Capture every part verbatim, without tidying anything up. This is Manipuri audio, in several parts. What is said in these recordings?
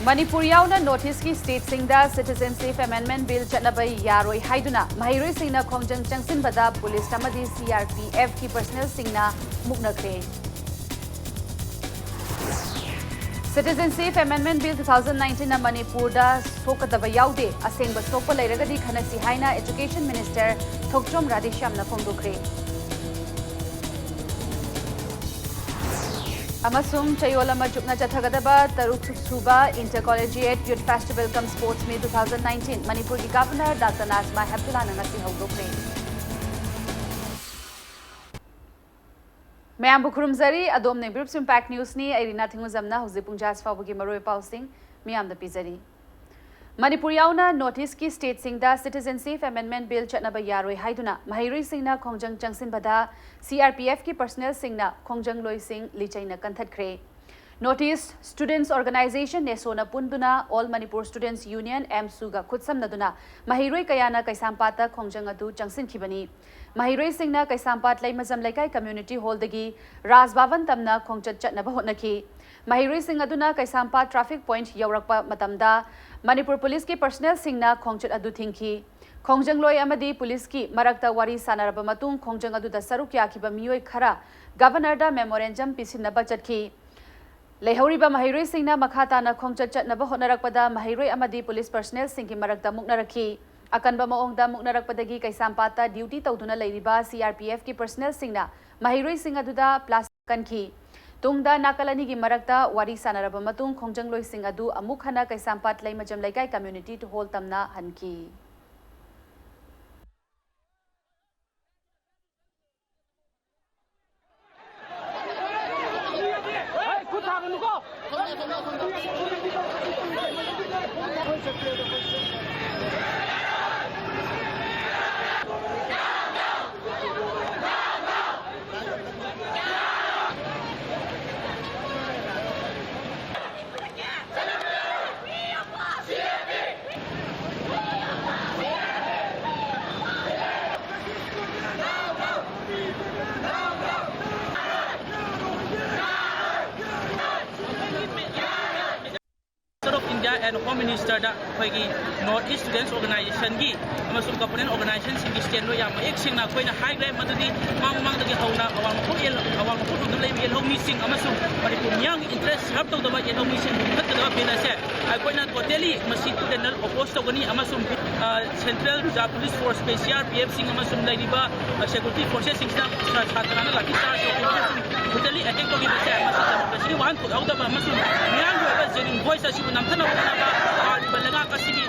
ꯃꯅꯤꯄꯨꯔ ꯌꯥꯎꯅ ꯅꯣꯔꯠ ꯏꯁꯀꯤ ꯁ꯭ꯇꯦꯠꯁꯤꯡꯗ ꯁꯤꯇꯤꯖꯦꯟꯁꯤꯞ ꯑꯦꯃꯦꯟꯗꯃꯦꯟꯠ ꯕꯤꯜ ꯆꯠꯅꯕ ꯌꯥꯔꯣꯏ ꯍꯥꯏꯗꯨꯅ ꯃꯍꯩꯔꯣꯏꯁꯤꯡꯅ ꯈꯣꯡꯖꯪ ꯆꯪꯁꯤꯟꯕꯗ ꯄꯨꯂꯤꯁ ꯑꯃꯗꯤ ꯁꯤ ꯑꯥꯔ ꯄꯤ ꯑꯦꯐꯀꯤ ꯄꯔꯁꯅꯦꯜꯁꯤꯡꯅ ꯃꯨꯛꯅꯈ꯭ꯔꯦ꯫ Citizenship amendment bill two thousand ꯅꯥꯏꯟꯇꯤꯟꯅ ꯃꯅꯤꯄꯨꯔꯗ ꯁꯣꯛꯀꯗꯕ ꯌꯥꯎꯗꯦ, ꯑꯁꯦꯡꯕ ꯁꯣꯛꯄ ꯂꯩꯔꯒꯗꯤ ꯈꯟꯅꯁꯤ ꯍꯥꯏꯅ ꯑꯦꯖꯨꯀꯦꯁꯟ ꯃꯤꯅꯤꯁꯇꯔ ꯊꯣꯛꯆꯣꯝ ꯔꯥꯙꯦꯁ꯭ꯌꯥꯝꯅ ꯐꯣꯡꯗꯣꯛꯈ꯭ꯔꯦ꯫ ꯑꯃꯁꯨꯡ ꯆꯌꯣꯜ ꯑꯃ ꯆꯨꯞꯅ ꯆꯠꯊꯒꯗꯕ ꯇꯔꯨꯛ ꯁꯨꯕ Inter Collegiate Youth Festival cum Sports Meet two thousand nineteen ꯃꯅꯤꯄꯨꯔꯒꯤ ꯒꯚꯔꯅꯔ ꯗꯥꯛꯇꯔ ꯅꯥꯖꯃꯥ ꯍꯦꯞꯇꯨꯂꯥꯅ ꯉꯁꯤ ꯍꯧꯗꯣꯛꯈ꯭ꯔꯦ꯫ ꯃꯌꯥꯝꯕꯨ ꯈꯨꯔꯨꯝꯖꯔꯤ꯫ ꯑꯗꯣꯝꯅ ꯏꯝꯄ꯭ꯔꯨꯞꯁ ꯏꯝꯄꯦꯛ ꯅ꯭ꯌꯨꯁꯅꯤ꯫ ꯑꯩ ꯔꯤꯅꯥ ꯊꯤꯡꯉꯨꯖꯝꯅ ꯍꯧꯖꯤꯛ ꯄꯨꯡ ꯖꯥ ꯑꯁꯤ ꯐꯥꯎꯕꯒꯤ ꯃꯔꯨꯑꯣꯏꯕ ꯄꯥꯎꯁꯤꯡ ꯃꯤꯌꯥꯝꯗ ꯄꯤꯖꯔꯤ꯫ ꯃꯅꯤꯄꯨꯔ ꯌꯥꯎꯅ ꯅꯣꯔꯠ ꯏꯁꯀꯤ ꯁ꯭ꯇꯦꯠꯁꯤꯡꯗ ꯁꯤꯇꯤꯖꯦꯟꯁꯤꯞ ꯑꯦꯃꯦꯟꯗꯃꯦꯟꯠ ꯕꯤꯜ ꯆꯠꯅꯕ ꯌꯥꯔꯣꯏ ꯍꯥꯏꯗꯨꯅ ꯃꯍꯩꯔꯣꯏꯁꯤꯡꯅ ꯈꯣꯡꯖꯪ ꯆꯪꯁꯤꯟꯕꯗ ꯁꯤ ꯑꯥꯔ ꯄꯤ ꯑꯦꯐꯀꯤ ꯄꯔꯁꯅꯦꯜꯁꯤꯡꯅ ꯈꯣꯡꯖꯪꯂꯣꯏꯁꯤꯡ ꯂꯤꯆꯩꯅ ꯀꯟꯊꯠꯈ꯭ꯔꯦ꯫ ꯅꯣꯔꯠ ꯏꯁ ꯁ꯭ꯇꯨꯗꯦꯟꯠꯁ ꯑꯣꯔꯒꯅꯥꯏꯖꯦꯁꯟ, ꯅꯦꯁꯣꯅ ꯄꯨꯟꯗꯨꯅ ꯑꯣꯜ ꯃꯅꯤꯄꯨꯔ ꯁ꯭ꯇꯨꯗꯦꯟꯠꯁ ꯌꯨꯅꯤꯌꯟ, ꯑꯦꯝꯁꯨꯒ ꯈꯨꯠꯁꯝꯅꯗꯨꯅ ꯃꯍꯩꯔꯣꯏ ꯀꯌꯥꯅ ꯀꯩꯁꯥꯝꯄꯥꯠꯇ ꯈꯣꯡꯖꯪ ꯑꯗꯨ ꯆꯪꯁꯤꯟꯈꯤꯕꯅꯤ꯫ ꯃꯍꯩꯔꯣꯏꯁꯤꯡꯅ ꯀꯩꯁꯥꯝꯄꯥꯠ ꯂꯩꯃꯖꯝ ꯂꯩꯀꯥꯏ ꯀꯝꯃ꯭ꯌꯨꯅꯤꯇꯤ ꯍꯣꯜꯗꯒꯤ ꯔꯥꯖ ꯚꯕꯟ ꯇꯝꯅ ꯈꯣꯡꯆꯠ ꯆꯠꯅꯕ ꯍꯣꯠꯅꯈꯤ꯫ ꯃꯍꯩꯔꯣꯏꯁꯤꯡ ꯑꯗꯨꯅ ꯀꯩꯁꯥꯝꯄꯥꯠ ꯇ꯭ꯔꯥꯐꯤꯛ ꯄꯣꯏꯟꯠ ꯌꯧꯔꯛꯄ ꯃꯇꯝꯗ ꯃꯅꯤꯄꯨꯔ ꯄꯨꯂꯤꯁꯀꯤ ꯄꯔꯁꯅꯦꯜꯁꯤꯡꯅ ꯈꯣꯡꯆꯠ ꯑꯗꯨ ꯊꯤꯡꯈꯤ꯫ ꯈꯣꯡꯖꯪꯂꯣꯏ ꯑꯃꯗꯤ ꯄꯨꯂꯤꯁꯀꯤ ꯃꯔꯛꯇ ꯋꯥꯔꯤ ꯁꯥꯟꯅꯔꯕ ꯃꯇꯨꯡ ꯈꯣꯡꯖꯪ ꯑꯗꯨꯗ ꯁꯔꯨꯛ ꯌꯥꯈꯤꯕ ꯃꯤꯑꯣꯏ ꯈꯔ ꯒꯚꯔꯅꯔꯗ ꯃꯦꯃꯣꯔꯦꯟꯗꯝ ꯄꯤꯁꯤꯟꯅꯕ ꯆꯠꯈꯤ꯫ ꯂꯩꯍꯧꯔꯤꯕ ꯃꯍꯩꯔꯣꯏꯁꯤꯡꯅ ꯃꯈꯥ ꯇꯥꯅ ꯈꯣꯡꯆꯠ ꯆꯠꯅꯕ ꯍꯣꯠꯅꯔꯛꯄꯗ ꯃꯍꯩꯔꯣꯏ ꯑꯃꯗꯤ ꯄꯨꯂꯤꯁ ꯄꯔꯁꯅꯦꯜꯁꯤꯡꯒꯤ ꯃꯔꯛꯇ ꯃꯨꯛꯅꯔꯛꯈꯤ꯫ ꯑꯀꯟꯕ ꯃꯑꯣꯡꯗ ꯃꯨꯛꯅꯔꯛꯄꯗꯒꯤ ꯀꯩꯁꯥꯝꯄꯥꯠꯇ ꯗ꯭ꯌꯨꯇꯤ ꯇꯧꯗꯨꯅ ꯂꯩꯔꯤꯕ ꯁꯤ ꯑꯥꯔ ꯄꯤ ꯑꯦꯐꯀꯤ ꯄꯔꯁꯅꯦꯜꯁꯤꯡꯅ ꯃꯍꯩꯔꯣꯏꯁꯤꯡ ꯑꯗꯨꯗ ꯄ꯭ꯂꯥꯁꯇꯤꯛ ꯀꯟꯈꯤ꯫ ꯇꯨꯡꯗ ꯅꯥꯀꯜ ꯑꯅꯤꯒꯤ ꯃꯔꯛꯇ ꯋꯥꯔꯤ ꯁꯥꯟꯅꯔꯕ ꯃꯇꯨꯡ ꯈꯣꯡꯖꯪꯂꯣꯏꯁꯤꯡ ꯑꯗꯨ ꯑꯃꯨꯛ ꯍꯟꯅ ꯀꯩꯁꯥꯝꯄꯥꯠ ꯂꯩꯃꯖꯝ ꯂꯩꯀꯥꯏ ꯀꯝꯃ꯭ꯌꯨꯅꯤꯇꯤ ꯍꯣꯜ ꯇꯝꯅ ꯍꯟꯈꯤ꯫ ꯑꯦꯟ ꯍꯣꯝ ꯃꯤꯅꯤꯁꯇꯔꯗ ꯑꯩꯈꯣꯏꯒꯤ ꯅꯣꯔꯠ ꯏꯁ ꯁ꯭ꯇꯨꯗꯦꯟꯠꯁ ꯑꯣꯔꯒꯅꯥꯏꯖꯦꯁꯟꯒꯤ ꯑꯃꯁꯨꯡ ꯀꯝꯄꯣꯅꯦꯟꯠ ꯑꯣꯔꯒꯅꯥꯏꯖꯦꯁꯟꯁꯤꯡꯒꯤ ꯁ꯭ꯇꯦꯟꯗꯣ ꯌꯥꯝ ꯃꯌꯦꯛ ꯁꯦꯡꯅ ꯑꯩꯈꯣꯏꯅ ꯍꯥꯏꯈ꯭ꯔꯦ꯫ ꯃꯗꯨꯗꯤ ꯃꯃꯥꯡ ꯃꯃꯥꯡꯗꯒꯤ ꯍꯧꯅ ꯑꯋꯥꯡ ꯅꯣꯡꯄꯣꯛ ꯑꯦꯜ-, ꯑꯋꯥꯡ ꯅꯣꯡꯄꯣꯛ ꯂꯣꯝꯗ ꯂꯩꯕ ꯌꯦꯜꯍꯧꯃꯤꯁꯤꯡ ꯑꯃꯁꯨꯡ ꯃꯅꯤꯄꯨꯔ ꯃꯤꯌꯥꯝꯒꯤ ꯏꯟꯇꯔꯦꯁ ꯁꯔꯞ ꯇꯧꯗꯕ ꯌꯦꯜꯍꯧꯃꯤꯁꯤꯡꯕꯨ ꯃꯨꯊꯠꯀꯗꯕ ꯕꯤꯜ ꯑꯁꯦ ꯑꯩꯈꯣꯏꯅ ꯇꯣꯇꯦꯂꯤ ꯃꯁꯤ ꯇꯨꯠ ꯑꯦꯟ ꯅꯦꯜ ꯑꯣꯄꯣꯁ ꯇꯧꯒꯅꯤ ꯑꯃꯁꯨꯡ, ꯑ, central reserve police force, C R P ꯑꯦꯐꯁꯤꯡ ꯑꯃꯁꯨꯡ ꯂꯩꯔꯤꯕ, ꯑ, ꯁꯦꯀ꯭ꯌꯨꯔꯤꯇꯤ ꯐꯣꯔꯁꯦꯁꯁꯤꯡꯁꯤꯅ ꯁꯥ-, ꯁꯥꯇ꯭ꯔꯅ ꯂꯥꯊꯤ ꯆꯥꯔꯖ ꯇꯧꯈꯤꯕ ꯑꯃꯁꯨꯡ ꯕ꯭ꯔꯨꯇꯦꯂꯤ ꯑꯦꯇꯦꯛ ꯇꯧꯈꯤꯕꯁꯦ ꯃꯁꯤ ꯗꯦꯃꯣꯀ꯭ꯔꯦꯁꯤꯒꯤ ꯋꯥꯍꯟꯊꯣꯛ ꯌꯥꯎꯗꯕ ꯑꯃꯁꯨꯡ ꯃꯤꯌꯥꯝꯒꯤ ꯑꯣꯏꯕ ꯖꯦꯅ꯭ꯌꯨꯟ ꯚꯣꯏꯁ ꯑꯁꯤꯕꯨ ꯅꯝꯊꯅꯕ ꯍꯣꯠꯅꯕ ꯄꯥꯜꯂꯤꯕ ꯂꯩꯉꯥꯛ ꯑꯁꯤꯒꯤ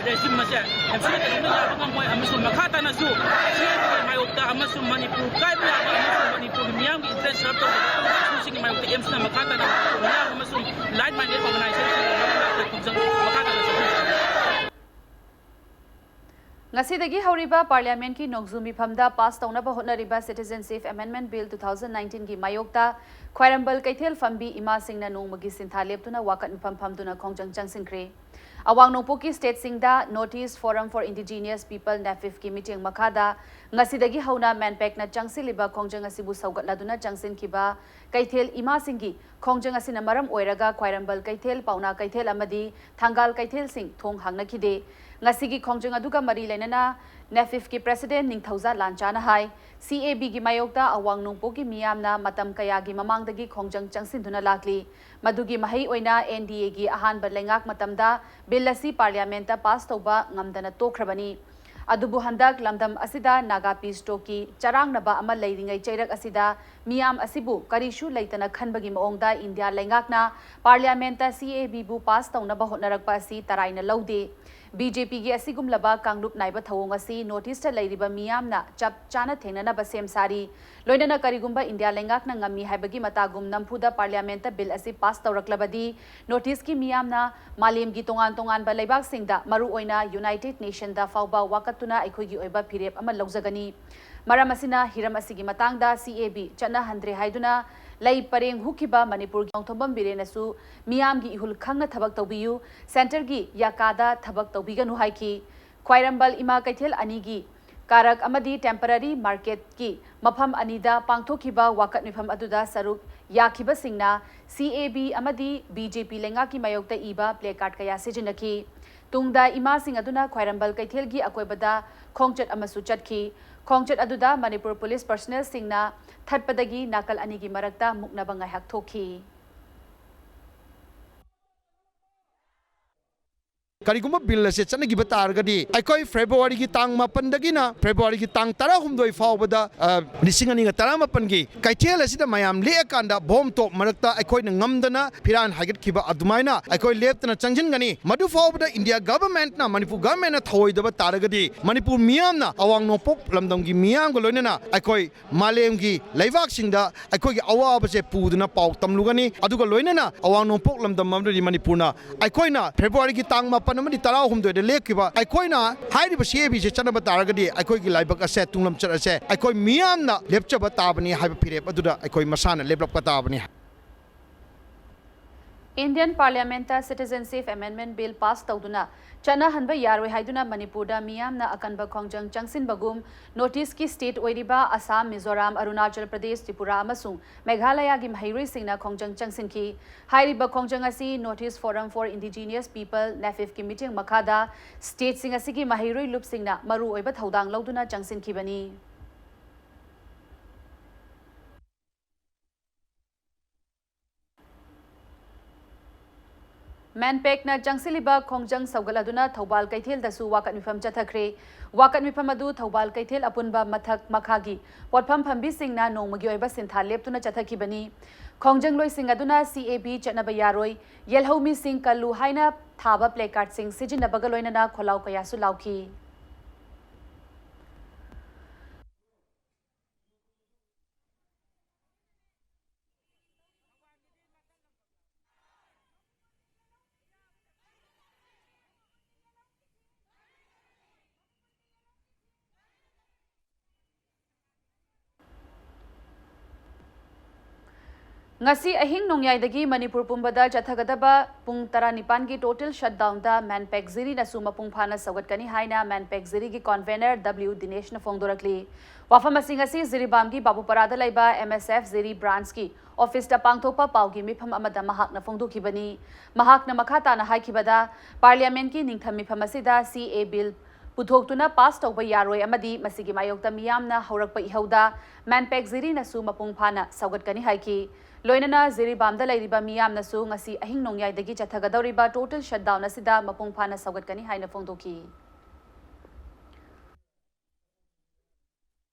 ꯔꯦꯖꯤꯝ ꯑꯁꯦ ꯑꯦꯝ ꯁꯤ ꯀꯩꯗꯧꯅꯨꯡꯗ ꯌꯥꯕ ꯉꯝꯃꯣꯏ ꯑꯃꯁꯨꯡ ꯃꯈꯥ ꯇꯥꯅꯁꯨ ꯁꯤ ꯑꯦ ꯕꯤꯒꯤ ꯃꯥꯌꯣꯛꯇ ꯑꯃꯁꯨꯡ ꯃꯅꯤꯄꯨꯔ ꯀꯥꯏꯕ ꯌꯥꯕ ꯑꯃꯁꯨꯡ ꯃꯅꯤꯄꯨꯔꯒꯤ ꯃꯤꯌꯥꯝꯒꯤ ꯏꯟꯇꯔꯦꯁ ꯁꯔꯞ ꯇꯧꯕ ꯏꯁꯨꯁꯤꯡꯒꯤ ꯃꯥꯌꯣꯛꯇ ꯑꯦꯝꯁꯅ ꯃꯈꯥ ꯇꯥꯅ ꯃꯤꯌꯥꯝ ꯑꯃꯁꯨꯡ ꯂꯥꯏꯛ ꯃꯥꯏꯟꯗꯦꯗ ꯑꯣꯔꯒꯅꯥꯏꯖꯦꯁꯟꯁꯤꯡ ꯃꯈꯥ ꯇꯥꯅ ꯆꯠꯊꯕꯤꯒꯅꯤ꯫ ꯉꯁꯤꯗꯒꯤ ꯍꯧꯔꯤꯕ ꯄꯥꯔꯂꯤꯌꯥꯃꯦꯟꯠꯀꯤ ꯅꯣꯡꯖꯨ ꯃꯤꯐꯝꯗ ꯄꯥꯁ ꯇꯧꯅꯕ ꯍꯣꯠꯅꯔꯤꯕ Citizenship Amendment Bill two thousand nineteenꯒꯤ ꯃꯥꯌꯣꯛꯇ ꯈ꯭ꯋꯥꯏꯔꯝꯕꯜ ꯀꯩꯊꯦꯜ ꯐꯝꯕꯤ ꯏꯃꯥꯁꯤꯡꯅ ꯅꯣꯡꯃꯒꯤ ꯁꯤꯟꯊꯥ ꯂꯦꯞꯇꯨꯅ ꯋꯥꯀꯠ ꯃꯤꯐꯝ ꯐꯝꯗꯨꯅ ꯈꯣꯡꯖꯪ ꯆꯪꯁꯤꯟꯈ꯭ꯔꯦ꯫ ꯑꯋꯥꯡ ꯅꯣꯡꯄꯣꯛꯀꯤ ꯁ꯭ꯇꯦꯠꯁꯤꯡꯗ North East Forum for Indigenous People, NEFIP ꯀꯤ ꯃꯤꯠꯌꯦꯡ ꯃꯈꯥꯗ ꯉꯁꯤꯗꯒꯤ ꯍꯧꯅ ꯃꯦꯟꯄꯦꯛꯅ ꯆꯪꯁꯤꯜꯂꯤꯕ ꯈꯣꯡꯖꯪ ꯑꯁꯤꯕꯨ ꯁꯧꯒꯠꯂꯗꯨꯅ ꯆꯪꯁꯤꯟꯈꯤꯕ ꯀꯩꯊꯦꯜ ꯏꯃꯥꯁꯤꯡꯒꯤ ꯈꯣꯡꯖꯪ ꯑꯁꯤꯅ ꯃꯔꯝ ꯑꯣꯏꯔꯒ ꯈ꯭ꯋꯥꯏꯔꯝꯕꯜ ꯀꯩꯊꯦꯜ, ꯄꯥꯎꯅꯥ ꯀꯩꯊꯦꯜ ꯑꯃꯗꯤ ꯊꯪꯒꯥꯜ ꯀꯩꯊꯦꯜꯁꯤꯡ ꯊꯣꯡ ꯍꯥꯡꯅꯈꯤꯗꯦ꯫ ꯉꯁꯤꯒꯤ ꯈꯣꯡꯖꯪ ꯑꯗꯨꯒ ꯃꯔꯤ ꯂꯩꯅꯅ NEFIP ꯀꯤ ꯄ꯭ꯔꯦꯁꯤꯗꯦꯟꯠ ꯅꯤꯡꯊꯧꯖꯥ ꯂꯥꯟꯆꯥꯅ ꯍꯥꯏ, ꯁꯤ ꯑꯦ ꯕꯤꯒꯤ ꯃꯥꯌꯣꯛꯇ ꯑꯋꯥꯡ ꯅꯣꯡꯄꯣꯛꯀꯤ ꯃꯤꯌꯥꯝꯅ ꯃꯇꯝ ꯀꯌꯥꯒꯤ ꯃꯃꯥꯡꯗꯒꯤ ꯈꯣꯡꯖꯪ ꯆꯪꯁꯤꯟꯗꯨꯅ ꯂꯥꯛꯂꯤ꯫ ꯃꯗꯨꯒꯤ ꯃꯍꯩ ꯑꯣꯏꯅ ꯑꯦꯟ ꯗꯤ ꯑꯦꯒꯤ ꯑꯍꯥꯟꯕ ꯂꯩꯉꯥꯛ ꯃꯇꯝꯗ ꯕꯤꯜ ꯑꯁꯤ ꯄꯥꯔꯂꯤꯌꯥꯃꯦꯟꯠꯇ ꯄꯥꯁ ꯇꯧꯕ ꯉꯝꯗꯅ ꯇꯣꯛꯈ꯭ꯔꯕꯅꯤ꯫ ꯑꯗꯨꯕꯨ ꯍꯟꯗꯛ ꯂꯝꯗꯝ ꯑꯁꯤꯗ ꯅꯥꯒꯥ ꯄꯤꯁ ꯇꯣꯛꯀꯤ ꯆꯔꯥꯡꯅꯕ ꯑꯃ ꯂꯩꯔꯤꯉꯩ ꯆꯩꯔꯛ ꯑꯁꯤꯗ ꯃꯤꯌꯥꯝ ꯑꯁꯤꯕꯨ ꯀꯔꯤꯁꯨ ꯂꯩꯇꯅ ꯈꯟꯕꯒꯤ ꯃꯑꯣꯡꯗ ꯏꯟꯗꯤꯌꯥ ꯂꯩꯉꯥꯛꯅ ꯄꯥꯔꯂꯤꯌꯥꯃꯦꯟꯠꯇ ꯁꯤ ꯑꯦ ꯕꯤꯕꯨ ꯄꯥꯁ ꯇꯧꯅꯕ ꯍꯣꯠꯅꯔꯛꯄ ꯑꯁꯤ ꯇꯔꯥꯏꯅ ꯂꯧꯗꯦ꯫ ꯕꯤ ꯖꯦ ꯄꯤꯒꯤ ꯑꯁꯤꯒꯨꯝꯂꯕ ꯀꯥꯡꯂꯨꯞ ꯅꯥꯏꯕ ꯊꯧꯑꯣꯡ ꯑꯁꯤ ꯅꯣꯔꯠ ꯏꯁꯇ ꯂꯩꯔꯤꯕ ꯃꯤꯌꯥꯝꯅ ꯆꯞ ꯆꯥꯅ ꯊꯦꯡꯅꯅꯕ ꯁꯦꯝ ꯁꯥꯔꯤ꯫ ꯂꯣꯏꯅꯅ ꯀꯔꯤꯒꯨꯝꯕ ꯏꯟꯗꯤꯌꯥ ꯂꯩꯉꯥꯛꯅ ꯉꯝꯃꯤ ꯍꯥꯏꯕꯒꯤ ꯃꯇꯥꯒꯨꯝ ꯅꯝꯐꯨꯗ ꯄꯥꯔꯂꯤꯌꯥꯃꯦꯟꯠꯇ ꯕꯤꯜ ꯑꯁꯤ ꯄꯥꯁ ꯇꯧꯔꯛꯂꯕꯗꯤ ꯅꯣꯔꯠ ꯏꯁꯀꯤ ꯃꯤꯌꯥꯝꯅ ꯃꯥꯂꯦꯝꯒꯤ ꯇꯣꯉꯥꯟ ꯇꯣꯉꯥꯟꯕ ꯂꯩꯕꯥꯛꯁꯤꯡꯗ, ꯃꯔꯨꯑꯣꯏꯅ ꯌꯨꯅꯥꯏꯇꯦꯗ ꯅꯦꯁꯟꯗ ꯐꯥꯎꯕ ꯋꯥꯀꯠꯇꯨꯅ ꯑꯩꯈꯣꯏꯒꯤ ꯑꯣꯏꯕ ꯐꯤꯔꯦꯞ ꯑꯃ ꯂꯧꯖꯒꯅꯤ꯫ ꯃꯔꯝ ꯑꯁꯤꯅ ꯍꯤꯔꯝ ꯑꯁꯤꯒꯤ ꯃꯇꯥꯡꯗ ꯁꯤ ꯑꯦ ꯕꯤ ꯆꯠꯅꯍꯟꯗ꯭ꯔꯦ ꯍꯥꯏꯗꯨꯅ ꯂꯩ ꯄꯔꯦꯡ ꯍꯨꯛꯈꯤꯕ ꯃꯅꯤꯄꯨꯔꯒꯤ ꯅꯣꯡꯊꯣꯝꯕꯝ ꯕꯤꯔꯦꯟꯅꯁꯨ ꯃꯤꯌꯥꯝꯒꯤ ꯏꯍꯨꯜ ꯈꯪꯅ ꯊꯕꯛ ꯇꯧꯕꯤꯌꯨ, ꯁꯦꯟꯇꯔꯒꯤ ꯌꯥꯀꯥꯗ ꯊꯕꯛ ꯇꯧꯕꯤꯒꯅꯨ ꯍꯥꯏꯈꯤ꯫ ꯈ꯭ꯋꯥꯏꯔꯝꯕꯜ ꯏꯃꯥ ꯀꯩꯊꯦꯜ ꯑꯅꯤꯒꯤ ꯀꯥꯔꯛ ꯑꯃꯗꯤ ꯇꯦꯝꯄꯔꯔꯤ ꯃꯥꯔꯀꯦꯠꯀꯤ ꯃꯐꯝ ꯑꯅꯤꯗ ꯄꯥꯡꯊꯣꯛꯈꯤꯕ ꯋꯥꯀꯠ ꯃꯤꯐꯝ ꯑꯗꯨꯗ ꯁꯔꯨꯛ ꯌꯥꯈꯤꯕꯁꯤꯡꯅ ꯁꯤ ꯑꯦ ꯕꯤ ꯑꯃꯗꯤ ꯕꯤ ꯖꯦ ꯄꯤ ꯂꯩꯉꯥꯛꯀꯤ ꯃꯥꯌꯣꯛꯇ ꯏꯕ placard ꯀꯌꯥ ꯁꯤꯖꯤꯟꯅꯈꯤ꯫ ꯇꯨꯡꯗ ꯏꯃꯥꯁꯤꯡ ꯑꯗꯨꯅ ꯈ꯭ꯋꯥꯏꯔꯝꯕꯟ ꯀꯩꯊꯦꯜꯒꯤ ꯑꯀꯣꯏꯕꯗ ꯈꯣꯡꯆꯠ ꯑꯃꯁꯨ ꯆꯠꯈꯤ꯫ ꯈꯣꯡꯆꯠ ꯑꯗꯨꯗ ꯃꯅꯤꯄꯨꯔ ꯄꯨꯂꯤꯁ personnelꯁꯤꯡꯅ ꯊꯠꯄꯗꯒꯤ ꯅꯥꯀꯜ ꯑꯅꯤꯒꯤ ꯃꯔꯛꯇ ꯃꯨꯛꯅꯕ ꯉꯥꯏꯍꯥꯛ ꯊꯣꯛꯈꯤ꯫ ꯀꯔꯤꯒꯨꯝꯕ ꯕꯤꯜ ꯑꯁꯦ ꯆꯠꯅꯈꯤꯕ ꯇꯥꯔꯒꯗꯤ, ꯑꯩꯈꯣꯏ ꯐꯦꯕ꯭ꯔꯨꯋꯥꯔꯤꯒꯤ ꯇꯥꯡ ꯃꯥꯄꯟꯗꯒꯤꯅ ꯐꯦꯕ꯭ꯔꯨꯋꯥꯔꯤꯒꯤ ꯇꯥꯡ ꯇꯔꯥꯍꯨꯝꯗꯣꯏ ꯐꯥꯎꯕꯗ, ꯑ, ꯂꯤꯁꯤꯡ ꯑꯅꯤꯒ ꯇꯔꯥꯃꯥꯄꯟꯒꯤ ꯀꯩꯊꯦꯜ ꯑꯁꯤꯗ ꯃꯌꯥꯝ ꯂꯦꯛꯑꯀꯥꯟꯗ ꯕꯣꯝ ꯇꯣꯞ ꯃꯔꯛꯇ ꯑꯩꯈꯣꯏꯅ ꯉꯝꯗꯅ ꯐꯤꯔꯥꯟ ꯍꯥꯏꯒꯠꯈꯤꯕ ꯑꯗꯨꯃꯥꯏꯅ ꯑꯩꯈꯣꯏ ꯂꯦꯞꯇꯅ ꯆꯪꯁꯤꯟꯒꯅꯤ꯫ ꯃꯗꯨ ꯐꯥꯎꯕꯗ ꯏꯟꯗꯤꯌꯥ ꯒꯚꯔꯟꯃꯦꯟꯠꯅ, ꯃꯅꯤꯄꯨꯔ ꯒꯚꯔꯟꯃꯦꯟꯠꯅ ꯊꯧꯑꯣꯏꯗꯕ ꯇꯥꯔꯒꯗꯤ, ꯃꯅꯤꯄꯨꯔ ꯃꯤꯌꯥꯝꯅ ꯑꯋꯥꯡ ꯅꯣꯡꯄꯣꯛ ꯂꯝꯗꯝꯒꯤ ꯃꯤꯌꯥꯝꯒ ꯂꯣꯏꯅꯅ ꯑꯩꯈꯣꯏ ꯃꯥꯂꯦꯝꯒꯤ ꯂꯩꯕꯥꯛꯁꯤꯡꯗ ꯑꯩꯈꯣꯏꯒꯤ ꯑꯋꯥꯕꯁꯦ ꯄꯨꯗꯨꯅ ꯄꯥꯎ ꯇꯝꯂꯨꯒꯅꯤ꯫ ꯑꯗꯨꯒ ꯂꯣꯏꯅꯅ ꯑꯋꯥꯡ ꯅꯣꯡꯄꯣꯛ ꯂꯝꯗꯝ ꯑꯃꯗꯤ ꯃꯅꯤꯄꯨꯔꯅ ꯑꯩꯈꯣꯏꯅ ꯐꯦꯕ꯭ꯔꯨꯋꯥꯔꯤꯒꯤ ꯇꯥꯡ ꯃꯥꯄꯟ ꯑꯃꯗꯤ ꯇꯔꯥꯍꯨꯝꯗꯣꯏꯗ ꯂꯦꯞꯈꯤꯕ, ꯑꯩꯈꯣꯏꯅ ꯍꯥꯏꯔꯤꯕ ꯁꯤ ꯑꯦ ꯕꯤꯁꯦ ꯆꯠꯅꯕ ꯇꯥꯔꯒꯗꯤ, ꯑꯩꯈꯣꯏꯒꯤ ꯂꯥꯏꯕꯛ ꯑꯁꯦ, ꯇꯨꯡꯂꯝꯆꯠ ꯑꯁꯦ ꯑꯩꯈꯣꯏ ꯃꯤꯌꯥꯝꯅ ꯂꯦꯞꯆꯕ ꯇꯥꯕꯅꯤ ꯍꯥꯏꯕ ꯐꯤꯔꯦꯞ ꯑꯗꯨꯗ ꯑꯩꯈꯣꯏ ꯃꯁꯥꯅ ꯂꯦꯞꯂꯛꯄ ꯇꯥꯕꯅꯤ꯫ Indian Parliament Citizenship Amendment Bill pass ꯇꯧꯗꯨꯅ ꯆꯠꯅꯍꯟꯕ ꯌꯥꯔꯣꯏ ꯍꯥꯏꯗꯨꯅ ꯃꯅꯤꯄꯨꯔꯗ ꯃꯤꯌꯥꯝꯅ ꯑꯀꯟꯕ ꯈꯣꯡꯖꯪ ꯆꯪꯁꯤꯟꯕꯒꯨꯝ, North Eastꯀꯤ state ꯑꯣꯏꯔꯤꯕ ꯑꯁꯥꯝ, ꯃꯤꯖꯣꯔꯥꯝ, ꯑꯔꯨꯅꯥꯆꯜ ꯄ꯭ꯔꯗꯦꯁ, ꯇ꯭ꯔꯤꯄꯨꯔꯥ ꯑꯃꯁꯨꯡ ꯃꯦꯘꯥꯂꯌꯥꯒꯤ ꯃꯍꯩꯔꯣꯏꯁꯤꯡꯅ ꯈꯣꯡꯖꯪ ꯆꯪꯁꯤꯟꯈꯤ꯫ ꯍꯥꯏꯔꯤꯕ ꯈꯣꯡꯖꯪ ꯑꯁꯤ North East Forum for Indigenous People, NEFIPꯀꯤ ꯃꯤꯠꯌꯦꯡ ꯃꯈꯥꯗ stateꯁꯤꯡ ꯑꯁꯤꯒꯤ ꯃꯍꯩꯔꯣꯏ ꯂꯨꯞꯁꯤꯡꯅ ꯃꯔꯨꯑꯣꯏꯕ ꯊꯧꯗꯥꯡ ꯂꯧꯗꯨꯅ ꯆꯪꯁꯤꯟꯈꯤꯕꯅꯤ꯫ MANPACꯅ ꯆꯪꯁꯤꯜꯂꯤꯕ ꯈꯣꯡꯖꯪ ꯁꯧꯒꯠꯂꯗꯨꯅ ꯊꯧꯕꯥꯜ ꯀꯩꯊꯦꯜꯗꯁꯨ ꯋꯥꯀꯠ ꯃꯤꯐꯝ ꯆꯠꯊꯈ꯭ꯔꯦ꯫ ꯋꯥꯀꯠ ꯃꯤꯐꯝ ꯑꯗꯨ ꯊꯧꯕꯥꯜ ꯀꯩꯊꯦꯜ ꯑꯄꯨꯟꯕ ꯃꯊꯛ ꯃꯈꯥꯒꯤ ꯄꯣꯠꯐꯝ ꯐꯝꯕꯤꯁꯤꯡꯅ ꯅꯣꯡꯃꯒꯤ ꯑꯣꯏꯕ ꯁꯤꯟꯊꯥ ꯂꯦꯞꯇꯨꯅ ꯆꯠꯊꯈꯤꯕꯅꯤ꯫ ꯈꯣꯡꯖꯪꯂꯣꯏꯁꯤꯡ ꯑꯗꯨꯅ C A B ꯆꯠꯅꯕ ꯌꯥꯔꯣꯏ, ꯌꯦꯜꯍꯧꯃꯤꯁꯤꯡ ꯀꯜꯂꯨ ꯍꯥꯏꯅ ꯊꯥꯕ placardꯁꯤꯡ ꯁꯤꯖꯤꯟꯅꯕꯒ ꯂꯣꯏꯅꯅ ꯈꯣꯜꯂꯥꯎ ꯀꯌꯥꯁꯨ ꯂꯥꯎꯈꯤ꯫ ꯉꯁꯤ ꯑꯍꯤꯡ ꯅꯣꯡꯌꯥꯏꯗꯒꯤ ꯃꯅꯤꯄꯨꯔ ꯄꯨꯝꯕꯗ ꯆꯠꯊꯒꯗꯕ ꯄꯨꯡ ꯇꯔꯥꯅꯤꯄꯥꯟꯒꯤ total shutdownꯗ MANPAC ꯖꯤꯔꯤꯅꯁꯨ ꯃꯄꯨꯡ ꯐꯥꯅ ꯁꯧꯒꯠꯀꯅꯤ ꯍꯥꯏꯅ MANPAC ꯖꯤꯔꯤꯒꯤ convener W ꯗꯤꯅꯦꯁꯅ ꯐꯣꯡꯗꯣꯔꯛꯂꯤ꯫ ꯋꯥꯐꯝ ꯑꯁꯤ ꯉꯁꯤ ꯖꯤꯔꯤꯕꯥꯝꯒꯤ ꯕꯥꯕꯨꯄꯥꯔꯥꯗ ꯂꯩꯕ MSF ꯖꯤꯔꯤ branchꯀꯤ officeꯇ ꯄꯥꯡꯊꯣꯛꯄ ꯄꯥꯎꯒꯤ ꯃꯤꯐꯝ ꯑꯃꯗ ꯃꯍꯥꯛꯅ ꯐꯣꯡꯗꯣꯛꯈꯤꯕꯅꯤ꯫ ꯃꯍꯥꯛꯅ ꯃꯈꯥ ꯇꯥꯅ ꯍꯥꯏꯈꯤꯕꯗ, parliamentꯀꯤ ꯅꯤꯡꯊꯝ ꯃꯤꯐꯝ ꯑꯁꯤꯗ CAA bill ꯄꯨꯊꯣꯛꯇꯨꯅ pass ꯇꯧꯕ ꯌꯥꯔꯣꯏ ꯑꯃꯗꯤ ꯃꯁꯤꯒꯤ ꯃꯥꯌꯣꯛꯇ ꯃꯤꯌꯥꯝꯅ ꯍꯧꯔꯛꯄ ꯏꯍꯧꯗ MANPAC ꯖꯤꯔꯤꯅꯁꯨ ꯃꯄꯨꯡ ꯐꯥꯅ ꯁꯧꯒꯠꯀꯅꯤ ꯍꯥꯏꯈꯤ꯫ ꯂꯣꯏꯅꯅ ꯖꯤꯔꯤꯕꯥꯝꯗ ꯂꯩꯔꯤꯕ ꯃꯤꯌꯥꯝꯅꯁꯨ ꯉꯁꯤ ꯑꯍꯤꯡ ꯅꯣꯡꯌꯥꯏꯗꯒꯤ ꯆꯠꯊꯒꯗꯧꯔꯤꯕ total shutdown ꯑꯁꯤꯗ ꯃꯄꯨꯡ ꯐꯥꯅ ꯁꯧꯒꯠꯀꯅꯤ ꯍꯥꯏꯅ ꯐꯣꯡꯗꯣꯛꯈꯤ꯫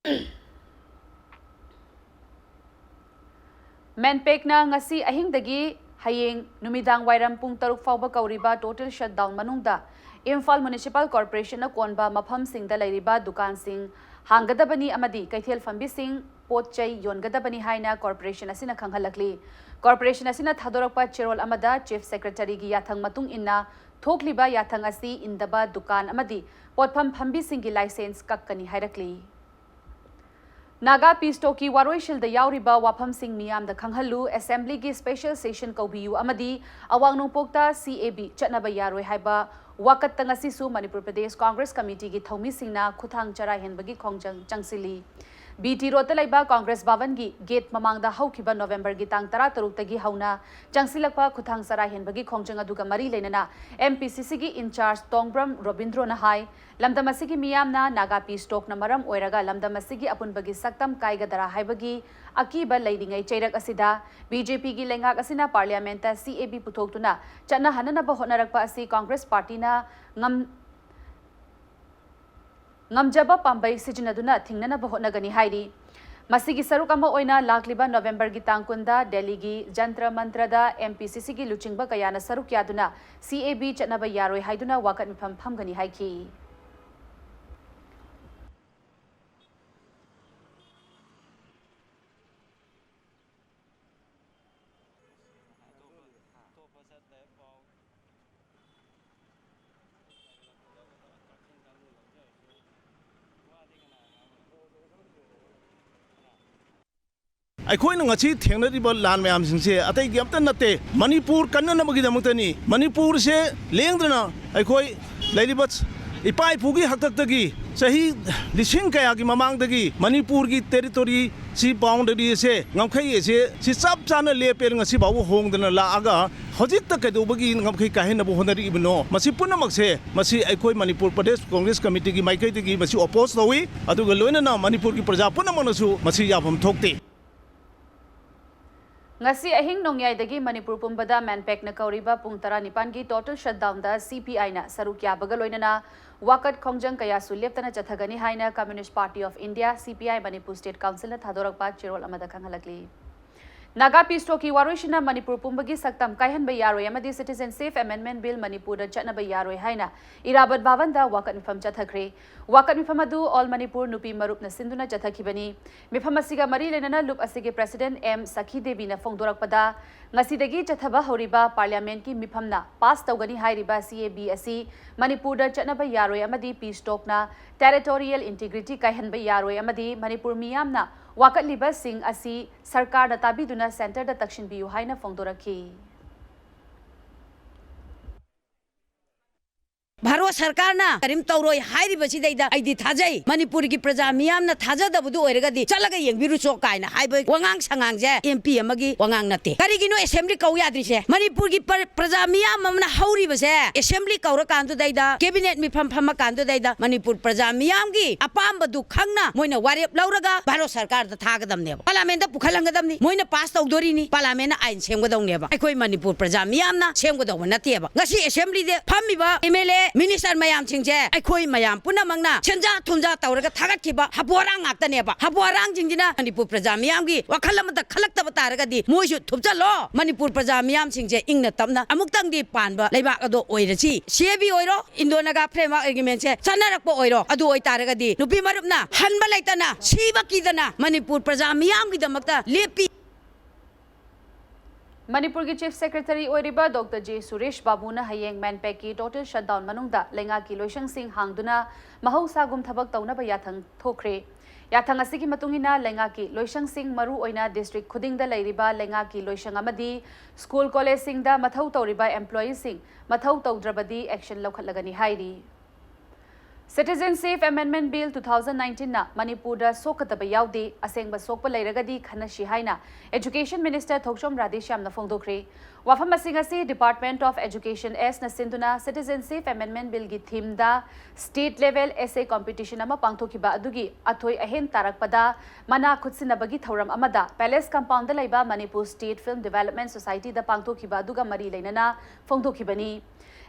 MANPACꯅ ꯉꯁꯤ ꯑꯍꯤꯡꯗꯒꯤ ꯍꯌꯦꯡ ꯅꯨꯃꯤꯗꯥꯡ ꯋꯥꯏꯔꯝ ꯄꯨꯡ ꯇꯔꯨꯛ ꯐꯥꯎꯕ ꯀꯧꯔꯤꯕ total shutdown ꯃꯅꯨꯡꯗ ꯏꯝꯐꯥꯜ Municipal Corporationꯅ ꯀꯣꯟꯕ ꯃꯐꯝꯁꯤꯡꯗ ꯂꯩꯔꯤꯕ ꯗꯨꯀꯥꯟꯁꯤꯡ ꯍꯥꯡꯒꯗꯕꯅꯤ ꯑꯃꯗꯤ ꯀꯩꯊꯦꯜ ꯐꯝꯕꯤꯁꯤꯡ ꯄꯣꯠ ꯆꯩ ꯌꯣꯟꯒꯗꯕꯅꯤ ꯍꯥꯏꯅ corporation ꯑꯁꯤꯅ ꯈꯪꯍꯜꯂꯛꯂꯤ꯫ Corporation ꯑꯁꯤꯅ ꯊꯥꯗꯣꯔꯛꯄ ꯆꯦꯔꯣꯜ ꯑꯃꯗ Chief Secretaryꯒꯤ ꯌꯥꯊꯪ ꯃꯇꯨꯡ ꯏꯟꯅ ꯊꯣꯛꯂꯤꯕ ꯌꯥꯊꯪ ꯑꯁꯤ ꯏꯟꯗꯕ ꯗꯨꯀꯥꯟ ꯑꯃꯗꯤ ꯄꯣꯠꯐꯝ ꯐꯝꯕꯤꯁꯤꯡꯒꯤ licence ꯀꯛꯀꯅꯤ ꯍꯥꯏꯔꯛꯂꯤ꯫ ꯅꯥꯒꯥ peace talkꯀꯤ ꯋꯥꯔꯣꯏꯁꯤꯜꯗ ꯌꯥꯎꯔꯤꯕ ꯋꯥꯐꯝꯁꯤꯡ ꯃꯤꯌꯥꯝꯗ ꯈꯪꯍꯜꯂꯨ, Assemblyꯒꯤ special session ꯀꯧꯕꯤꯌꯨ ꯑꯃꯗꯤ ꯑꯋꯥꯡ ꯅꯣꯡꯄꯣꯛꯇ CAB ꯆꯠꯅꯕ ꯌꯥꯔꯣꯏ ꯍꯥꯏꯕ ꯋꯥꯀꯠꯇ ꯉꯁꯤꯁꯨ ꯃꯅꯤꯄꯨꯔ ꯄ꯭ꯔꯗꯦꯁ ꯀꯣꯡꯒ꯭ꯔꯦꯁ ꯀꯃꯤꯇꯤꯒꯤ ꯊꯧꯃꯤꯁꯤꯡꯅ ꯈꯨꯊꯥꯡ ꯆꯔꯥ ꯍꯦꯟꯕꯒꯤ ꯈꯣꯡꯖꯪ ꯆꯪꯁꯤꯜꯂꯤ꯫ BT Roadꯇ ꯂꯩꯕ ꯀꯣꯡꯒ꯭ꯔꯦꯁ ꯚꯕꯟꯒꯤ gate ꯃꯃꯥꯡꯗ ꯍꯧꯈꯤꯕ ꯅꯣꯚꯦꯝꯕꯔꯒꯤ ꯇꯥꯡ ꯇꯔꯥꯇꯔꯨꯛꯇꯒꯤ ꯍꯧꯅ ꯆꯪꯁꯤꯜꯂꯛꯄ ꯈꯨꯊꯥꯡ ꯆꯔꯥ ꯍꯦꯟꯕꯒꯤ ꯈꯣꯡꯖꯪ ꯑꯗꯨꯒ ꯃꯔꯤ ꯂꯩꯅꯅ MPCCꯒꯤ in-charge ꯇꯣꯡꯕ꯭ꯔꯝ ꯔꯣꯕꯤꯟꯗ꯭ꯔꯣꯅ ꯍꯥꯏ, ꯂꯝꯗꯝ ꯑꯁꯤꯒꯤ ꯃꯤꯌꯥꯝꯅ ꯅꯥꯒꯥ peace talkꯅ ꯃꯔꯝ ꯑꯣꯏꯔꯒ ꯂꯝꯗꯝ ꯑꯁꯤꯒꯤ ꯑꯄꯨꯟꯕꯒꯤ ꯁꯛꯇꯝ ꯀꯥꯏꯒꯗꯔꯥ ꯍꯥꯏꯕꯒꯤ ꯑꯀꯤꯕ ꯂꯩꯔꯤꯉꯩ ꯆꯩꯔꯛ ꯑꯁꯤꯗ BJPꯒꯤ ꯂꯩꯉꯥꯛ ꯑꯁꯤꯅ parliamentꯇ CAB ꯄꯨꯊꯣꯛꯇꯨꯅ ꯆꯠꯅꯍꯟꯅꯅꯕ ꯍꯣꯠꯅꯔꯛꯄ ꯑꯁꯤ ꯀꯣꯡꯒ꯭ꯔꯦꯁ ꯄꯥꯔꯇꯤꯅ ꯉꯝ-, ꯉꯝꯖꯕ ꯄꯥꯝꯕꯩ ꯁꯤꯖꯤꯟꯅꯗꯨꯅ ꯊꯤꯡꯅꯅꯕ ꯍꯣꯠꯅꯒꯅꯤ ꯍꯥꯏꯔꯤ꯫ ꯃꯁꯤꯒꯤ ꯁꯔꯨꯛ ꯑꯃ ꯑꯣꯏꯅ ꯂꯥꯛꯂꯤꯕ ꯅꯣꯚꯦꯝꯕꯔꯒꯤ ꯇꯥꯡ ꯀꯨꯟꯗ ꯗꯦꯜꯂꯤꯒꯤ ꯖꯟꯇ꯭ꯔ ꯃꯟꯇ꯭ꯔꯗ MPCCꯒꯤ ꯂꯨꯆꯤꯡꯕ ꯀꯌꯥꯅ ꯁꯔꯨꯛ ꯌꯥꯗꯨꯅ CAB ꯆꯠꯅꯕ ꯌꯥꯔꯣꯏ ꯍꯥꯏꯗꯨꯅ ꯋꯥꯀꯠ ꯃꯤꯐꯝ ꯐꯝꯒꯅꯤ ꯍꯥꯏꯈꯤ꯫ ꯑꯩꯈꯣꯏꯅ ꯉꯁꯤ ꯊꯦꯡꯅꯔꯤꯕ ꯂꯥꯟ ꯃꯌꯥꯝꯁꯤꯡꯁꯦ ꯑꯇꯩꯒꯤ ꯑꯝꯇ ꯅꯠꯇꯦ, ꯃꯅꯤꯄꯨꯔ ꯀꯟꯅꯅꯕꯒꯤꯗꯃꯛꯇꯅꯤ꯫ ꯃꯅꯤꯄꯨꯔꯁꯦ ꯂꯦꯡꯗꯅ ꯑꯩꯈꯣꯏ ꯂꯩꯔꯤꯕ ꯏꯄꯥ ꯏꯄꯨꯒꯤ ꯍꯥꯛꯇꯛꯇꯒꯤ ꯆꯍꯤ ꯂꯤꯁꯤꯡ ꯀꯌꯥꯒꯤ ꯃꯃꯥꯡꯗꯒꯤ ꯃꯅꯤꯄꯨꯔꯒꯤ territory ꯁꯤ, boundary ꯑꯁꯦ, ꯉꯝꯈꯩ ꯑꯁꯦ ꯁꯤ ꯆꯞ ꯆꯥꯅ ꯂꯦꯞꯄꯦ꯫ ꯉꯁꯤ ꯐꯥꯎꯕ ꯍꯣꯡꯗꯅ ꯂꯥꯛꯑꯒ ꯍꯧꯖꯤꯛꯇ ꯀꯩꯗꯧꯕꯒꯤ ꯉꯝꯈꯩ ꯀꯥꯏꯍꯟꯅꯕ ꯍꯣꯠꯅꯔꯛꯏꯕꯅꯣ? ꯃꯁꯤ ꯄꯨꯝꯅꯃꯛꯁꯦ, ꯃꯁꯤ ꯑꯩꯈꯣꯏ ꯃꯅꯤꯄꯨꯔ ꯄ꯭ꯔꯗꯦꯁ ꯀꯣꯡꯒ꯭ꯔꯦꯁ ꯀꯃꯤꯇꯤꯒꯤ ꯃꯥꯏꯀꯩꯗꯒꯤ ꯃꯁꯤ oppose ꯇꯧꯏ, ꯑꯗꯨꯒ ꯂꯣꯏꯅꯅ ꯃꯅꯤꯄꯨꯔꯒꯤ ꯄ꯭ꯔꯖꯥ ꯄꯨꯝꯅꯃꯛꯅꯁꯨ ꯃꯁꯤ ꯌꯥꯐꯝ ꯊꯣꯛꯇꯦ꯫ ꯉꯁꯤ ꯑꯍꯤꯡ ꯅꯣꯡꯌꯥꯏꯗꯒꯤ ꯃꯅꯤꯄꯨꯔ ꯄꯨꯝꯕꯗ MANPACꯅ ꯀꯧꯔꯤꯕ ꯄꯨꯡ ꯇꯔꯥꯅꯤꯄꯥꯟꯒꯤ total shutdownꯗ CPIꯅ ꯁꯔꯨꯛ ꯌꯥꯕꯒ ꯂꯣꯏꯅꯅ ꯋꯥꯀꯠ ꯈꯣꯡꯖꯪ ꯀꯌꯥꯁꯨ ꯂꯦꯞꯇꯅ ꯆꯠꯊꯒꯅꯤ ꯍꯥꯏꯅ Communist Party of India, CPI, Manipur State Councilꯅ ꯊꯥꯗꯣꯔꯛꯄ ꯆꯦꯔꯣꯜ ꯑꯃꯗ ꯈꯪꯍꯜꯂꯛꯂꯤ꯫ ꯅꯥꯒꯥ peace talkꯀꯤ ꯋꯥꯔꯣꯏꯁꯤꯟꯅ ꯃꯅꯤꯄꯨꯔ ꯄꯨꯝꯕꯒꯤ ꯁꯛꯇꯝ ꯀꯥꯏꯍꯟꯕ ꯌꯥꯔꯣꯏ ꯑꯃꯗꯤ Citizenship Amendment Bill ꯃꯅꯤꯄꯨꯔꯗ ꯆꯠꯅꯕ ꯌꯥꯔꯣꯏ ꯍꯥꯏꯅ ꯏꯔꯥꯕꯠ ꯚꯕꯟꯗ ꯋꯥꯀꯠ ꯃꯤꯐꯝ ꯆꯠꯊꯈ꯭ꯔꯦ꯫ ꯋꯥꯀꯠ ꯃꯤꯐꯝ ꯑꯗꯨ All Manipur ꯅꯨꯄꯤ ꯃꯔꯨꯞꯅ ꯁꯤꯟꯗꯨꯅ ꯆꯠꯊꯈꯤꯕꯅꯤ꯫ ꯃꯤꯐꯝ ꯑꯁꯤꯒ ꯃꯔꯤ ꯂꯩꯅꯅ ꯂꯨꯞ ꯑꯁꯤꯒꯤ President ꯑꯦꯝ ꯁꯈꯤ ꯗꯦꯕꯤꯅ ꯐꯣꯡꯗꯣꯔꯛꯄꯗ, ꯉꯁꯤꯗꯒꯤ ꯆꯠꯊꯕ ꯍꯧꯔꯤꯕ Parliamentꯀꯤ ꯃꯤꯐꯝꯅ pass ꯇꯧꯒꯅꯤ ꯍꯥꯏꯔꯤꯕ CAB ꯑꯁꯤ ꯃꯅꯤꯄꯨꯔꯗ ꯆꯠꯅꯕ ꯌꯥꯔꯣꯏ ꯑꯃꯗꯤ peace talkꯅ territorial integrity ꯀꯥꯏꯍꯟꯕ ꯌꯥꯔꯣꯏ ꯑꯃꯗꯤ ꯃꯅꯤꯄꯨꯔ ꯃꯤꯌꯥꯝꯅ ꯋꯥꯀꯠꯂꯤꯕꯁꯤꯡ ꯑꯁꯤ ꯁꯔꯀꯥꯔꯅ ꯇꯥꯕꯤꯗꯨꯅ centreꯗ ꯇꯛꯁꯤꯟꯕꯤꯌꯨ ꯍꯥꯏꯅ ꯐꯣꯡꯗꯣꯔꯛꯈꯤ꯫ ꯚꯥꯔꯠ ꯁꯔꯀꯥꯔꯅ ꯀꯔꯤꯝ ꯇꯧꯔꯣꯏ ꯍꯥꯏꯔꯤꯕꯁꯤꯗꯩꯗ ꯑꯩꯗꯤ ꯊꯥꯖꯩ꯫ ꯃꯅꯤꯄꯨꯔꯒꯤ ꯄ꯭ꯔꯖꯥ ꯃꯤꯌꯥꯝꯅ ꯊꯥꯖꯗꯕꯗꯨ ꯑꯣꯏꯔꯒꯗꯤ ꯆꯠꯂꯒ ꯌꯦꯡꯕꯤꯔꯨꯆꯣ ꯀꯥꯏꯅ ꯍꯥꯏꯕ ꯋꯥꯉꯥꯡ ꯁꯉꯥꯡꯁꯦ MP ꯑꯃꯒꯤ ꯋꯥꯉꯥꯡ ꯅꯠꯇꯦ꯫ ꯀꯔꯤꯒꯤꯅꯣ assembly ꯀꯧ ꯌꯥꯗ꯭ꯔꯤꯁꯦ? ꯃꯅꯤꯄꯨꯔꯒꯤ ꯄ꯭ꯔ-, ꯄ꯭ꯔꯖꯥ ꯃꯤꯌꯥꯝ ꯑꯃꯅ ꯍꯧꯔꯤꯕꯁꯦ assembly ꯀꯧꯔꯀꯥꯟꯗꯨꯗꯩꯗ, cabinet ꯃꯤꯐꯝ ꯐꯝꯃꯀꯥꯟꯗꯨꯗꯩꯗ ꯃꯅꯤꯄꯨꯔ ꯄ꯭ꯔꯖꯥ ꯃꯤꯌꯥꯝꯒꯤ ꯑꯄꯥꯝꯕꯗꯨ ꯈꯪꯅ ꯃꯣꯏꯅ ꯋꯥꯔꯦꯞ ꯂꯧꯔꯒ ꯚꯥꯔꯠ ꯁꯔꯀꯥꯔꯗ ꯊꯥꯒꯗꯕꯅꯦꯕ꯫ Parliamentꯇ ꯄꯨꯈꯠꯍꯟꯒꯗꯕꯅꯤ꯫ ꯃꯣꯏꯅ pass ꯇꯧꯗꯣꯔꯤꯅꯤ꯫ Parliamentꯅ ꯑꯥꯏꯟ ꯁꯦꯝꯒꯗꯧꯅꯦꯕ꯫ ꯑꯩꯈꯣꯏ ꯃꯅꯤꯄꯨꯔ ꯄ꯭ꯔꯖꯥ ꯃꯤꯌꯥꯝꯅ ꯁꯦꯝꯒꯗꯧꯕ ꯅꯠꯇꯦꯕ꯫ ꯉꯁꯤ assemblyꯗ ꯐꯝꯃꯤꯕ MLA, minister ꯃꯌꯥꯝꯁꯤꯡꯁꯦ ꯑꯩꯈꯣꯏ ꯃꯌꯥꯝ ꯄꯨꯝꯅꯃꯛꯅ ꯁꯦꯟꯖꯥ ꯊꯨꯝꯖꯥ ꯇꯧꯔꯒ ꯊꯥꯒꯠꯈꯤꯕ ꯍꯥꯕꯣ ꯍꯥꯔꯥꯡ ꯉꯥꯛꯇꯅꯦꯕ꯫ ꯍꯥꯕꯣ ꯍꯥꯔꯥꯡꯁꯤꯡꯁꯤꯅ ꯃꯅꯤꯄꯨꯔ ꯄ꯭ꯔꯖꯥ ꯃꯤꯌꯥꯝꯒꯤ ꯋꯥꯈꯜ ꯑꯃꯇ ꯈꯜꯂꯛꯇꯕ ꯇꯥꯔꯒꯗꯤ ꯃꯣꯏꯁꯨ ꯊꯨꯞꯆꯜꯂꯣ꯫ ꯃꯅꯤꯄꯨꯔ ꯄ꯭ꯔꯖꯥ ꯃꯤꯌꯥꯝꯁꯤꯡꯁꯦ ꯏꯪꯅ ꯇꯞꯅ ꯑꯃꯨꯛꯇꯪꯗꯤ ꯄꯥꯟꯕ ꯂꯩꯕꯥꯛ ꯑꯗꯣ ꯑꯣꯏꯔꯁꯤ꯫ CAB ꯑꯣꯏꯔꯣ, Indo Naga Framework Agreementꯁꯦ ꯆꯠꯅꯔꯛꯄ ꯑꯣꯏꯔꯣ, ꯑꯗꯨ ꯑꯣꯏꯇꯥꯔꯒꯗꯤ ꯅꯨꯄꯤ ꯃꯔꯨꯞꯅ ꯍꯟꯕ ꯂꯩꯇꯅ, ꯁꯤꯕ ꯀꯤꯗꯅ ꯃꯅꯤꯄꯨꯔ ꯄ꯭ꯔꯖꯥ ꯃꯤꯌꯥꯝꯒꯤꯗꯃꯛꯇ ꯂꯦꯞꯄꯤ꯫ ꯃꯅꯤꯄꯨꯔꯒꯤ Chief Secretary ꯑꯣꯏꯔꯤꯕ Doctor J ꯁꯨꯔꯦꯁ ꯕꯥꯕꯨꯅ ꯍꯌꯦꯡ MANPACꯀꯤ total shutdown ꯃꯅꯨꯡꯗ ꯂꯩꯉꯥꯛꯀꯤ ꯂꯣꯏꯁꯪꯁꯤꯡ ꯍꯥꯡꯗꯨꯅ ꯃꯍꯧꯁꯥꯒꯨꯝ ꯊꯕꯛ ꯇꯧꯅꯕ ꯌꯥꯊꯪ ꯊꯣꯛꯈ꯭ꯔꯦ꯫ ꯌꯥꯊꯪ ꯑꯁꯤꯒꯤ ꯃꯇꯨꯡ ꯏꯟꯅ ꯂꯩꯉꯥꯛꯀꯤ ꯂꯣꯏꯁꯪꯁꯤꯡ, ꯃꯔꯨ ꯑꯣꯏꯅ district ꯈꯨꯗꯤꯡꯗ ꯂꯩꯔꯤꯕ ꯂꯩꯉꯥꯛꯀꯤ ꯂꯣꯏꯁꯪ ꯑꯃꯗꯤ school collegeꯁꯤꯡꯗ ꯃꯊꯧ ꯇꯧꯔꯤꯕ employeeꯁꯤꯡ ꯃꯊꯧ ꯇꯧꯗ꯭ꯔꯕꯗꯤ action ꯂꯧꯈꯠꯂꯒꯅꯤ ꯍꯥꯏꯔꯤ꯫ Citizenship Amendment Bill two thousand nineteenꯅ ꯃꯅꯤꯄꯨꯔꯗ ꯁꯣꯛꯀꯗꯕ ꯌꯥꯎꯗꯦ, ꯑꯁꯦꯡꯕ ꯁꯣꯛꯄ ꯂꯩꯔꯒꯗꯤ ꯈꯟꯅꯁꯤ ꯍꯥꯏꯅ Education Minister ꯊꯣꯛꯆꯣꯝ ꯔꯥꯙꯦꯁ꯭ꯌꯥꯝꯅ ꯐꯣꯡꯗꯣꯛꯈ꯭ꯔꯦ꯫ ꯋꯥꯐꯝ ꯑꯁꯤꯡ ꯑꯁꯤ Department of Education Sꯅ ꯁꯤꯟꯗꯨꯅ Citizenship Amendment Billꯒꯤ themeꯗ state level essay competition ꯑꯃ ꯄꯥꯡꯊꯣꯛꯈꯤꯕ ꯑꯗꯨꯒꯤ ꯑꯊꯣꯏ ꯑꯍꯦꯟ ꯇꯥꯔꯛꯄꯗ ꯃꯅꯥ ꯈꯨꯠꯁꯤꯟꯅꯕꯒꯤ ꯊꯧꯔꯝ ꯑꯃꯗ Palace Compoundꯗ ꯂꯩꯕ Manipur State Film Development Societyꯗ ꯄꯥꯡꯊꯣꯛꯈꯤꯕ ꯑꯗꯨꯒ ꯃꯔꯤ ꯂꯩꯅꯅ ꯐꯣꯡꯗꯣꯛꯈꯤꯕꯅꯤ꯫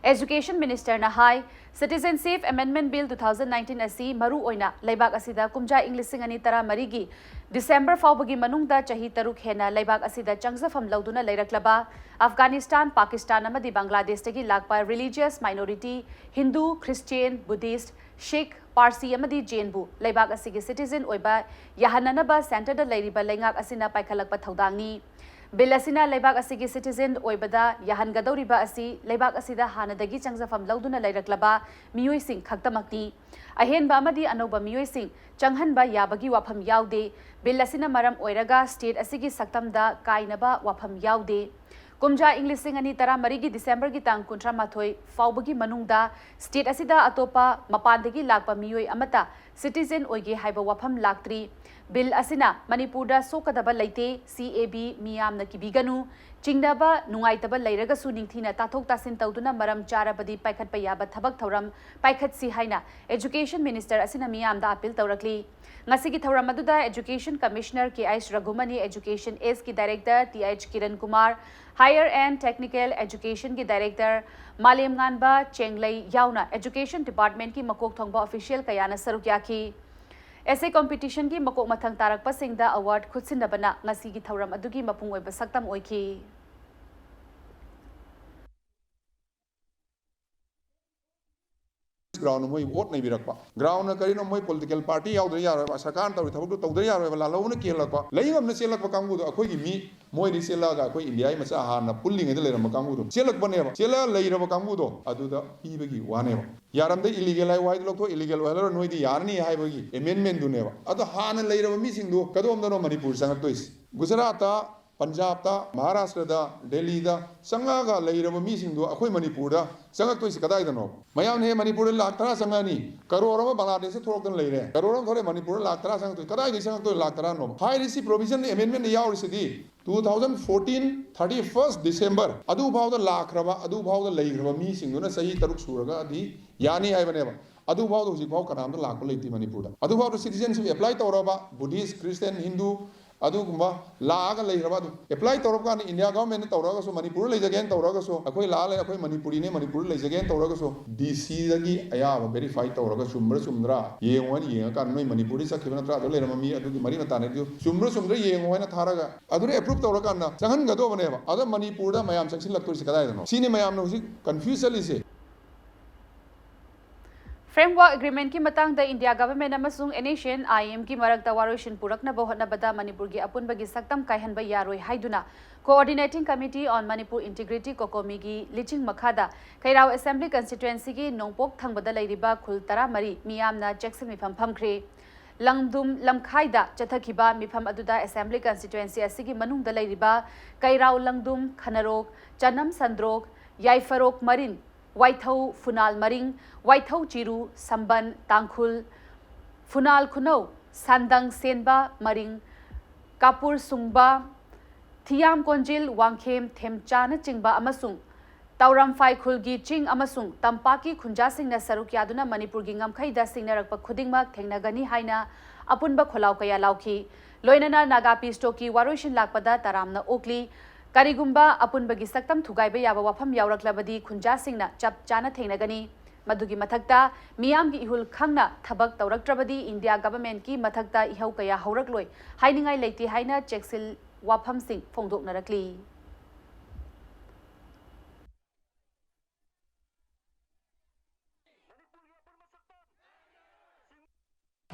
Education Ministerꯅ ꯍꯥꯏ, Citizenship Amendment Bill two thousand nineteen ꯑꯁꯤ ꯃꯔꯨ ꯑꯣꯏꯅ ꯂꯩꯕꯥꯛ ꯑꯁꯤꯗ ꯀꯨꯝꯖꯥ ꯏꯪ ꯂꯤꯁꯤꯡ ꯑꯅꯤ ꯇꯔꯥ ꯃꯔꯤꯒꯤ December ꯐꯥꯎꯕꯒꯤ ꯃꯅꯨꯡꯗ ꯆꯍꯤ ꯇꯔꯨꯛ ꯍꯦꯟꯅ ꯂꯩꯕꯥꯛ ꯑꯁꯤꯗ ꯆꯪꯖꯐꯝ ꯂꯧꯗꯨꯅ ꯂꯩꯔꯛꯂꯕ Afghanistan, Pakistan ꯑꯃꯗꯤ ꯕꯪꯒ꯭ꯂꯥꯗꯦꯁꯇꯒꯤ ꯂꯥꯛꯄ religious minority Hindu, Christian, Buddhist, Sikh, Parsi ꯑꯃꯗꯤ Jainꯕꯨ ꯂꯩꯕꯥꯛ ꯑꯁꯤꯒꯤ citizen ꯑꯣꯏꯕ ꯌꯥꯍꯟꯅꯅꯕ centreꯗ ꯂꯩꯔꯤꯕ ꯂꯩꯉꯥꯛ ꯑꯁꯤꯅ ꯄꯥꯏꯈꯠꯂꯛꯄ ꯊꯧꯗꯥꯡꯅꯤ꯫ Bill ꯑꯁꯤꯅ ꯂꯩꯕꯥꯛ ꯑꯁꯤꯒꯤ citizen ꯑꯣꯏꯕꯗ ꯌꯥꯍꯟꯒꯗꯧꯔꯤꯕ ꯑꯁꯤ ꯂꯩꯕꯥꯛ ꯑꯁꯤꯗ ꯍꯥꯟꯅꯗꯒꯤ ꯆꯪꯖꯐꯝ ꯂꯧꯗꯨꯅ ꯂꯩꯔꯛꯂꯕ ꯃꯤꯑꯣꯏꯁꯤꯡ ꯈꯛꯇꯃꯛꯅꯤ꯫ ꯑꯍꯦꯟꯕ ꯑꯃꯗꯤ ꯑꯅꯧꯕ ꯃꯤꯑꯣꯏꯁꯤꯡ ꯆꯪꯍꯟꯕ ꯌꯥꯕꯒꯤ ꯋꯥꯐꯝ ꯌꯥꯎꯗꯦ꯫ Bill ꯑꯁꯤꯅ ꯃꯔꯝ ꯑꯣꯏꯔꯒ state ꯑꯁꯤꯒꯤ ꯁꯛꯇꯝꯗ ꯀꯥꯏꯅꯕ ꯋꯥꯐꯝ ꯌꯥꯎꯗꯦ꯫ ꯀꯨꯝꯖꯥ ꯏꯪ ꯂꯤꯁꯤꯡ ꯑꯅꯤ ꯇꯔꯥ ꯃꯔꯤꯒꯤ Decemberꯒꯤ ꯇꯥꯡ ꯀꯨꯟꯊ꯭ꯔꯥ ꯃꯥꯊꯣꯏ ꯐꯥꯎꯕꯒꯤ ꯃꯅꯨꯡꯗ state ꯑꯁꯤꯗ ꯑꯇꯣꯞꯄ ꯃꯄꯥꯟꯗꯒꯤ ꯂꯥꯛꯄ ꯃꯤꯑꯣꯏ ꯑꯃꯠꯇ citizen ꯑꯣꯏꯒꯦ ꯍꯥꯏꯕ ꯋꯥꯐꯝ ꯂꯥꯛꯇ꯭ꯔꯤ꯫ Bill ꯑꯁꯤꯅ ꯃꯅꯤꯄꯨꯔꯗ ꯁꯣꯛꯀꯗꯕ ꯂꯩꯇꯦ, CAB ꯃꯤꯌꯥꯝꯅ ꯀꯤꯕꯤꯒꯅꯨ, ꯆꯤꯡꯅꯕ, ꯅꯨꯡꯉꯥꯏꯇꯕ ꯂꯩꯔꯒꯁꯨ ꯅꯤꯡꯊꯤꯅ ꯇꯥꯊꯣꯛ ꯇꯥꯁꯤꯟ ꯇꯧꯗꯨꯅ ꯃꯔꯝ ꯆꯥꯔꯕꯗꯤ ꯄꯥꯏꯈꯠꯄ ꯌꯥꯕ ꯊꯕꯛ ꯊꯧꯔꯝ ꯄꯥꯏꯈꯠꯁꯤ ꯍꯥꯏꯅ Education Minister ꯑꯁꯤꯅ ꯃꯤꯌꯥꯝꯗ appeal ꯇꯧꯔꯛꯂꯤ꯫ ꯉꯁꯤꯒꯤ ꯊꯧꯔꯝ ꯑꯗꯨꯗ Education Commissioner K H Raghuman, Education Sꯒꯤ Director T H Kiran Kumar, Higher and Technical Educationꯒꯤ Director ꯃꯥꯂꯦꯝꯉꯥꯟꯕ ꯆꯦꯡꯂꯩ ꯌꯥꯎꯅ Education Departmentꯀꯤ ꯃꯀꯣꯛ ꯊꯣꯡꯕ official ꯀꯌꯥꯅ ꯁꯔꯨꯛ ꯌꯥꯈꯤ꯫ Essay competitionꯒꯤ ꯃꯀꯣꯛ ꯃꯊꯪ ꯇꯥꯔꯛꯄꯁꯤꯡꯗ award ꯈꯨꯠꯁꯤꯟꯅꯕꯅ ꯉꯁꯤꯒꯤ ꯊꯧꯔꯝ ꯑꯗꯨꯒꯤ ꯃꯄꯨꯡ ꯑꯣꯏꯕ ꯁꯛꯇꯝ ꯑꯣꯏꯈꯤ꯫ ꯒ꯭ꯔꯥꯎꯟꯗ ꯃꯣꯏ ꯚꯣꯠ ꯅꯩꯕꯤꯔꯛꯄ꯫ ꯒ꯭ꯔꯥꯎꯟꯗ ꯀꯔꯤꯅꯣ, ꯃꯣꯏ ꯄꯣꯂꯤꯇꯤꯀꯦꯜ ꯄꯥꯔꯇꯤ ꯌꯥꯎꯗ꯭ꯔ ꯌꯥꯔꯣꯏꯕ, ꯁꯔꯀꯥꯔꯅ ꯇꯧꯔꯤ ꯊꯕꯛꯇꯣ ꯇꯧꯗ꯭ꯔ ꯌꯥꯔꯣꯏꯕ, ꯂꯥꯜꯍꯧꯕꯅ ꯀꯦꯜꯂꯛꯄ, ꯂꯩ ꯉꯝꯅ ꯆꯦꯜꯂꯛꯄ ꯀꯥꯡꯕꯨꯗꯣ ꯑꯩꯈꯣꯏꯒꯤ ꯃꯤ꯫ ꯃꯣꯏꯗꯤ ꯆꯦꯜꯂꯛꯑꯒ ꯑꯩꯈꯣꯏ ꯏꯟꯗꯤꯌꯥꯒꯤ ꯃꯆꯥ ꯍꯥꯟꯅ ꯄꯨꯜꯂꯤꯉꯩꯗ ꯂꯩꯔꯝꯕ ꯀꯥꯡꯕꯨꯗꯣ ꯆꯦꯜꯂꯛꯄꯅꯦꯕ꯫ ꯆꯦꯜꯂꯛꯑ ꯂꯩꯔꯕ ꯀꯥꯡꯕꯨꯗꯣ ꯑꯗꯨꯗ ꯄꯤꯕꯒꯤ ꯋꯥꯅꯦꯕ꯫ ꯌꯥꯔꯝꯗꯦ, ꯏꯂꯤꯒꯦꯜ ꯍꯥꯏ ꯋꯥꯍꯩꯗꯣ ꯂꯧꯊꯣꯛ, ꯏꯂꯤꯒꯦꯜ ꯑꯣꯏꯍꯜꯂꯔꯣꯏ, ꯅꯣꯏꯗꯤ ꯌꯥꯔꯅꯤ ꯍꯥꯏꯕꯒꯤ ꯑꯦꯃꯦꯟꯃꯦꯟꯗꯨꯅꯦꯕ꯫ ꯑꯗꯣ ꯍꯥꯟꯅ ꯂꯩꯔꯕ ꯃꯤꯁꯤꯡꯗꯣ ꯀꯗꯣꯝꯗꯅꯣ ꯃꯅꯤꯄꯨꯔ ꯆꯪꯉꯛꯇꯣꯏꯁꯦ? ꯒꯨꯖꯔꯥꯠꯇ, ꯄꯟꯖꯥꯕꯇ, ꯃꯍꯥꯔꯥꯁꯇ꯭ꯔꯗ, ꯗꯦꯜꯂꯤꯗ ꯆꯪꯉꯛꯑꯒ ꯂꯩꯔꯕ ꯃꯤꯁꯤꯡꯗꯣ ꯑꯩꯈꯣꯏ ꯃꯅꯤꯄꯨꯔꯗ ꯆꯪꯉꯛꯇꯣꯏꯁꯦ ꯀꯗꯥꯏꯗꯅꯣ? ꯃꯌꯥꯝꯅ ꯍꯦ ꯃꯅꯤꯄꯨꯔꯗ ꯂꯥꯛ ꯇꯔꯥ ꯆꯪꯉꯛꯑꯅꯤ, ꯀꯔꯣꯔ ꯑꯃ ꯕꯪꯒ꯭ꯂꯥꯗꯦꯁꯇ ꯊꯣꯛꯂꯛꯇꯅ ꯂꯩꯔꯦ, ꯀꯔꯣꯔ ꯑꯃ ꯊꯣꯛꯂꯛꯑꯦ, ꯃꯅꯤꯄꯨꯔꯗ ꯂꯥꯛ ꯇꯔꯥ ꯆꯪꯉꯛꯇꯣꯏ, ꯀꯗꯥꯏꯗꯒꯤ ꯆꯪꯉꯛꯇꯣꯏ ꯂꯥꯛ ꯇꯔꯥꯅꯣ? ꯍꯥꯏꯔꯤꯁꯤ provision ꯑꯦꯃꯦꯟꯃꯦꯟꯗ ꯌꯥꯎꯔꯤꯁꯤꯗꯤ two thousand fourteen thirty first December ꯑꯗꯨꯐꯥꯎꯗ ꯂꯥꯛꯈ꯭ꯔꯕ, ꯑꯗꯨꯐꯥꯎꯗ ꯂꯩꯈ꯭ꯔꯕ ꯃꯤꯁꯤꯡꯗꯨꯅ ꯆꯍꯤ ꯇꯔꯨꯛ ꯁꯨꯔꯒꯗꯤ ꯌꯥꯅꯤ ꯍꯥꯏꯕꯅꯦꯕ꯫ ꯑꯗꯨꯐꯥꯎꯗ ꯍꯧꯖꯤꯛꯐꯥꯎ ꯀꯅꯥꯝꯇ ꯂꯥꯛꯄ ꯂꯩꯇꯦ ꯃꯅꯤꯄꯨꯔꯗ꯫ ꯑꯗꯨꯐꯥꯎꯗ ꯁꯤꯇꯤꯖꯦꯟꯁꯤꯞ ꯑꯦꯄ꯭ꯂꯥꯏ ꯇꯧꯔꯕ ꯕꯨꯙꯤꯁ, ꯈ꯭ꯔꯤꯁꯇꯤꯌꯟ, ꯍꯤꯟꯗꯨ ꯑꯗꯨꯒꯨꯝꯕ ꯂꯥꯛꯑꯒ ꯂꯩꯈ꯭ꯔꯕ ꯑꯗꯨ ꯑꯦꯄ꯭ꯂꯥꯏ ꯇꯧꯔꯕ ꯀꯥꯟꯗ ꯏꯟꯗꯤꯌꯥ ꯒꯚꯔꯟꯃꯦꯟꯠꯅ ꯇꯧꯔꯒꯁꯨ, ꯃꯅꯤꯄꯨꯔꯗ ꯂꯩꯖꯒꯦꯅ ꯇꯧꯔꯒꯁꯨ, ꯑꯩꯈꯣꯏ ꯂꯥꯛꯑ ꯂꯩ, ꯑꯩꯈꯣꯏ ꯃꯅꯤꯄꯨꯔꯤꯅꯦ, ꯃꯅꯤꯄꯨꯔꯗ ꯂꯩꯖꯒꯦꯅ ꯇꯧꯔꯒꯁꯨ ꯗꯤ ꯁꯤꯗꯒꯤ ꯑꯌꯥꯕ ꯚꯦꯔꯤꯐꯥꯏ ꯇꯧꯔꯒ ꯆꯨꯝꯕ꯭ꯔꯥ ꯆꯨꯝꯗ꯭ꯔꯥ ꯌꯦꯡꯉꯣ ꯍꯥꯏꯅ ꯌꯦꯡꯉꯀꯥꯟꯗ ꯅꯣꯏ ꯃꯅꯤꯄꯨꯔꯗ ꯆꯠꯈꯤꯕ ꯅꯠꯇ꯭ꯔꯥ, ꯑꯗꯨ ꯂꯩꯔꯝꯕ ꯃꯤ ꯑꯗꯨꯒꯤ ꯃꯔꯤ ꯃꯇꯥꯅꯤ ꯑꯗꯨ ꯆꯨꯝꯕ꯭ꯔꯥ ꯆꯨꯝꯗ꯭ꯔꯥ ꯌꯦꯡꯉꯣ ꯍꯥꯏꯅ ꯊꯥꯔꯒ ꯑꯗꯨꯅ ꯑꯦꯄ꯭ꯔꯨꯞ ꯇꯧꯔꯀꯥꯟꯗ ꯆꯪꯍꯟꯒꯗꯧꯕꯅꯦꯕ꯫ ꯑꯗ ꯃꯅꯤꯄꯨꯔꯗ ꯃꯌꯥꯝ ꯆꯪꯁꯤꯜꯂꯛꯇꯣꯏꯁꯦ ꯀꯗꯥꯏꯗꯅꯣ? ꯁꯤꯅꯤ ꯃꯌꯥꯝꯅ ꯍꯧꯖꯤꯛ ꯀꯟꯐ꯭ꯌꯨꯁ ꯆꯠꯂꯤꯁꯦ꯫ ꯐ꯭ꯔꯦꯝꯋꯥꯔꯛ ꯑꯦꯒ꯭ꯔꯤꯃꯦꯟꯠꯀꯤ ꯃꯇꯥꯡꯗ ꯏꯟꯗꯤꯌꯥ ꯒꯚꯔꯟꯃꯦꯟꯠ ꯑꯃꯁꯨꯡ ꯑꯦꯟ ꯑꯦꯁ ꯑꯦꯟ ꯑꯥꯏ ꯑꯦꯝꯒꯤ ꯃꯔꯛꯇ ꯋꯥꯔꯣꯏꯁꯤꯟ ꯄꯨꯔꯛꯅꯕ ꯍꯣꯠꯅꯕꯗ ꯃꯅꯤꯄꯨꯔꯒꯤ ꯑꯄꯨꯟꯕꯒꯤ ꯁꯛꯇꯝ ꯀꯥꯏꯍꯟꯕ ꯌꯥꯔꯣꯏ ꯍꯥꯏꯗꯨꯅ Coordinating Committee on Manipur Integrity, ꯀꯣꯀꯣꯃꯤꯒꯤ ꯂꯤꯆꯤꯡ ꯃꯈꯥꯗ ꯀꯩꯔꯥꯎ ꯑꯦꯁꯦꯝꯕ꯭ꯂꯤ ꯀꯟꯁꯇꯤꯇ꯭ꯋꯦꯟꯁꯤꯒꯤ ꯅꯣꯡꯄꯣꯛ ꯊꯪꯕꯗ ꯂꯩꯔꯤꯕ ꯈꯨꯜ ꯇꯔꯥꯃꯔꯤ ꯃꯤꯌꯥꯝꯅ ꯆꯦꯛꯁꯤꯟ ꯃꯤꯐꯝ ꯐꯝꯈ꯭ꯔꯦ꯫ ꯂꯪꯗꯨꯝ ꯂꯝꯈꯥꯏꯗ ꯆꯠꯊꯈꯤꯕ ꯃꯤꯐꯝ ꯑꯗꯨꯗ ꯑꯦꯁꯦꯝꯕ꯭ꯂꯤ ꯀꯟꯁꯇꯤꯇ꯭ꯋꯦꯟꯁꯤ ꯑꯁꯤꯒꯤ ꯃꯅꯨꯡꯗ ꯂꯩꯔꯤꯕ ꯀꯩꯔꯥꯎ, ꯂꯪꯗꯨꯝ, ꯈꯅꯔꯣꯛ, ꯆꯅꯝ ꯁꯟꯗ꯭ꯔꯣꯛ, ꯌꯥꯏꯐꯔꯣꯛ ꯃꯔꯤꯟ, ꯋꯥꯏꯊꯧ ꯐꯨꯅꯥꯜ ꯃꯔꯤꯡ, ꯋꯥꯏꯊꯧ ꯆꯤꯔꯨ, ꯁꯝꯕꯟ, ꯇꯥꯡꯈꯨꯜ, ꯐꯨꯅꯥꯜ ꯈꯨꯅꯧ, ꯁꯥꯟꯗꯪ ꯁꯦꯟꯕ ꯃꯔꯤꯡ, ꯀꯥꯄꯨꯔ ꯁꯨꯡꯕ, ꯊꯤꯌꯥꯝ ꯀꯣꯟꯖꯤꯜ, ꯋꯥꯡꯈꯦꯝ ꯊꯦꯝꯆꯥꯅꯆꯤꯡꯕ ꯑꯃꯁꯨꯡ ꯇꯧꯔꯝꯐꯥꯏ ꯈꯨꯜꯒꯤ ꯆꯤꯡ ꯑꯃꯁꯨꯡ ꯇꯝꯄꯥꯛꯀꯤ ꯈꯨꯟꯖꯥꯁꯤꯡꯅ ꯁꯔꯨꯛ ꯌꯥꯗꯨꯅ ꯃꯅꯤꯄꯨꯔꯒꯤ ꯉꯝꯈꯩꯗ ꯁꯤꯡꯅꯔꯛꯄ ꯈꯨꯗꯤꯡꯃꯛ ꯊꯦꯡꯅꯒꯅꯤ ꯍꯥꯏꯅ ꯑꯄꯨꯟꯕ ꯈꯣꯜꯂꯥꯎ ꯀꯌꯥ ꯂꯥꯎꯈꯤ꯫ ꯂꯣꯏꯅꯅ ꯅꯥꯒꯥ ꯄꯤꯁ ꯇꯣꯛꯀꯤ ꯋꯥꯔꯣꯏꯁꯤꯟ ꯂꯥꯛꯄꯗ ꯇꯔꯥꯝꯅ ꯑꯣꯛꯂꯤ꯫ ꯀꯔꯤꯒꯨꯝꯕ ꯑꯄꯨꯟꯕꯒꯤ ꯁꯛꯇꯝ ꯊꯨꯒꯥꯏꯕ ꯌꯥꯕ ꯋꯥꯐꯝ ꯌꯥꯎꯔꯛꯂꯕꯗꯤ ꯈꯨꯟꯖꯥꯁꯤꯡꯅ ꯆꯞ ꯆꯥꯅ ꯊꯦꯡꯅꯒꯅꯤ꯫ ꯃꯗꯨꯒꯤ ꯃꯊꯛꯇ ꯃꯤꯌꯥꯝꯒꯤ ꯏꯍꯨꯜ ꯈꯪꯅ ꯊꯕꯛ ꯇꯧꯔꯛꯇ꯭ꯔꯕꯗꯤ ꯏꯟꯗꯤꯌꯥ ꯒꯚꯔꯟꯃꯦꯟꯠꯀꯤ ꯃꯊꯛꯇ ꯏꯍꯧ ꯀꯌꯥ ꯍꯧꯔꯛꯂꯣꯏ ꯍꯥꯏꯅꯤꯡꯉꯥꯏ ꯂꯩꯇꯦ ꯍꯥꯏꯅ ꯆꯦꯛꯁꯤꯜ ꯋꯥꯐꯝꯁꯤꯡ ꯐꯣꯡꯗꯣꯛꯅꯔꯛꯂꯤ꯫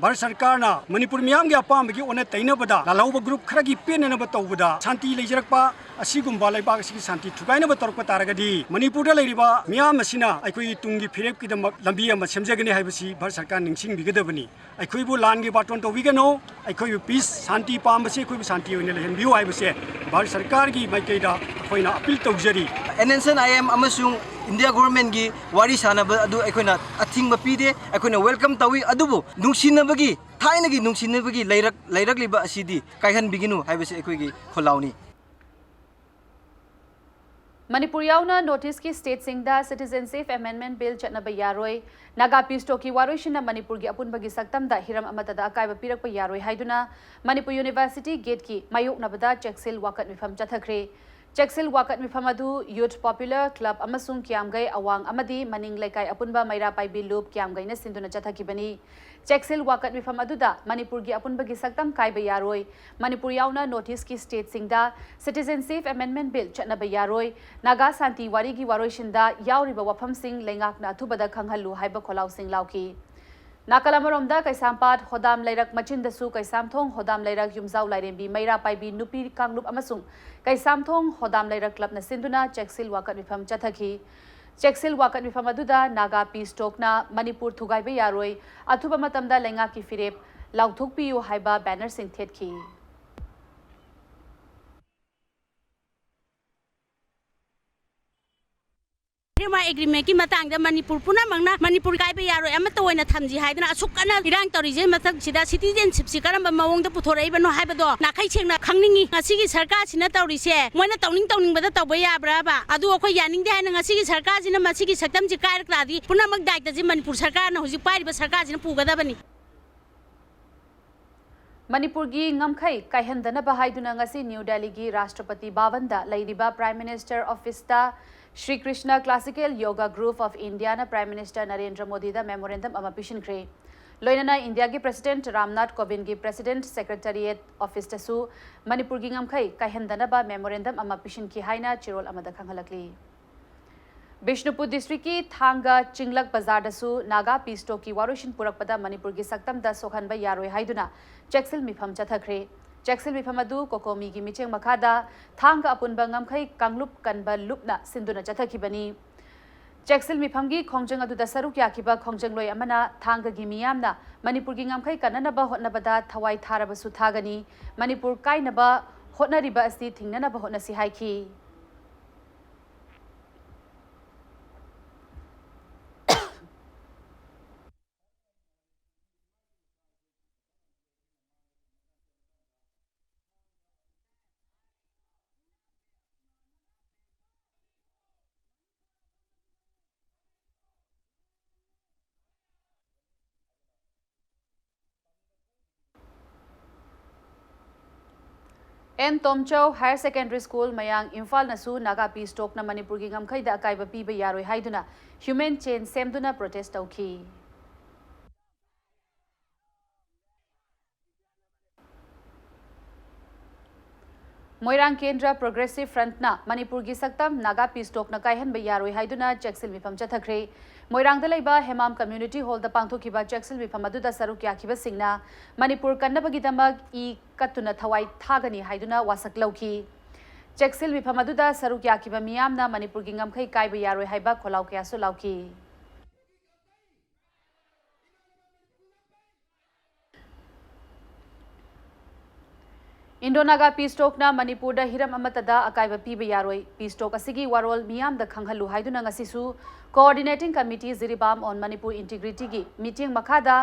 ꯚꯥꯔꯠ ꯁꯔꯀꯥꯔꯅ ꯃꯅꯤꯄꯨꯔ ꯃꯤꯌꯥꯝꯒꯤ ꯑꯄꯥꯝꯕꯒꯤ ꯑꯣꯟꯅ ꯇꯩꯅꯕꯗ, ꯂꯥꯜꯍꯧꯕ ꯒ꯭ꯔꯨꯞ ꯈꯔꯒꯤ ꯄꯦꯟꯅꯅꯕ ꯇꯧꯕꯗ ꯁꯥꯟꯇꯤ ꯂꯩꯖꯔꯛꯄ ꯑꯁꯤꯒꯨꯝꯕ ꯂꯩꯕꯥꯛ ꯑꯁꯤꯒꯤ ꯁꯥꯟꯇꯤ ꯊꯨꯒꯥꯏꯅꯕ ꯇꯧꯔꯛꯄ ꯇꯥꯔꯒꯗꯤ ꯃꯅꯤꯄꯨꯔꯗ ꯂꯩꯔꯤꯕ ꯃꯤꯌꯥꯝ ꯑꯁꯤꯅ ꯑꯩꯈꯣꯏꯒꯤ ꯇꯨꯡꯒꯤ ꯐꯤꯔꯦꯞꯀꯤꯗꯃꯛ ꯂꯝꯕꯤ ꯑꯃ ꯁꯦꯝꯖꯒꯅꯤ ꯍꯥꯏꯕꯁꯤ ꯚꯥꯔꯠ ꯁꯔꯀꯥꯔꯅ ꯅꯤꯡꯁꯤꯡꯕꯤꯒꯗꯕꯅꯤ꯫ ꯑꯩꯈꯣꯏꯕꯨ ꯂꯥꯟꯒꯤ ꯕꯥꯇꯣꯟ ꯇꯧꯕꯤꯒꯅꯨ꯫ ꯑꯩꯈꯣꯏꯕꯨ ꯄꯤꯁ, ꯁꯥꯟꯇꯤ ꯄꯥꯝꯕꯁꯤ ꯑꯩꯈꯣꯏꯕꯨ ꯁꯥꯟꯇꯤ ꯑꯣꯏꯅ ꯂꯩꯍꯟꯕꯤꯌꯨ ꯍꯥꯏꯕꯁꯦ ꯚꯥꯔꯠ ꯁꯔꯀꯥꯔꯒꯤ ꯃꯥꯏꯀꯩꯗ ꯑꯩꯈꯣꯏꯅ ꯑꯄꯤꯜ ꯇꯧꯖꯔꯤ꯫ ꯑꯦꯟ ꯑꯦꯟ ꯑꯥꯏ ꯑꯦꯝ ꯑꯃꯁꯨꯡ ꯏꯟꯗꯤꯌꯥ ꯒꯣꯚꯔꯟꯃꯦꯟꯠꯀꯤ ꯋꯥꯔꯤ ꯁꯥꯟꯅꯕ ꯑꯗꯨ ꯑꯩꯈꯣꯏꯅ ꯑꯊꯤꯡꯕ ꯄꯤꯗꯦ, ꯑꯩꯈꯣꯏꯅ ꯋꯦꯜꯀꯝ ꯇꯧꯏ꯫ ꯑꯗꯨꯕꯨ ꯅꯨꯡꯁꯤꯅꯕꯒꯤ, ꯊꯥꯏꯅꯒꯤ ꯅꯨꯡꯁꯤꯅꯕꯒꯤ ꯂꯩꯔꯛ-, ꯂꯩꯔꯛꯂꯤꯕ ꯑꯁꯤꯗꯤ ꯀꯥꯏꯍꯟꯕꯤꯒꯅꯨ ꯍꯥꯏꯕꯁꯤ ꯑꯩꯈꯣꯏꯒꯤ ꯈꯣꯜꯂꯥꯎꯅꯤ꯫ ꯃꯅꯤꯄꯨꯔ ꯌꯥꯎꯅ ꯅꯣꯔꯠ ꯏꯁ꯭ꯠꯀꯤ ꯁ꯭ꯇꯦꯠꯁꯤꯡꯗ ꯁꯤꯇꯤꯖꯦꯟꯁꯤꯞ ꯑꯦꯃꯦꯟꯗꯃꯦꯟꯠ ꯕꯤꯜ ꯆꯠꯅꯕ ꯌꯥꯔꯣꯏ, ꯅꯥꯒꯥ ꯄꯤꯁ ꯇꯣꯛꯀꯤ ꯋꯥꯔꯣꯏꯁꯤꯟꯅ ꯃꯅꯤꯄꯨꯔꯒꯤ ꯑꯄꯨꯟꯕꯒꯤ ꯁꯛꯇꯝꯗ ꯍꯤꯔꯝ ꯑꯃꯠꯇꯗ ꯑꯀꯥꯏꯕ ꯄꯤꯔꯛꯄ ꯌꯥꯔꯣꯏ ꯍꯥꯏꯗꯨꯅ ꯃꯅꯤꯄꯨꯔ ꯌꯨꯅꯤꯚꯔꯁꯤꯇꯤ ꯒꯦꯠꯀꯤ ꯃꯥꯌꯣꯛꯅꯕꯗ ꯆꯦꯛꯁꯤꯜ ꯋꯥꯀꯠ ꯃꯤꯐꯝ ꯆꯠꯊꯈ꯭ꯔꯦ꯫ ꯆꯦꯛꯁꯤꯜ ꯋꯥꯀꯠ ꯃꯤꯐꯝ ꯑꯗꯨ ꯌꯨꯊ ꯄꯣꯄꯨꯂꯔ ꯀ꯭ꯂꯕ ꯑꯃꯁꯨꯡ ꯀꯤꯌꯥꯝꯒꯩ ꯑꯋꯥꯡ ꯑꯃꯗꯤ ꯃꯅꯤꯡ ꯂꯩꯀꯥꯏ ꯑꯄꯨꯟꯕ ꯃꯩꯔꯥ ꯄꯥꯏꯕꯤ ꯂꯨꯞ ꯀꯤꯌꯥꯝꯒꯩꯅ ꯁꯤꯟꯗꯨꯅ ꯆꯠꯊꯈꯤꯕꯅꯤ꯫ ꯆꯦꯛꯁꯤꯜ ꯋꯥꯀꯠ ꯃꯤꯐꯝ ꯑꯗꯨꯗ ꯃꯅꯤꯄꯨꯔꯒꯤ ꯑꯄꯨꯟꯕꯒꯤ ꯁꯛꯇꯝ ꯀꯥꯏꯕ ꯌꯥꯔꯣꯏ, ꯃꯅꯤꯄꯨꯔ ꯌꯥꯎꯅ ꯅꯣꯔꯠ ꯏꯁ꯭ꯠꯀꯤ ꯁ꯭ꯇꯦꯠꯁꯤꯡꯗ ꯁꯤꯇꯤꯖꯦꯟꯁꯤꯞ ꯑꯦꯃꯦꯟꯗꯃꯦꯟꯠ ꯕꯤꯜ ꯆꯠꯅꯕ ꯌꯥꯔꯣꯏ, ꯅꯥꯒꯥ ꯁꯥꯟꯇꯤ ꯋꯥꯔꯤꯒꯤ ꯋꯥꯔꯣꯏꯁꯤꯟꯗ ꯌꯥꯎꯔꯤꯕ ꯋꯥꯐꯝꯁꯤꯡ ꯂꯩꯉꯥꯛꯅ ꯑꯊꯨꯕꯗ ꯈꯪꯍꯜꯂꯨ ꯍꯥꯏꯕ ꯈꯣꯜꯂꯥꯎꯁꯤꯡ ꯂꯥꯎꯈꯤ꯫ ꯅꯥꯀꯜ ꯑꯃꯔꯣꯝꯗ ꯀꯩꯁꯥꯝꯄꯥꯠ ꯍꯣꯗꯥꯝ ꯂꯩꯔꯛ ꯃꯆꯤꯟꯗꯁꯨ ꯀꯩꯁꯥꯝꯊꯣꯡ ꯍꯣꯗꯥꯝ ꯂꯩꯔꯛ ꯌꯨꯝꯖꯥꯎ ꯂꯥꯏꯔꯦꯝꯕꯤ ꯃꯩꯔꯥ ꯄꯥꯏꯕꯤ ꯅꯨꯄꯤ ꯀꯥꯡꯂꯨꯞ ꯑꯃꯁꯨꯡ ꯀꯩꯁꯥꯝꯊꯣꯡ ꯍꯣꯗꯥꯝ ꯂꯩꯔꯛ ꯀ꯭ꯂꯕꯅ ꯁꯤꯟꯗꯨꯅ ꯆꯦꯛꯁꯤꯜ ꯋꯥꯀꯠ ꯃꯤꯐꯝ ꯆꯠꯊꯈꯤ꯫ ꯆꯦꯛꯁꯤꯜ ꯋꯥꯀꯠ ꯃꯤꯐꯝ ꯑꯗꯨꯗ ꯅꯥꯒꯥ ꯄꯤꯁ ꯇꯣꯛꯅ ꯃꯅꯤꯄꯨꯔ ꯊꯨꯒꯥꯏꯕ ꯌꯥꯔꯣꯏ, ꯑꯊꯨꯕ ꯃꯇꯝꯗ ꯂꯩꯉꯥꯛꯀꯤ ꯐꯤꯔꯦꯞ ꯂꯥꯎꯊꯣꯛꯄꯤꯌꯨ ꯍꯥꯏꯕ ꯕꯦꯅꯔꯁꯤꯡ ꯊꯦꯠꯈꯤ꯫ ꯍꯤꯔꯃꯥ ꯑꯦꯒ꯭ꯔꯤꯃꯦꯟꯠꯀꯤ ꯃꯇꯥꯡꯗ ꯃꯅꯤꯄꯨꯔ ꯄꯨꯝꯅꯃꯛꯅ ꯃꯅꯤꯄꯨꯔ ꯀꯥꯏꯕ ꯌꯥꯔꯣꯏ, ꯑꯃꯠꯇ ꯑꯣꯏꯅ ꯊꯝꯁꯤ ꯍꯥꯏꯗꯅ ꯑꯁꯨꯛ ꯀꯟꯅ ꯏꯔꯥꯡ ꯇꯧꯔꯤꯁꯦ ꯃꯊꯛꯁꯤꯗ ꯁꯤꯇꯤꯖꯦꯟꯁꯤꯞꯁꯤ ꯀꯔꯝꯕ ꯃꯑꯣꯡꯗ ꯄꯨꯊꯣꯔꯛꯏꯕꯅꯣ ꯍꯥꯏꯕꯗꯣ ꯅꯥꯈꯩ ꯁꯦꯡꯅ ꯈꯪꯅꯤꯡꯉꯤ꯫ ꯉꯁꯤꯒꯤ ꯁꯔꯀꯥꯔꯁꯤꯅ ꯇꯧꯔꯤꯁꯦ ꯃꯣꯏꯅ ꯇꯧꯅꯤꯡ ꯇꯧꯅꯤꯡꯕꯗ ꯇꯧꯕ ꯌꯥꯕ꯭ꯔꯕ? ꯑꯗꯨ ꯑꯩꯈꯣꯏ ꯌꯥꯅꯤꯡꯗꯦ ꯍꯥꯏꯅ ꯉꯁꯤꯒꯤ ꯁꯔꯀꯥꯔꯁꯤꯅ ꯃꯁꯤꯒꯤ ꯁꯛꯇꯝꯁꯤ ꯀꯥꯏꯔꯛ ꯇꯥꯔꯗꯤ ꯄꯨꯝꯅꯃꯛ ꯗꯥꯏꯇꯁꯤ ꯃꯅꯤꯄꯨꯔ ꯁꯔꯀꯥꯔꯅ ꯍꯧꯖꯤꯛ ꯄꯥꯏꯔꯤꯕ ꯁꯔꯀꯥꯔꯁꯤꯅ ꯄꯨꯒꯗꯕꯅꯤ꯫ ꯃꯅꯤꯄꯨꯔꯒꯤ ꯉꯝꯈꯩ ꯀꯥꯏꯍꯟꯗꯅꯕ ꯍꯥꯏꯗꯨꯅ ꯉꯁꯤ ꯅ꯭ꯌꯨ ꯗꯦꯜꯂꯤꯒꯤ ꯔꯥꯁꯇ꯭ꯔꯄꯇꯤ ꯚꯕꯟꯗ ꯂꯩꯔꯤꯕ ꯄ꯭ꯔꯥꯏꯝ ꯃꯤꯅꯤꯁꯇꯔ ꯑꯣꯐꯤꯁꯇ Shri Krishna classical yoga group of Indian prime minister Narendra ꯃꯣꯗꯤꯗ ꯃꯦꯃꯣꯔꯦꯟꯗꯝ ꯑꯃ ꯄꯤꯁꯤꯟꯈ꯭ꯔꯦ꯫ ꯂꯣꯏꯅꯅ ꯏꯟꯗꯤꯌꯥꯒꯤ ꯄ꯭ꯔꯁꯤꯗꯦꯟꯠ ꯔꯥꯝꯅꯥꯊ ꯀꯣꯕꯤꯟꯗꯒꯤ ꯄ꯭ꯔꯁꯤꯗꯦꯟꯠ ꯁꯦꯀ꯭ꯔꯦꯇꯔꯤꯌꯦꯠ ꯑꯣꯐꯤꯁꯇꯁꯨ ꯃꯅꯤꯄꯨꯔꯒꯤ ꯉꯝꯈꯩ ꯀꯥꯏꯍꯟꯗꯅꯕ ꯃꯦꯃꯣꯔꯦꯟꯗꯝ ꯑꯃ ꯄꯤꯁꯤꯟꯈꯤ ꯍꯥꯏꯅ ꯆꯦꯔꯣꯜ ꯑꯃꯗ ꯈꯪꯍꯜꯂꯛꯂꯤ꯫ ꯕꯤꯁꯅꯨꯄꯨꯔ ꯗꯤꯁꯇ꯭ꯔꯤꯛꯀꯤ ꯊꯥꯡꯒ ꯆꯤꯡꯂꯛ ꯕꯖꯥꯔꯗꯁꯨ ꯅꯥꯒꯥ ꯄꯤꯁ ꯇꯣꯛꯀꯤ ꯋꯥꯔꯣꯏꯁꯤꯟ ꯄꯨꯔꯛꯄꯗ ꯃꯅꯤꯄꯨꯔꯒꯤ ꯁꯛꯇꯝꯗ ꯁꯣꯛꯍꯟꯕ ꯌꯥꯔꯣꯏ ꯍꯥꯏꯗꯨꯅ ꯆꯦꯛꯁꯤꯜ ꯃꯤꯐꯝ ꯆꯠꯊꯈ꯭ꯔꯦ꯫ ꯆꯦꯛꯁꯤꯜ ꯃꯤꯐꯝ ꯑꯗꯨ ꯀꯣꯀꯣꯃꯤꯒꯤ ꯃꯤꯠꯌꯦꯡ ꯃꯈꯥꯗ ꯊꯥꯡꯒ ꯑꯄꯨꯟꯕ ꯉꯝꯈꯩ ꯀꯥꯡꯂꯨꯞ ꯀꯟꯕ ꯂꯨꯞꯅ ꯁꯤꯟꯗꯨꯅ ꯆꯠꯊꯈꯤꯕꯅꯤ꯫ ꯆꯦꯛꯁꯤꯜ ꯃꯤꯐꯝꯒꯤ ꯈꯣꯡꯖꯪ ꯑꯗꯨꯗ ꯁꯔꯨꯛ ꯌꯥꯈꯤꯕ ꯈꯣꯡꯖꯪꯂꯣꯏ ꯑꯃꯅ ꯊꯥꯡꯒꯒꯤ ꯃꯤꯌꯥꯝꯅ ꯃꯅꯤꯄꯨꯔꯒꯤ ꯉꯝꯈꯩ ꯀꯟꯅꯅꯕ ꯍꯣꯠꯅꯕꯗ ꯊꯋꯥꯏ ꯊꯥꯔꯕꯁꯨ ꯊꯥꯒꯅꯤ, ꯃꯅꯤꯄꯨꯔ ꯀꯥꯏꯅꯕ ꯍꯣꯠꯅꯔꯤꯕ ꯑꯁꯤ ꯊꯤꯡꯅꯅꯕ ꯍꯣꯠꯅꯁꯤ ꯍꯥꯏꯈꯤ꯫ ꯑꯦꯟ ꯇꯣꯝꯆꯧ ꯍꯥꯌꯔ ꯁꯦꯀꯦꯟꯗꯔꯤ ꯁ꯭ꯀꯨꯜ ꯃꯌꯥꯡ ꯏꯝꯐꯥꯜꯅꯁꯨ ꯅꯥꯒꯥ ꯄꯤꯁ ꯇꯣꯛꯅ ꯃꯅꯤꯄꯨꯔꯒꯤ ꯉꯝꯈꯩꯗ ꯑꯀꯥꯏꯕ ꯄꯤꯕ ꯌꯥꯔꯣꯏ ꯍꯥꯏꯗꯨꯅ ꯍ꯭ꯌꯨꯃꯦꯟ ꯆꯦꯟ ꯁꯦꯝꯗꯨꯅ ꯄ꯭ꯔꯣꯇꯦꯁ ꯇꯧꯈꯤ꯫ ꯃꯣꯏꯔꯥꯡ ꯀꯦꯟꯗ꯭ꯔ ꯄ꯭ꯔꯣꯒ꯭ꯔꯦꯁꯤꯚ ꯐ꯭ꯔꯟꯠꯅ ꯃꯅꯤꯄꯨꯔꯒꯤ ꯁꯛꯇꯝ ꯅꯥꯒꯥ ꯄꯤꯁ ꯇꯣꯛꯅ ꯀꯥꯏꯍꯟꯕ ꯌꯥꯔꯣꯏ ꯍꯥꯏꯗꯨꯅ ꯆꯦꯛꯁꯤꯜ ꯃꯤꯐꯝ ꯆꯠꯊꯈ꯭ꯔꯦ꯫ ꯃꯣꯏꯔꯥꯡꯗ ꯂꯩꯕ ꯍꯦꯃꯥꯝ ꯀꯝꯃ꯭ꯌꯨꯅꯤꯇꯤ ꯍꯣꯜꯗ ꯄꯥꯡꯊꯣꯛꯈꯤꯕ ꯆꯦꯛꯁꯤꯜ ꯃꯤꯐꯝ ꯑꯗꯨꯗ ꯁꯔꯨꯛ ꯌꯥꯈꯤꯕꯁꯤꯡꯅ ꯃꯅꯤꯄꯨꯔ ꯀꯟꯅꯕꯒꯤꯗꯃꯛ ꯏ ꯀꯠꯇꯨꯅ ꯊꯋꯥꯏ ꯊꯥꯒꯅꯤ ꯍꯥꯏꯗꯨꯅ ꯋꯥꯁꯛ ꯂꯧꯈꯤ꯫ ꯆꯦꯛꯁꯤꯜ ꯃꯤꯐꯝ ꯑꯗꯨꯗ ꯁꯔꯨꯛ ꯌꯥꯈꯤꯕ ꯃꯤꯌꯥꯝꯅ ꯃꯅꯤꯄꯨꯔꯒꯤ ꯉꯝꯈꯩ ꯀꯥꯏꯕ ꯌꯥꯔꯣꯏ ꯍꯥꯏꯕ ꯈꯣꯜꯂꯥꯎ ꯀꯌꯥꯁꯨ ꯂꯥꯎꯈꯤ꯫ ꯏꯟꯗꯣ ꯅꯥꯒꯥ ꯄꯤꯁ ꯇꯣꯛꯅ ꯃꯅꯤꯄꯨꯔꯗ ꯍꯤꯔꯝ ꯑꯃꯠꯇꯗ ꯑꯀꯥꯏꯕ ꯄꯤꯕ ꯌꯥꯔꯣꯏ꯫ ꯄꯤꯁ ꯇꯣꯛ ꯑꯁꯤꯒꯤ ꯋꯥꯔꯣꯜ ꯃꯤꯌꯥꯝꯗ ꯈꯪꯍꯜꯂꯨ ꯍꯥꯏꯗꯨꯅ ꯉꯁꯤꯁꯨ Coordinating Committee Jiribam on Manipur Integrityꯒꯤ ꯃꯤꯠꯌꯦꯡ ꯃꯈꯥꯗ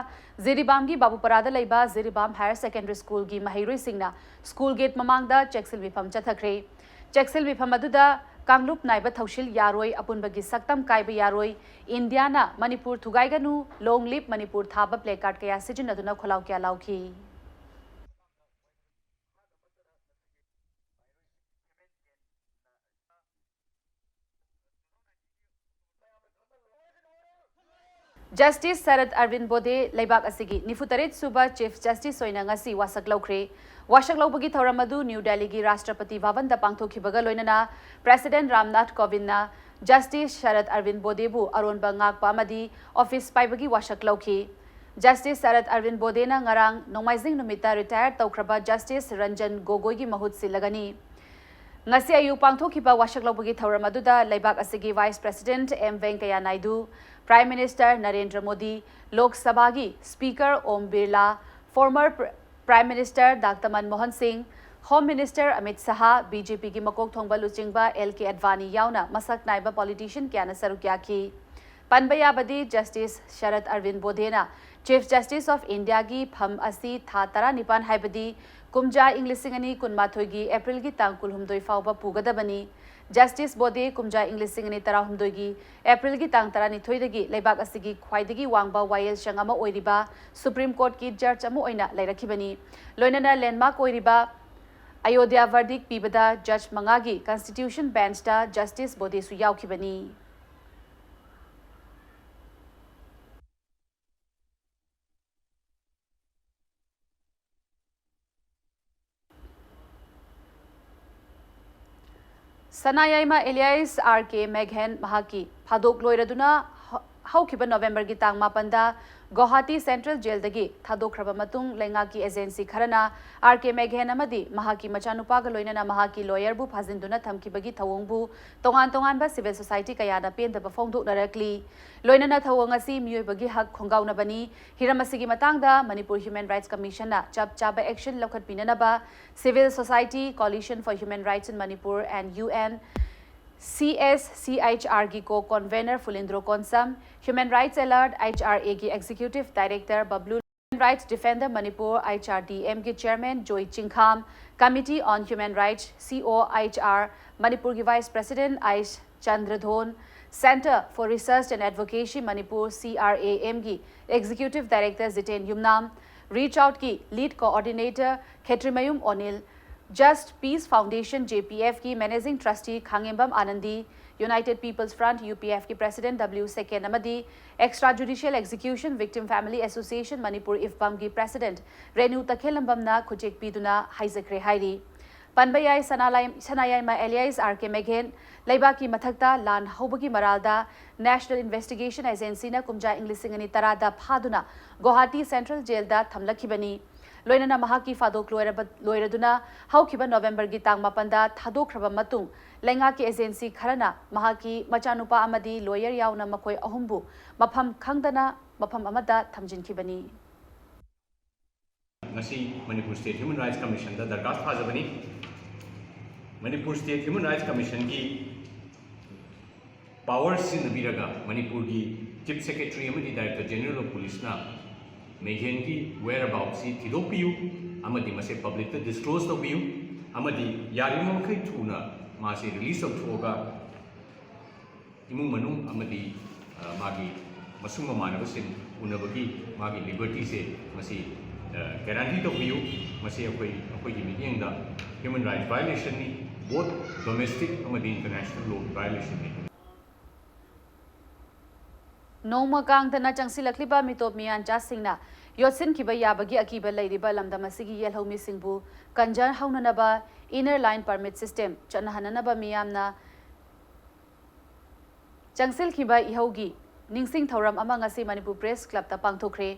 ꯖꯤꯔꯤꯕꯥꯝꯒꯤ ꯕꯥꯕꯨꯄꯔꯥꯗ ꯂꯩꯕ ꯖꯤꯔꯤꯕꯥꯝ ꯍꯥꯌꯔ ꯁꯦꯀꯦꯟꯗꯔꯤ ꯁ꯭ꯀꯨꯜꯒꯤ ꯃꯍꯩꯔꯣꯏꯁꯤꯡꯅ ꯁ꯭ꯀꯨꯜ ꯒꯦꯠ ꯃꯃꯥꯡꯗ ꯆꯦꯛꯁꯤꯜ ꯃꯤꯐꯝ ꯆꯠꯊꯈ꯭ꯔꯦ꯫ ꯆꯦꯛꯁꯤꯜ ꯃꯤꯐꯝ ꯑꯗꯨꯗ ꯀꯥꯡꯂꯨꯞ ꯅꯥꯏꯕ ꯊꯧꯁꯤꯜ ꯌꯥꯔꯣꯏ, ꯑꯄꯨꯟꯕꯒꯤ ꯁꯛꯇꯝ ꯀꯥꯏꯕ ꯌꯥꯔꯣꯏ, ꯏꯟꯗꯤꯌꯥꯅ ꯃꯅꯤꯄꯨꯔ ꯊꯨꯒꯥꯏꯒꯅꯨ, Long Live Manipur ꯊꯥꯕ placard ꯀꯌꯥ ꯁꯤꯖꯤꯟꯅꯗꯨꯅ ꯈꯣꯜꯂꯥꯎ ꯀꯌꯥ ꯂꯥꯎꯈꯤ꯫ ꯖꯁꯇꯤꯁ ꯁꯔꯠ ꯑꯔꯕꯤꯟ ꯕꯣꯗꯦ ꯂꯩꯕꯥꯛ ꯑꯁꯤꯒꯤ ꯅꯤꯐꯨ ꯇꯔꯦꯠ ꯁꯨꯕ ꯆꯤꯐ ꯖꯁꯇꯤꯁ ꯑꯣꯏꯅ ꯉꯁꯤ ꯋꯥꯁꯛ ꯂꯧꯈ꯭ꯔꯦ꯫ ꯋꯥꯁꯛ ꯂꯧꯕꯒꯤ ꯊꯧꯔꯝ ꯑꯗꯨ ꯅ꯭ꯌꯨ ꯗꯦꯜꯂꯤꯒꯤ ꯔꯥꯁꯇ꯭ꯔꯄꯇꯤ ꯚꯕꯟꯗ ꯄꯥꯡꯊꯣꯛꯈꯤꯕꯒ ꯂꯣꯏꯅꯅ ꯄ꯭ꯔꯦꯁꯤꯗꯦꯟꯠ ꯔꯥꯝꯅꯥꯊ ꯀꯣꯕꯤꯟꯗꯅ Justice ꯁꯔꯠ ꯑꯔꯕꯤꯟ ꯕꯣꯗꯦꯕꯨ ꯑꯔꯣꯟꯕ ꯉꯥꯛꯄ ꯑꯃꯗꯤ ꯑꯣꯐꯤꯁ ꯄꯥꯏꯕꯒꯤ ꯋꯥꯁꯛ ꯂꯧꯈꯤ꯫ Justice ꯁꯔꯠ ꯑꯔꯕꯤꯟ ꯕꯣꯗꯦꯅ ꯉꯔꯥꯡ ꯅꯣꯡꯃꯥꯏꯖꯤꯡ ꯅꯨꯃꯤꯠꯇ ꯔꯤꯇꯥꯌꯔ ꯇꯧꯈ꯭ꯔꯕ Justice ꯔꯟꯖꯟ ꯒꯣꯒꯣꯏꯒꯤ ꯃꯍꯨꯠ ꯁꯤꯜꯂꯒꯅꯤ꯫ ꯉꯁꯤ ꯑꯌꯨꯛ ꯄꯥꯡꯊꯣꯛꯈꯤꯕ ꯋꯥꯁꯛ ꯂꯧꯕꯒꯤ ꯊꯧꯔꯝ ꯑꯗꯨꯗ ꯂꯩꯕꯥꯛ ꯑꯁꯤꯒꯤ Vice President M Venkaiah Naidu, Prime Minister Narendra Modi, Lok ꯁꯚꯥꯒꯤ Speaker Om Birla, former Pr-, Prime Minister doctor Manmohan Singh, Home Minister Amit Shah, B J ꯄꯤꯒꯤ ꯃꯀꯣꯛ ꯊꯣꯡꯕ ꯂꯨꯆꯤꯡꯕ ꯑꯦꯜ ꯀꯦ ꯑꯗꯚꯥꯅꯤ ꯌꯥꯎꯅ ꯃꯁꯛ ꯅꯥꯏꯕ politician ꯀꯌꯥꯅ ꯁꯔꯨꯛ ꯌꯥꯈꯤ꯫ ꯄꯟꯕ ꯌꯥꯕꯗꯤ, Justice shirt ꯑꯔꯕꯤꯟ ꯕꯣꯗꯦꯅ Chief Justice of Indiaꯒꯤ ꯐꯝ ꯑꯁꯤ ꯊꯥ ꯇꯔꯥꯅꯤꯄꯥꯟ, ꯍꯥꯏꯕꯗꯤ ꯀꯨꯝꯖꯥ ꯏꯪ ꯂꯤꯁꯤꯡ ꯑꯅꯤ ꯀꯨꯟꯃꯥꯊꯣꯏꯒꯤ ꯑꯦꯄ꯭ꯔꯤꯜꯒꯤ ꯇꯥꯡ ꯀꯨꯟꯍꯨꯝꯗꯣꯏ ꯐꯥꯎꯕ ꯄꯨꯒꯗꯕꯅꯤ꯫ Justice ꯕꯣꯗꯦ ꯀꯨꯝꯖꯥ ꯏꯪ ꯂꯤꯁꯤꯡ ꯑꯅꯤ ꯇꯔꯥꯍꯨꯝꯗꯣꯏꯒꯤ ꯑꯦꯄ꯭ꯔꯤꯜꯒꯤ ꯇꯥꯡ ꯇꯔꯥꯅꯤꯊꯣꯏꯗꯒꯤ ꯂꯩꯕꯥꯛ ꯑꯁꯤꯒꯤ ꯈ꯭ꯋꯥꯏꯗꯒꯤ ꯋꯥꯡꯕ ꯋꯥꯌꯦꯜꯁꯪ ꯑꯃ ꯑꯣꯏꯔꯤꯕ Supreme Courtꯀꯤ judge ꯑꯃ ꯑꯣꯏꯅ ꯂꯩꯔꯛꯈꯤꯕꯅꯤ꯫ ꯂꯣꯏꯅꯅ landmark ꯑꯣꯏꯔꯤꯕ ꯑꯌꯣꯙ꯭ꯌꯥ verdict ꯄꯤꯕꯗ judge ꯃꯉꯥꯒꯤ Constitution Benchꯇ Justice ꯕꯣꯗꯦꯁꯨ ꯌꯥꯎꯈꯤꯕꯅꯤ꯫ ꯁꯅꯥꯌꯥꯏꯃ alias ꯑꯥꯔ ꯀꯦ ꯃꯦꯘꯦꯟ ꯃꯍꯥꯛꯀꯤ ꯐꯥꯗꯣꯛꯂꯣꯏꯔꯗꯨꯅ ꯍ-, ꯍꯧꯈꯤꯕ ꯅꯣꯕꯦꯝꯕꯔꯒꯤ ꯇꯥꯡ ꯃꯥꯄꯟꯗ ꯒꯧꯍꯥꯇꯤ Central Jailꯗꯒꯤ ꯊꯥꯗꯣꯛꯈ꯭ꯔꯕ ꯃꯇꯨꯡ, ꯂꯩꯉꯥꯛꯀꯤ agency ꯈꯔꯅ ꯑꯥꯔ ꯀꯦ ꯃꯦꯘꯦꯟ ꯑꯃꯗꯤ ꯃꯍꯥꯛꯀꯤ ꯃꯆꯥꯅꯨꯄꯥꯒ ꯂꯣꯏꯅꯅ ꯃꯍꯥꯛꯀꯤ lawyerꯕꯨ ꯐꯥꯖꯤꯟꯗꯨꯅ ꯊꯝꯈꯤꯕꯒꯤ ꯊꯧꯑꯣꯡꯕꯨ ꯇꯣꯉꯥꯟ ꯇꯣꯉꯥꯟꯕ civil society ꯀꯌꯥꯅ ꯄꯦꯟꯗꯕ ꯐꯣꯡꯗꯣꯛꯅꯔꯛꯂꯤ꯫ ꯂꯣꯏꯅꯅ ꯊꯧꯑꯣꯡ ꯑꯁꯤ ꯃꯤꯑꯣꯏꯕꯒꯤ ꯍꯛ ꯈꯣꯡꯒꯥꯎꯅꯕꯅꯤ꯫ ꯍꯤꯔꯝ ꯑꯁꯤꯒꯤ ꯃꯇꯥꯡꯗ ꯃꯅꯤꯄꯨꯔ Human Rights Commissionꯅ ꯆꯞ ꯆꯥꯕ action ꯂꯧꯈꯠꯄꯤꯅꯅꯕ Civil Society, Coalition for Human Rights in Manipur and U N, C S C H Rꯒꯤ co-convener Phulindro Konsam, Human Rights Alert, H R Aꯒꯤ executive director Babloo, Human Rights Defender Manipur, H R D Mꯒꯤ chairman Joy Chingkham, Committee on Human Rights, C O H R, ꯃꯅꯤꯄꯨꯔꯒꯤ vice president H Chandradhon, Center for Research and Advocacy Manipur, C R A Mꯒꯤ executive director Jiten Yumnam, Reach Outꯀꯤ lead coordinator Khetrimayum Onil, Just Peace Foundation, J P Fꯀꯤ managing trustee Khangembam Anandi, United People's Front, U P Fꯀꯤ president W ꯁꯦꯀꯦꯟ ꯑꯃꯗꯤ Extrajudicial Execution Victim Family Association Manipur, ꯏꯐꯕꯝꯒꯤ president Renu ꯇꯈꯦꯜꯂꯝꯕꯝꯅ ꯈꯨꯠꯌꯦꯛ ꯄꯤꯗꯨꯅ ꯍꯥꯏꯖꯈ꯭ꯔꯦ ꯍꯥꯏꯔꯤ꯫ ꯄꯟꯕ ꯌꯥꯏ, ꯁꯅꯥꯂꯥꯏ-, ꯁꯅꯥꯌꯥꯏꯃ alias R K ꯃꯦꯘꯦꯟ ꯂꯩꯕꯥꯛꯀꯤ ꯃꯊꯛꯇ ꯂꯥꯟ ꯍꯧꯕꯒꯤ ꯃꯔꯥꯜꯗ National Investigation Agencyꯅ ꯀꯨꯝꯖꯥ ꯏꯪ ꯂꯤꯁꯤꯡ ꯑꯅꯤ ꯇꯔꯥꯗ ꯐꯥꯗꯨꯅ ꯒꯨꯋꯥꯍꯥꯇꯤ Central Jailꯗ ꯊꯝꯂꯛꯈꯤꯕꯅꯤ꯫ ꯂꯣꯏꯅꯅ ꯃꯍꯥꯛꯀꯤ ꯐꯥꯗꯣꯛ ꯂꯣꯏꯔꯕ-, ꯂꯣꯏꯔꯗꯨꯅ ꯍꯧꯈꯤꯕ Novemberꯒꯤ ꯇꯥꯡ ꯃꯥꯄꯟꯗ ꯊꯥꯗꯣꯛꯈ꯭ꯔꯕ ꯃꯇꯨꯡ, ꯂꯩꯉꯥꯛꯀꯤ agency ꯈꯔꯅ ꯃꯍꯥꯛꯀꯤ ꯃꯆꯥꯅꯨꯄꯥ ꯑꯃꯗꯤ lawyer ꯌꯥꯎꯅ ꯃꯈꯣꯏ ꯑꯍꯨꯝꯕꯨ ꯃꯐꯝ ꯈꯪꯗꯅ ꯃꯐꯝ ꯑꯃꯗ ꯊꯝꯖꯤꯟꯈꯤꯕꯅꯤ꯫ ꯉꯁꯤ ꯃꯅꯤꯄꯨꯔ State Human Rights Commissionꯗ ꯗꯔꯈꯥꯁ ꯊꯥꯖꯕꯅꯤ꯫ Manipur State Human Rights Commissionꯒꯤ power ꯁꯤꯖꯤꯟꯅꯕꯤꯔꯒ ꯃꯅꯤꯄꯨꯔꯒꯤ Chief Secretary ꯑꯃꯗꯤ Director General of Policeꯅ ꯃꯦꯘꯦꯟꯒꯤ whereaboutꯁꯤ ꯊꯤꯗꯣꯛꯄꯤꯌꯨ ꯑꯃꯗꯤ ꯃꯁꯦ publicꯇ disclose ꯇꯧꯕꯤꯌꯨ ꯑꯃꯗꯤ ꯌꯥꯔꯤꯕ ꯃꯈꯩ ꯊꯨꯅ ꯃꯥꯁꯦ release ꯇꯧꯊꯣꯛꯑꯒ ꯏꯃꯨꯡ ꯃꯅꯨꯡ ꯑꯃꯗꯤ, ꯑ, ꯃꯥꯒꯤ ꯃꯁꯨꯡ ꯃꯃꯥꯟꯅꯕꯁꯤꯡ ꯎꯅꯕꯒꯤ ꯃꯥꯒꯤ libertyꯁꯦ ꯃꯁꯤ, ꯑ, guarantee ꯇꯧꯕꯤꯌꯨ꯫ ꯃꯁꯤ ꯑꯩꯈꯣꯏ, ꯑꯩꯈꯣꯏꯒꯤ ꯃꯤꯠꯌꯦꯡꯗ human rights violationꯅꯤ, both domestic ꯑꯃꯗꯤ international law violationꯅꯤ꯫ ꯅꯣꯡꯃ ꯀꯥꯡꯗꯅ ꯆꯪꯁꯤꯜꯂꯛꯂꯤꯕ ꯃꯤꯇꯣꯞ ꯃꯤꯌꯥꯟꯆꯥꯁꯤꯡꯅ ꯌꯣꯠꯁꯤꯟꯈꯤꯕ ꯌꯥꯕꯒꯤ ꯑꯀꯤꯕ ꯂꯩꯔꯤꯕ ꯂꯝꯗꯝ ꯑꯁꯤꯒꯤ ꯌꯦꯜꯍꯧꯃꯤꯁꯤꯡꯕꯨ ꯀꯟꯖꯍꯧꯅꯅꯕ Inner Line Permit System ꯆꯠꯅꯍꯟꯅꯅꯕ ꯃꯤꯌꯥꯝꯅ ꯆꯪꯁꯤꯜꯈꯤꯕ ꯏꯍꯧꯒꯤ ꯅꯤꯡꯁꯤꯡ ꯊꯧꯔꯝ ꯑꯃ ꯉꯁꯤ ꯃꯅꯤꯄꯨꯔ Press Clubꯇ ꯄꯥꯡꯊꯣꯛꯈ꯭ꯔꯦ꯫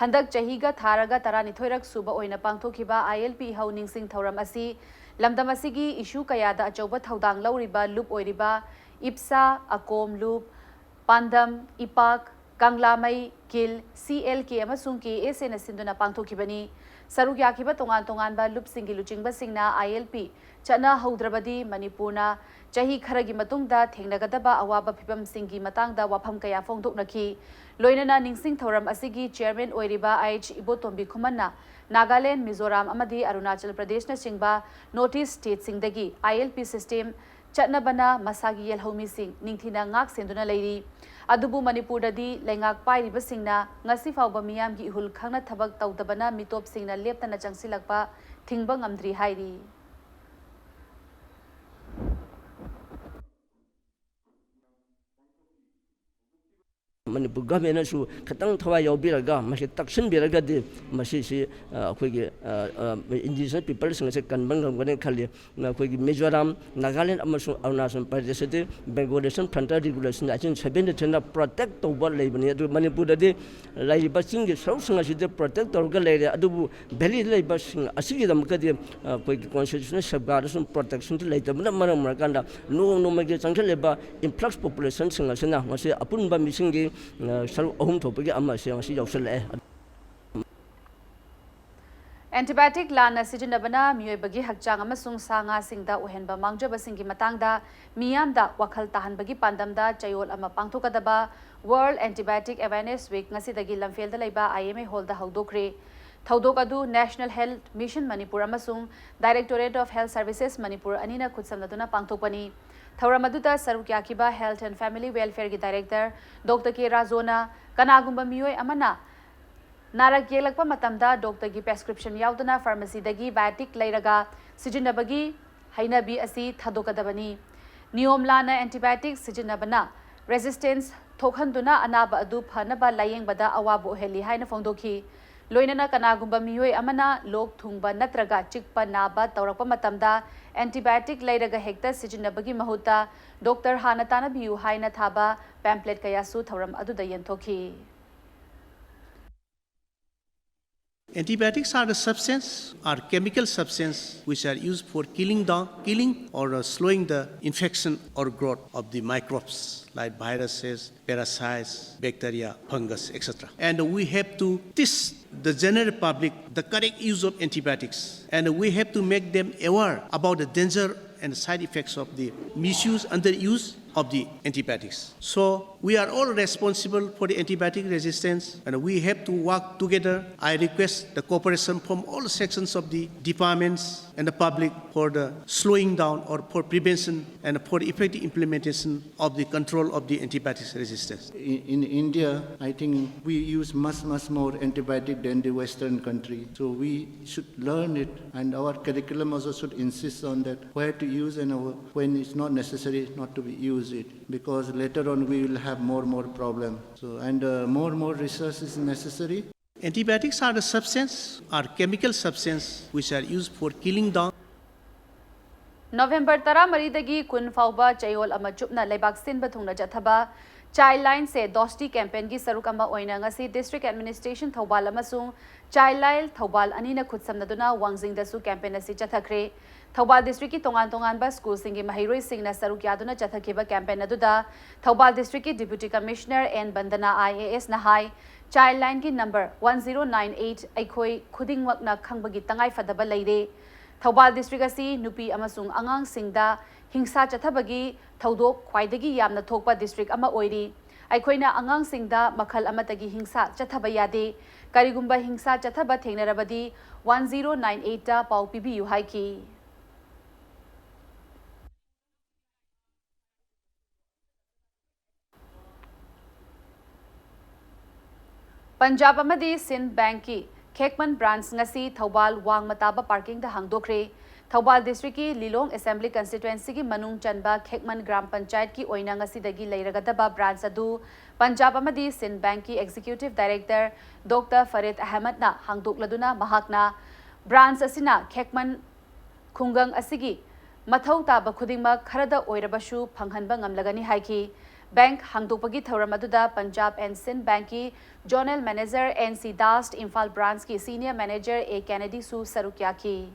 ꯍꯟꯗꯛ ꯆꯍꯤꯒ ꯊꯥꯔꯒ ꯇꯔꯥꯅꯤꯊꯣꯏꯔꯛ ꯁꯨꯕ ꯑꯣꯏꯅ ꯄꯥꯡꯊꯣꯛꯈꯤꯕ ILP ꯏꯍꯧ ꯅꯤꯡꯁꯤꯡ ꯊꯧꯔꯝ ꯑꯁꯤ ꯂꯝꯗꯝ ꯑꯁꯤꯒꯤ issue ꯀꯌꯥꯗ ꯑꯆꯧꯕ ꯊꯧꯗꯥꯡ ꯂꯧꯔꯤꯕ ꯂꯨꯞ ꯑꯣꯏꯔꯤꯕ ꯏꯞꯁꯥ, ꯑꯀꯣꯝ ꯂꯨꯞ, ꯄꯥꯟꯗꯝ, ꯏꯄꯥꯛ, ꯀꯪꯂꯥꯃꯩ, ꯀꯤꯜ, CLK ꯑꯃꯁꯨꯡ KSAꯅ ꯁꯤꯟꯗꯨꯅ ꯄꯥꯡꯊꯣꯛꯈꯤꯕꯅꯤ꯫ ꯁꯔꯨꯛ ꯌꯥꯈꯤꯕ ꯇꯣꯉꯥꯟ ꯇꯣꯉꯥꯟꯕ ꯂꯨꯞꯁꯤꯡꯒꯤ ꯂꯨꯆꯤꯡꯕꯁꯤꯡꯅ ILP ꯆꯠꯅꯍꯧꯗ꯭ꯔꯕꯗꯤ ꯃꯅꯤꯄꯨꯔꯅ ꯆꯍꯤ ꯈꯔꯒꯤ ꯃꯇꯨꯡꯗ ꯊꯦꯡꯅꯒꯗꯕ ꯑꯋꯥꯕ ꯐꯤꯚꯝꯁꯤꯡꯒꯤ ꯃꯇꯥꯡꯗ ꯋꯥꯐꯝ ꯀꯌꯥ ꯐꯣꯡꯗꯣꯛꯅꯈꯤ꯫ ꯂꯣꯏꯅꯅ ꯅꯤꯡꯁꯤꯡ ꯊꯧꯔꯝ ꯑꯁꯤꯒꯤ chairman ꯑꯣꯏꯔꯤꯕ H ꯏꯕꯣꯇꯣꯝꯕꯤ ꯈꯨꯃꯟꯅ ꯅꯥꯒꯥꯂꯦꯟ, ꯃꯤꯖꯣꯔꯥꯝ ꯑꯃꯗꯤ Arunachal ꯄ꯭ꯔꯗꯦꯁꯅꯆꯤꯡꯕ North East stateꯁꯤꯡꯗꯒꯤ ILP system ꯆꯠꯅꯕꯅ ꯃꯁꯥꯒꯤ ꯌꯦꯜꯍꯧꯃꯤꯁꯤꯡ ꯅꯤꯡꯊꯤꯅ ꯉꯥꯛ ꯁꯦꯟꯗꯨꯅ ꯂꯩꯔꯤ꯫ ꯑꯗꯨꯕꯨ ꯃꯅꯤꯄꯨꯔꯗꯗꯤ ꯂꯩꯉꯥꯛ ꯄꯥꯏꯔꯤꯕꯁꯤꯡꯅ ꯉꯁꯤ ꯐꯥꯎꯕ ꯃꯤꯌꯥꯝꯒꯤ ꯏꯍꯨꯜ ꯈꯪꯅ ꯊꯕꯛ ꯇꯧꯗꯕꯅ ꯃꯤꯇꯣꯞꯁꯤꯡꯅ ꯂꯦꯞꯇꯅ ꯆꯪꯁꯤꯜꯂꯛꯄ ꯊꯤꯡꯕ ꯉꯝꯗ꯭ꯔꯤ ꯍꯥꯏꯔꯤ꯫ ꯃꯅꯤꯄꯨꯔ ꯒꯚꯔꯟꯃꯦꯟꯅꯁꯨ ꯈꯤꯇꯪ ꯊꯋꯥꯏ ꯌꯥꯎꯕꯤꯔꯒ ꯃꯁꯤ ꯇꯛꯁꯤꯟꯕꯤꯔꯒꯗꯤ ꯃꯁꯤꯁꯤ, ꯑ, ꯑꯩꯈꯣꯏꯒꯤ, ꯑ, ꯑ, indigenous peopleꯁꯤꯡ ꯑꯁꯦ ꯀꯟꯕ ꯉꯝꯒꯅꯤ ꯈꯜꯂꯤ꯫ ꯑꯩꯈꯣꯏꯒꯤ ꯃꯤꯖꯣꯔꯥꯝ, ꯅꯥꯒꯥꯂꯦꯟ ꯑꯃꯁꯨꯡ Arunachal ꯄ꯭ꯔꯗꯦꯁꯇꯗꯤ Bengal Raison Frontier Regulation nineteen seventy-threeꯅ protect ꯇꯧꯕ ꯂꯩꯕꯅꯤ꯫ ꯑꯗꯨ ꯃꯅꯤꯄꯨꯔꯗꯗꯤ ꯂꯩꯔꯤꯕ ꯆꯤꯡꯒꯤ ꯁꯔꯨꯛꯁꯤꯡ ꯑꯁꯤꯗꯤ protect ꯇꯧꯔꯒ ꯂꯩꯔꯦ꯫ ꯑꯗꯨꯕꯨ valleyꯗ ꯂꯩꯕꯁꯤꯡ ꯑꯁꯤꯒꯤꯗꯃꯛꯇꯗꯤ, ꯑ, ꯑꯩꯈꯣꯏꯒꯤ constitutional safeguard ꯑꯃꯁꯨꯡ protectionꯗꯤ ꯂꯩꯇꯕꯅ ꯃꯔꯝ ꯑꯣꯏꯔꯀꯥꯟꯗ ꯅꯣꯡ ꯅꯣꯡꯃꯒꯤ ꯆꯪꯁꯤꯜꯂꯤꯕ influx populationꯁꯤꯡ ꯑꯁꯤꯅ ꯉꯁꯤ ꯑꯄꯨꯟꯕ ꯃꯤꯁꯤꯡꯒꯤ, ꯑ, ꯁꯔꯨꯛ ꯑꯍꯨꯝ ꯊꯣꯛꯄꯒꯤ ꯑꯃ ꯑꯁꯤ ꯉꯁꯤ ꯌꯥꯎꯁꯤꯜꯂꯛꯑꯦ꯫ Antibiotic ꯂꯥꯟꯅ ꯁꯤꯖꯤꯟꯅꯕꯅ ꯃꯤꯑꯣꯏꯕꯒꯤ ꯍꯛꯆꯥꯡ ꯑꯃꯁꯨꯡ ꯁꯥ ꯉꯥꯁꯤꯡꯗ ꯑꯣꯏꯍꯟꯕ ꯃꯥꯡꯖꯕꯁꯤꯡꯒꯤ ꯃꯇꯥꯡꯗ ꯃꯤꯌꯥꯝꯗ ꯋꯥꯈꯜ ꯇꯥꯍꯟꯕꯒꯤ ꯄꯥꯟꯗꯝꯗ ꯆꯌꯣꯜ ꯑꯃ ꯄꯥꯡꯊꯣꯛꯀꯗꯕ World Antibiotic Awareness Week ꯉꯁꯤꯗꯒꯤ ꯂꯝꯐꯦꯜꯗ ꯂꯩꯕ I M A hallꯗ ꯍꯧꯗꯣꯛꯈ꯭ꯔꯦ꯫ ꯊꯧꯗꯣꯛ ꯑꯗꯨ National Health Mission ꯃꯅꯤꯄꯨꯔ ꯑꯃꯁꯨꯡ Directorate of Health Services Manipur ꯑꯅꯤꯅ ꯈꯨꯠꯁꯝꯅꯗꯨꯅ ꯄꯥꯡꯊꯣꯛꯄꯅꯤ꯫ ꯊꯧꯔꯝ ꯑꯗꯨꯗ ꯁꯔꯨꯛ ꯌꯥꯈꯤꯕ Health and Family Welfareꯒꯤ Director Doctor K ꯔꯥꯖꯣꯅ ꯀꯅꯥꯒꯨꯝꯕ ꯃꯤꯑꯣꯏ ꯑꯃꯅ ꯅꯥꯔꯛ ꯌꯦꯛꯂꯛꯄ ꯃꯇꯝꯗ doctorꯒꯤ prescription ꯌꯥꯎꯗꯅ pharmacyꯗꯒꯤ biotic ꯂꯩꯔꯒ ꯁꯤꯖꯤꯟꯅꯕꯒꯤ ꯍꯩꯅꯕꯤ ꯑꯁꯤ ꯊꯥꯗꯣꯛꯀꯗꯕꯅꯤ꯫ ꯅꯤꯌꯣꯝ ꯂꯥꯟꯅ antibiotic ꯁꯤꯖꯤꯟꯅꯕꯅ resistance ꯊꯣꯛꯍꯟꯗꯨꯅ ꯑꯅꯥꯕ ꯑꯗꯨ ꯐꯅꯕ ꯂꯥꯌꯦꯡꯕꯗ ꯑꯋꯥꯕ ꯑꯣꯏꯍꯜꯂꯤ ꯍꯥꯏꯅ ꯐꯣꯡꯗꯣꯛꯈꯤ꯫ ꯂꯣꯏꯅꯅ ꯀꯅꯥꯒꯨꯝꯕ ꯃꯤꯑꯣꯏ ꯑꯃꯅ ꯂꯣꯛ ꯊꯨꯡꯕ ꯅꯠꯇ꯭ꯔꯒ ꯆꯤꯛꯄ ꯅꯥꯕ ꯇꯧꯔꯛꯄ ꯃꯇꯝꯗ antibiotic ꯂꯩꯔꯒ ꯍꯦꯛꯇ ꯁꯤꯖꯤꯟꯅꯕꯒꯤ ꯃꯍꯨꯠꯇ doctor ꯍꯥꯟꯅ ꯇꯥꯟꯅꯕꯤꯌꯨ ꯍꯥꯏꯅ ꯊꯥꯕ pamphlet ꯀꯌꯥꯁꯨ ꯊꯧꯔꯝ ꯑꯗꯨꯗ ꯌꯦꯟꯊꯣꯛꯈꯤ꯫ Antibiotics are the substance, are chemical substance which are used for killing down, killing or uh, slowing the infection or growth of the microbes like viruses, parasites, bacteria, fungus, et cetera. And we have to teach the general public the correct use of antibiotics, and we have to make them aware about the danger and side effects of the misuse, underuse of the antibiotics. So we are all responsible for the antibiotic resistance, and we have to work together. I request the cooperation from all sections of the departments and the public for the slowing down or for prevention and for effective implementation of the control of the antibiotics resistance. In, in India, I think we use much, much more antibiotic than the Western country. So we should learn it, and our curriculum also should insist on that, where to use and our, when it's not necessary not to be used. use it, because later on we will have more more problem. So, and uh, more more research is necessary. Antibiotics are the substance, are chemical substance which are used for killing the November ꯇꯔꯥꯃꯔꯤꯗꯒꯤ ꯀꯨꯟ ꯐꯥꯎꯕ ꯆꯌꯣꯜ ꯑꯃ ꯆꯨꯞꯅ ꯂꯩꯕꯥꯛ ꯁꯤꯟꯕ ꯊꯨꯡꯅ ꯆꯠꯊꯕ Child Line Se Dosti campaignꯒꯤ ꯁꯔꯨꯛ ꯑꯃ ꯑꯣꯏꯅ ꯉꯁꯤ District Administration ꯊꯧꯕꯥꯜ ꯑꯃꯁꯨꯡ Child Line ꯊꯧꯕꯥꯜ ꯑꯅꯤꯅ ꯈꯨꯠꯁꯝꯅꯗꯨꯅ ꯋꯥꯡꯖꯤꯡꯗꯁꯨ campaign ꯑꯁꯤ ꯆꯠꯊꯈ꯭ꯔꯦ꯫ ꯊꯧꯕꯥꯜ districtꯀꯤ ꯇꯣꯉꯥꯟ ꯇꯣꯉꯥꯟꯕ schoolꯁꯤꯡꯒꯤ ꯃꯍꯩꯔꯣꯏꯁꯤꯡꯅ ꯁꯔꯨꯛ ꯌꯥꯗꯨꯅ ꯆꯠꯊꯈꯤꯕ campaign ꯑꯗꯨꯗ ꯊꯧꯕꯥꯜ districtꯀꯤ Deputy Commissioner N ꯕꯟꯗꯅꯥ IASꯅ ꯍꯥꯏ, Child Lineꯒꯤ number one zero nine eight ꯑꯩꯈꯣꯏ ꯈꯨꯗꯤꯡꯃꯛꯅ ꯈꯪꯕꯒꯤ ꯇꯉꯥꯏꯐꯗꯕ ꯂꯩꯔꯦ꯫ ꯊꯧꯕꯥꯜ district ꯑꯁꯤ ꯅꯨꯄꯤ ꯑꯃꯁꯨꯡ ꯑꯉꯥꯡꯁꯤꯡꯗ ꯍꯤꯡꯁꯥ ꯆꯠꯊꯕꯒꯤ ꯊꯧꯗꯣꯛ ꯈ꯭ꯋꯥꯏꯗꯒꯤ ꯌꯥꯝꯅ ꯊꯣꯛꯄ district ꯑꯃ ꯑꯣꯏꯔꯤ꯫ ꯑꯩꯈꯣꯏꯅ ꯑꯉꯥꯡꯁꯤꯡꯗ ꯃꯈꯜ ꯑꯃꯠꯇꯒꯤ ꯍꯤꯡꯁꯥ ꯆꯠꯊꯕ ꯌꯥꯗꯦ꯫ ꯀꯔꯤꯒꯨꯝꯕ ꯍꯤꯡꯁꯥ ꯆꯠꯊꯕ ꯊꯦꯡꯅꯔꯕꯗꯤ one zero nine eightꯇ ꯄꯥꯎ ꯄꯤꯕꯤꯌꯨ ꯍꯥꯏꯈꯤ꯫ ꯄꯟꯖꯥꯕ ꯑꯃꯗꯤ ꯁꯤꯟ ꯕꯦꯡꯛꯀꯤ ꯈꯦꯛꯃꯟ branch ꯉꯁꯤ ꯊꯧꯕꯥꯜ ꯋꯥꯡꯃ ꯇꯥꯕ parkingꯗ ꯍꯥꯡꯗꯣꯛꯈ꯭ꯔꯦ꯫ ꯊꯧꯕꯥꯜ districtꯀꯤ ꯂꯤꯂꯣꯡ Assembly Constituencyꯒꯤ ꯃꯅꯨꯡ ꯆꯟꯕ ꯈꯦꯛꯃꯟ ꯒ꯭ꯔꯥꯝ ꯄꯟꯆꯥꯌꯠꯀꯤ ꯑꯣꯏꯅ ꯉꯁꯤꯗꯒꯤ ꯂꯩꯔꯒꯗꯕ branch ꯑꯗꯨ ꯄꯟꯖꯥꯕ ꯑꯃꯗꯤ ꯁꯤꯟ ꯕꯦꯡꯛꯀꯤ Executive Director Doctor ꯐꯔꯤꯗ ꯑꯍꯃꯗꯅ ꯍꯥꯡꯗꯣꯛꯂꯗꯨꯅ ꯃꯍꯥꯛꯅ branch ꯑꯁꯤꯅ ꯈꯦꯛꯃꯟ ꯈꯨꯡꯒꯪ ꯑꯁꯤꯒꯤ ꯃꯊꯧ ꯇꯥꯕ ꯈꯨꯗꯤꯡꯃꯛ ꯈꯔꯗ ꯑꯣꯏꯔꯕꯁꯨ ꯐꯪꯍꯟꯕ ꯉꯝꯂꯒꯅꯤ ꯍꯥꯏꯈꯤ꯫ ꯕꯦꯡꯛ ꯍꯥꯡꯗꯣꯛꯄꯒꯤ ꯊꯧꯔꯝ ꯑꯗꯨꯗ ꯄꯟꯖꯥꯕ ꯑꯦꯟ ꯁꯤꯟ ꯕꯦꯡꯛꯀꯤ Zonal Manager N C Das, Imphal branchꯀꯤ Senior Manager A ꯀꯦꯅꯦꯗꯤꯁꯨ ꯁꯔꯨꯛ ꯌꯥꯈꯤ꯫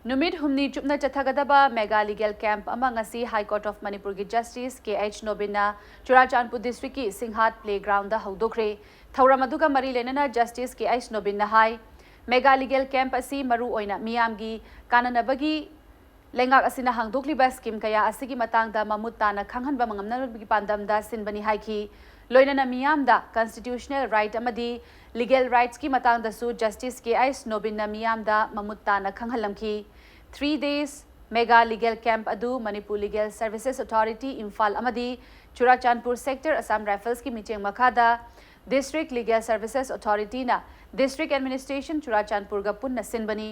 ꯅꯨꯃꯤꯠ ꯍꯨꯝꯅꯤ ꯆꯨꯞꯅ ꯆꯠꯊꯒꯗꯕ mega legal camp ꯑꯃ ꯉꯁꯤ High Court of ꯃꯅꯤꯄꯨꯔꯒꯤ Justice K H ꯅꯣꯕꯤꯟꯅ ꯆꯨꯔꯥꯆꯥꯟꯄꯨꯔ districtꯀꯤ ꯁꯤꯡꯍꯥꯠ playgroundꯗ ꯍꯧꯗꯣꯛꯈ꯭ꯔꯦ꯫ ꯊꯧꯔꯝ ꯑꯗꯨꯒ ꯃꯔꯤ ꯂꯩꯅꯅ Justice K H ꯅꯣꯕꯤꯟꯅ ꯍꯥꯏ, mega legal camp ꯑꯁꯤ ꯃꯔꯨ ꯑꯣꯏꯅ ꯃꯤꯌꯥꯝꯒꯤ ꯀꯥꯟꯅꯅꯕꯒꯤ ꯂꯩꯉꯥꯛ ꯑꯁꯤꯅ ꯍꯥꯡꯗꯣꯛꯂꯤꯕ scheme ꯀꯌꯥ ꯑꯁꯤꯒꯤ ꯃꯇꯥꯡꯗ ꯃꯃꯨꯠ ꯇꯥꯅ ꯈꯪꯍꯟꯕ ꯉꯝꯅꯕꯒꯤ ꯄꯥꯟꯗꯝꯗ ꯁꯤꯟꯕꯅꯤ ꯍꯥꯏꯈꯤ꯫ ꯂꯣꯏꯅꯅ ꯃꯤꯌꯥꯝꯗ constitutional right ꯑꯃꯗꯤ legal rightsꯀꯤ ꯃꯇꯥꯡꯗꯁꯨ Justice K H ꯅꯣꯕꯤꯟꯅ ꯃꯤꯌꯥꯝꯗ ꯃꯃꯨꯠ ꯇꯥꯅ ꯈꯪꯍꯜꯂꯝꯈꯤ꯫ Three days mega legal camp ꯑꯗꯨ Manipur Legal Services Authority, Imphal ꯑꯃꯗꯤ ꯆꯨꯔꯥꯆꯥꯟꯄꯨꯔ Sector Assam Riflesꯀꯤ ꯃꯤꯠꯌꯦꯡ ꯃꯈꯥꯗ District Legal Services Authority-ꯅ District Administration ꯆꯨꯔꯥꯆꯥꯟꯄꯨꯔꯒ ꯄꯨꯟꯅ ꯁꯤꯟꯕꯅꯤ꯫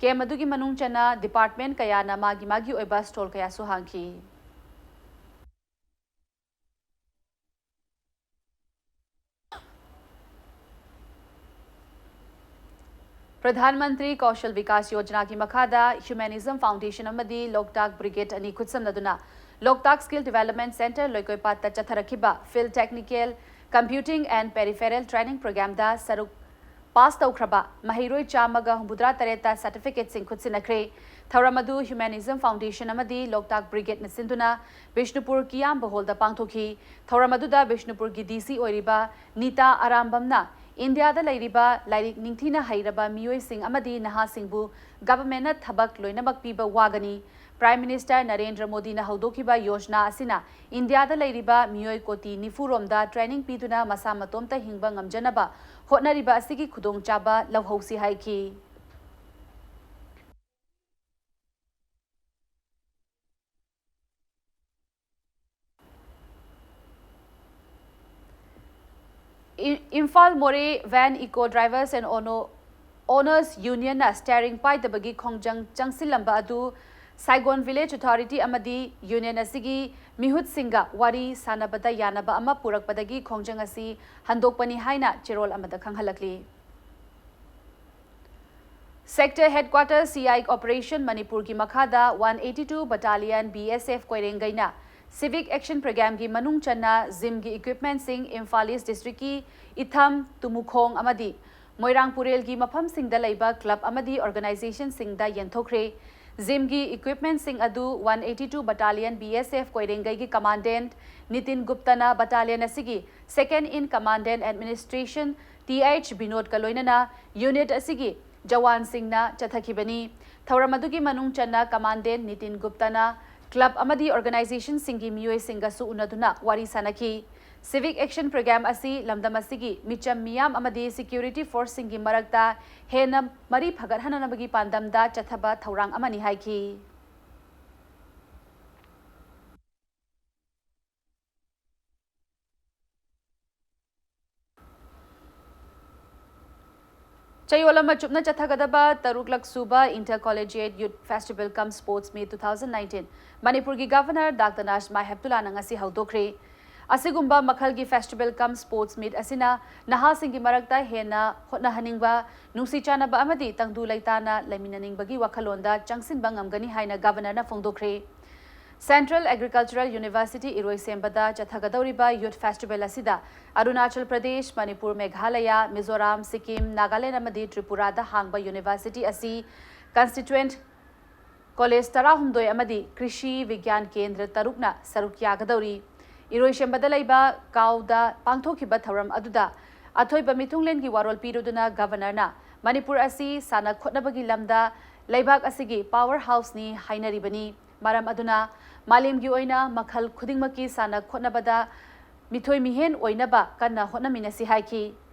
Camp ꯑꯗꯨꯒꯤ ꯃꯅꯨꯡ ꯆꯟꯅ department ꯀꯌꯥꯅ ꯃꯥꯒꯤ ꯃꯥꯒꯤ ꯑꯣꯏꯕ stall ꯀꯌꯥꯁꯨ ꯍꯥꯡꯈꯤ꯫ ꯄ꯭ꯔꯙꯥꯟ ꯃꯟꯇ꯭ꯔꯤ ꯀꯧꯁꯜ ꯕꯤꯀꯥꯁ ꯌꯣꯖꯅꯥꯒꯤ ꯃꯈꯥꯗ Humanism Foundation ꯑꯃꯗꯤ ꯂꯣꯛꯇꯥꯛ Brigade ꯑꯅꯤ ꯈꯨꯠꯁꯝꯅꯗꯨꯅ ꯂꯣꯛꯇꯥꯛ Skill Development Centre ꯂꯣꯏꯀꯣꯏꯄꯥꯠꯇ ꯆꯠꯊꯔꯛꯈꯤꯕ Field Technical, Computing and Peripheral Training Programme-ꯗ ꯁꯔꯨꯛ ꯄꯥꯁ ꯇꯧꯈ꯭ꯔꯕ ꯃꯍꯩꯔꯣꯏ ꯆꯥꯝꯃꯒ ꯍꯨꯝꯐꯨꯇꯔꯥ ꯇꯔꯦꯠꯇ certificate-ꯁꯤꯡ ꯈꯨꯠꯁꯤꯟꯅꯈ꯭ꯔꯦ꯫ ꯊꯧꯔꯝ ꯑꯗꯨ Humanism Foundation ꯑꯃꯗꯤ ꯂꯣꯛꯇꯥꯛ Brigade-ꯅ ꯁꯤꯟꯗꯨꯅ ꯕꯤꯁꯅꯨꯄꯨꯔ ꯀꯤꯌꯥꯝꯕ ꯍꯣꯜꯗ ꯄꯥꯡꯊꯣꯛꯈꯤ꯫ ꯊꯧꯔꯝ ꯑꯗꯨꯗ ꯕꯤꯁꯅꯨꯄꯨꯔꯒꯤ D C ꯑꯣꯏꯔꯤꯕ ꯅꯤꯇꯥ ꯑꯔꯥꯝꯕꯝꯅ ꯏꯟꯗꯤꯌꯥꯗ ꯂꯩꯔꯤꯕ ꯂꯥꯏꯔꯤꯛ ꯅꯤꯡꯊꯤꯅ ꯍꯩꯔꯕ ꯃꯤꯑꯣꯏꯁꯤꯡ ꯑꯃꯗꯤ ꯅꯍꯥꯁꯤꯡꯕꯨ government-ꯅ ꯊꯕꯛ ꯂꯣꯏꯅꯃꯛ ꯄꯤꯕ ꯋꯥꯒꯅꯤ꯫ Prime Minister ꯅꯔꯦꯟꯗ꯭ꯔ ꯃꯣꯗꯤꯅ ꯍꯧꯗꯣꯛꯈꯤꯕ ꯌꯣꯖꯅꯥ ꯑꯁꯤꯅ ꯏꯟꯗꯤꯌꯥꯗ ꯂꯩꯔꯤꯕ ꯃꯤꯑꯣꯏ ꯀꯣꯇꯤ ꯅꯤꯐꯨ ꯔꯣꯝꯗ training ꯄꯤꯗꯨꯅ ꯃꯁꯥ ꯃꯇꯣꯝꯇ ꯍꯤꯡꯕ ꯉꯝꯖꯅꯕ ꯍꯣꯠꯅꯔꯤꯕ ꯑꯁꯤꯒꯤ ꯈꯨꯗꯣꯡꯆꯥꯕ ꯂꯧꯍꯧꯁꯤ ꯍꯥꯏꯈꯤ꯫ ꯏ-, ꯏꯝꯐꯥꯜ ꯃꯣꯔꯦ Van Eco Drivers and Ono-, Owners Union-ꯅ steering ꯄꯥꯏꯗꯕꯒꯤ ꯈꯣꯡꯖꯪ ꯆꯪꯁꯤꯜꯂꯝꯕ ꯑꯗꯨ ꯁꯥꯏꯒꯣꯟ Village Authority ꯑꯃꯗꯤ union ꯑꯁꯤꯒꯤ ꯃꯤꯍꯨꯠꯁꯤꯡꯒ ꯋꯥꯔꯤ ꯁꯥꯅꯕꯗ ꯌꯥꯅꯕ ꯑꯃ ꯄꯨꯔꯛꯄꯗꯒꯤ ꯈꯣꯡꯖꯪ ꯑꯁꯤ ꯍꯟꯗꯣꯛꯄꯅꯤ ꯍꯥꯏꯅ ꯆꯦꯔꯣꯜ ꯑꯃꯗ ꯈꯪꯍꯜꯂꯛꯂꯤ꯫ Sector Headquarter C I operation ꯃꯅꯤꯄꯨꯔꯒꯤ ꯃꯈꯥꯗ one eighty two Battalion B S F ꯀꯣꯏꯔꯦꯡꯒꯩꯅ Civic Action Programme-ꯒꯤ ꯃꯅꯨꯡ ꯆꯟꯅ gym-ꯒꯤ equipment-ꯁꯤꯡ ꯏꯝꯐꯥꯜ East District-ꯀꯤ ꯏꯊꯝ, ꯇꯨꯃꯨꯈꯣꯡ ꯑꯃꯗꯤ ꯃꯣꯏꯔꯥꯡ ꯄꯨꯔꯦꯜꯒꯤ ꯃꯐꯝꯁꯤꯡꯗ ꯂꯩꯕ club ꯑꯃꯗꯤ organization-ꯁꯤꯡꯗ ꯌꯦꯟꯊꯣꯛꯈ꯭ꯔꯦ꯫ Gym-ꯒꯤ equipment-ꯁꯤꯡ ꯑꯗꯨ one eighty two Battalion B S F ꯀꯣꯏꯔꯦꯡꯒꯩꯒꯤ Commandant Nitin ꯒꯨꯞꯇꯅ battalion ꯑꯁꯤꯒꯤ Second in Command and Administration T H ꯕꯤꯅꯣꯗꯀ ꯂꯣꯏꯅꯅ unit ꯑꯁꯤꯒꯤ ꯖꯋꯥꯟꯁꯤꯡꯅ ꯆꯠꯊꯈꯤꯕꯅꯤ꯫ ꯊꯧꯔꯝ ꯑꯗꯨꯒꯤ ꯃꯅꯨꯡ ꯆꯟꯅ Commandant ꯅꯤꯇꯤꯟ ꯒꯨꯞꯇꯅ club ꯑꯃꯗꯤ organization-ꯁꯤꯡꯒꯤ ꯃꯤꯑꯣꯏꯁꯤꯡꯒꯁꯨ ꯎꯅꯗꯨꯅ ꯋꯥꯔꯤ ꯁꯥꯅꯈꯤ꯫ Civic Action Programme ꯑꯁꯤ ꯂꯝꯗꯝ ꯑꯁꯤꯒꯤ ꯃꯤꯆꯝ ꯃꯤꯌꯥꯝ ꯑꯃꯗꯤ security force-ꯁꯤꯡꯒꯤ ꯃꯔꯛꯇ ꯍꯦꯟꯅ ꯃꯔꯤ ꯐꯒꯠꯍꯟꯅꯕꯒꯤ ꯄꯥꯟꯗꯝꯗ ꯆꯠꯊꯕ ꯊꯧꯔꯥꯡ ꯑꯃꯅꯤ ꯍꯥꯏꯈꯤ꯫ ꯆꯌꯣꯜ ꯑꯃ ꯆꯨꯞꯅ ꯆꯠꯊꯒꯗꯕ ꯇꯔꯨꯛꯂꯛ ꯁꯨꯕ Inter Collegiate Youth Festival cum Sports Meet two thousand nineteen ꯃꯅꯤꯄꯨꯔꯒꯤ Governor Doctor Najma Heptullahꯅ ꯉꯁꯤ ꯍꯧꯗꯣꯛꯈ꯭ꯔꯦ꯫ ꯑꯁꯤꯒꯨꯝꯕ ꯃꯈꯜꯒꯤ Festival cum Sports Meet ꯑꯁꯤꯅ ꯅꯍꯥꯁꯤꯡꯒꯤ ꯃꯔꯛꯇ ꯍꯦꯟꯅ ꯍꯣꯠꯅꯍꯟꯅꯤꯡꯕ, ꯅꯨꯡꯁꯤ ꯆꯥꯟꯅꯕ ꯑꯃꯗꯤ ꯇꯪꯗꯨ ꯂꯩꯇꯥꯅ ꯂꯩꯃꯤꯟꯅꯅꯤꯡꯕꯒꯤ ꯋꯥꯈꯜꯂꯣꯟꯗ ꯆꯪꯁꯤꯟꯕ ꯉꯝꯒꯅꯤ ꯍꯥꯏꯅ Governorꯅ ꯐꯣꯡꯗꯣꯛꯈ꯭ꯔꯦ꯫ Central Agricultural University ꯏꯔꯣꯏꯁꯦꯝꯕꯗ ꯆꯠꯊꯒꯗꯧꯔꯤꯕ Youth Festival ꯑꯁꯤꯗ ꯑꯔꯨꯅꯥꯆꯜ ꯄ꯭ꯔꯗꯦꯁ, ꯃꯅꯤꯄꯨꯔ, ꯃꯦꯘꯥꯂꯌ, ꯃꯤꯖꯣꯔꯥꯝ, ꯁꯤꯛꯀꯤꯝ, ꯅꯥꯒꯥꯂꯦꯟ ꯑꯃꯗꯤ ꯇ꯭ꯔꯤꯄꯨꯔꯥꯗ ꯍꯥꯡꯕ university ꯑꯁꯤ constituent college ꯇꯔꯥꯍꯨꯝꯗꯣꯏ ꯑꯃꯗꯤ ꯀ꯭ꯔꯤꯁꯤ ꯕꯤꯒ꯭ꯌꯥꯟ ꯀꯦꯟꯗ꯭ꯔ ꯇꯔꯨꯛꯅ ꯁꯔꯨꯛ ꯌꯥꯒꯗꯧꯔꯤ꯫ ꯏꯔꯣꯏꯁꯦꯝꯕꯗ ꯂꯩꯕ ꯀꯥꯎꯗ ꯄꯥꯡꯊꯣꯛꯈꯤꯕ ꯊꯧꯔꯝ ꯑꯗꯨꯗ ꯑꯊꯣꯏꯕ ꯃꯤꯊꯨꯡꯂꯦꯟꯒꯤ ꯋꯥꯔꯣꯜ ꯄꯤꯔꯨꯗꯨꯅ Governorꯅ ꯃꯅꯤꯄꯨꯔ ꯑꯁꯤ ꯁꯥꯟꯅ ꯈꯣꯠꯅꯕꯒꯤ ꯂꯝꯗ ꯂꯩꯕꯥꯛ ꯑꯁꯤꯒꯤ power houseꯅꯤ ꯍꯥꯏꯅꯔꯤꯕꯅꯤ꯫ ꯃꯔꯝ ꯑꯗꯨꯅ ꯃꯥꯂꯦꯝꯒꯤ ꯑꯣꯏꯅ ꯃꯈꯜ ꯈꯨꯗꯤꯡꯃꯛꯀꯤ ꯁꯥꯟꯅ ꯈꯣꯠꯅꯕꯗ ꯃꯤꯊꯣꯏ ꯃꯤꯍꯦꯟ ꯑꯣꯏꯅꯕ ꯀꯟꯅ ꯍꯣꯠꯅꯃꯤꯟꯅꯁꯤ ꯍꯥꯏꯈꯤ꯫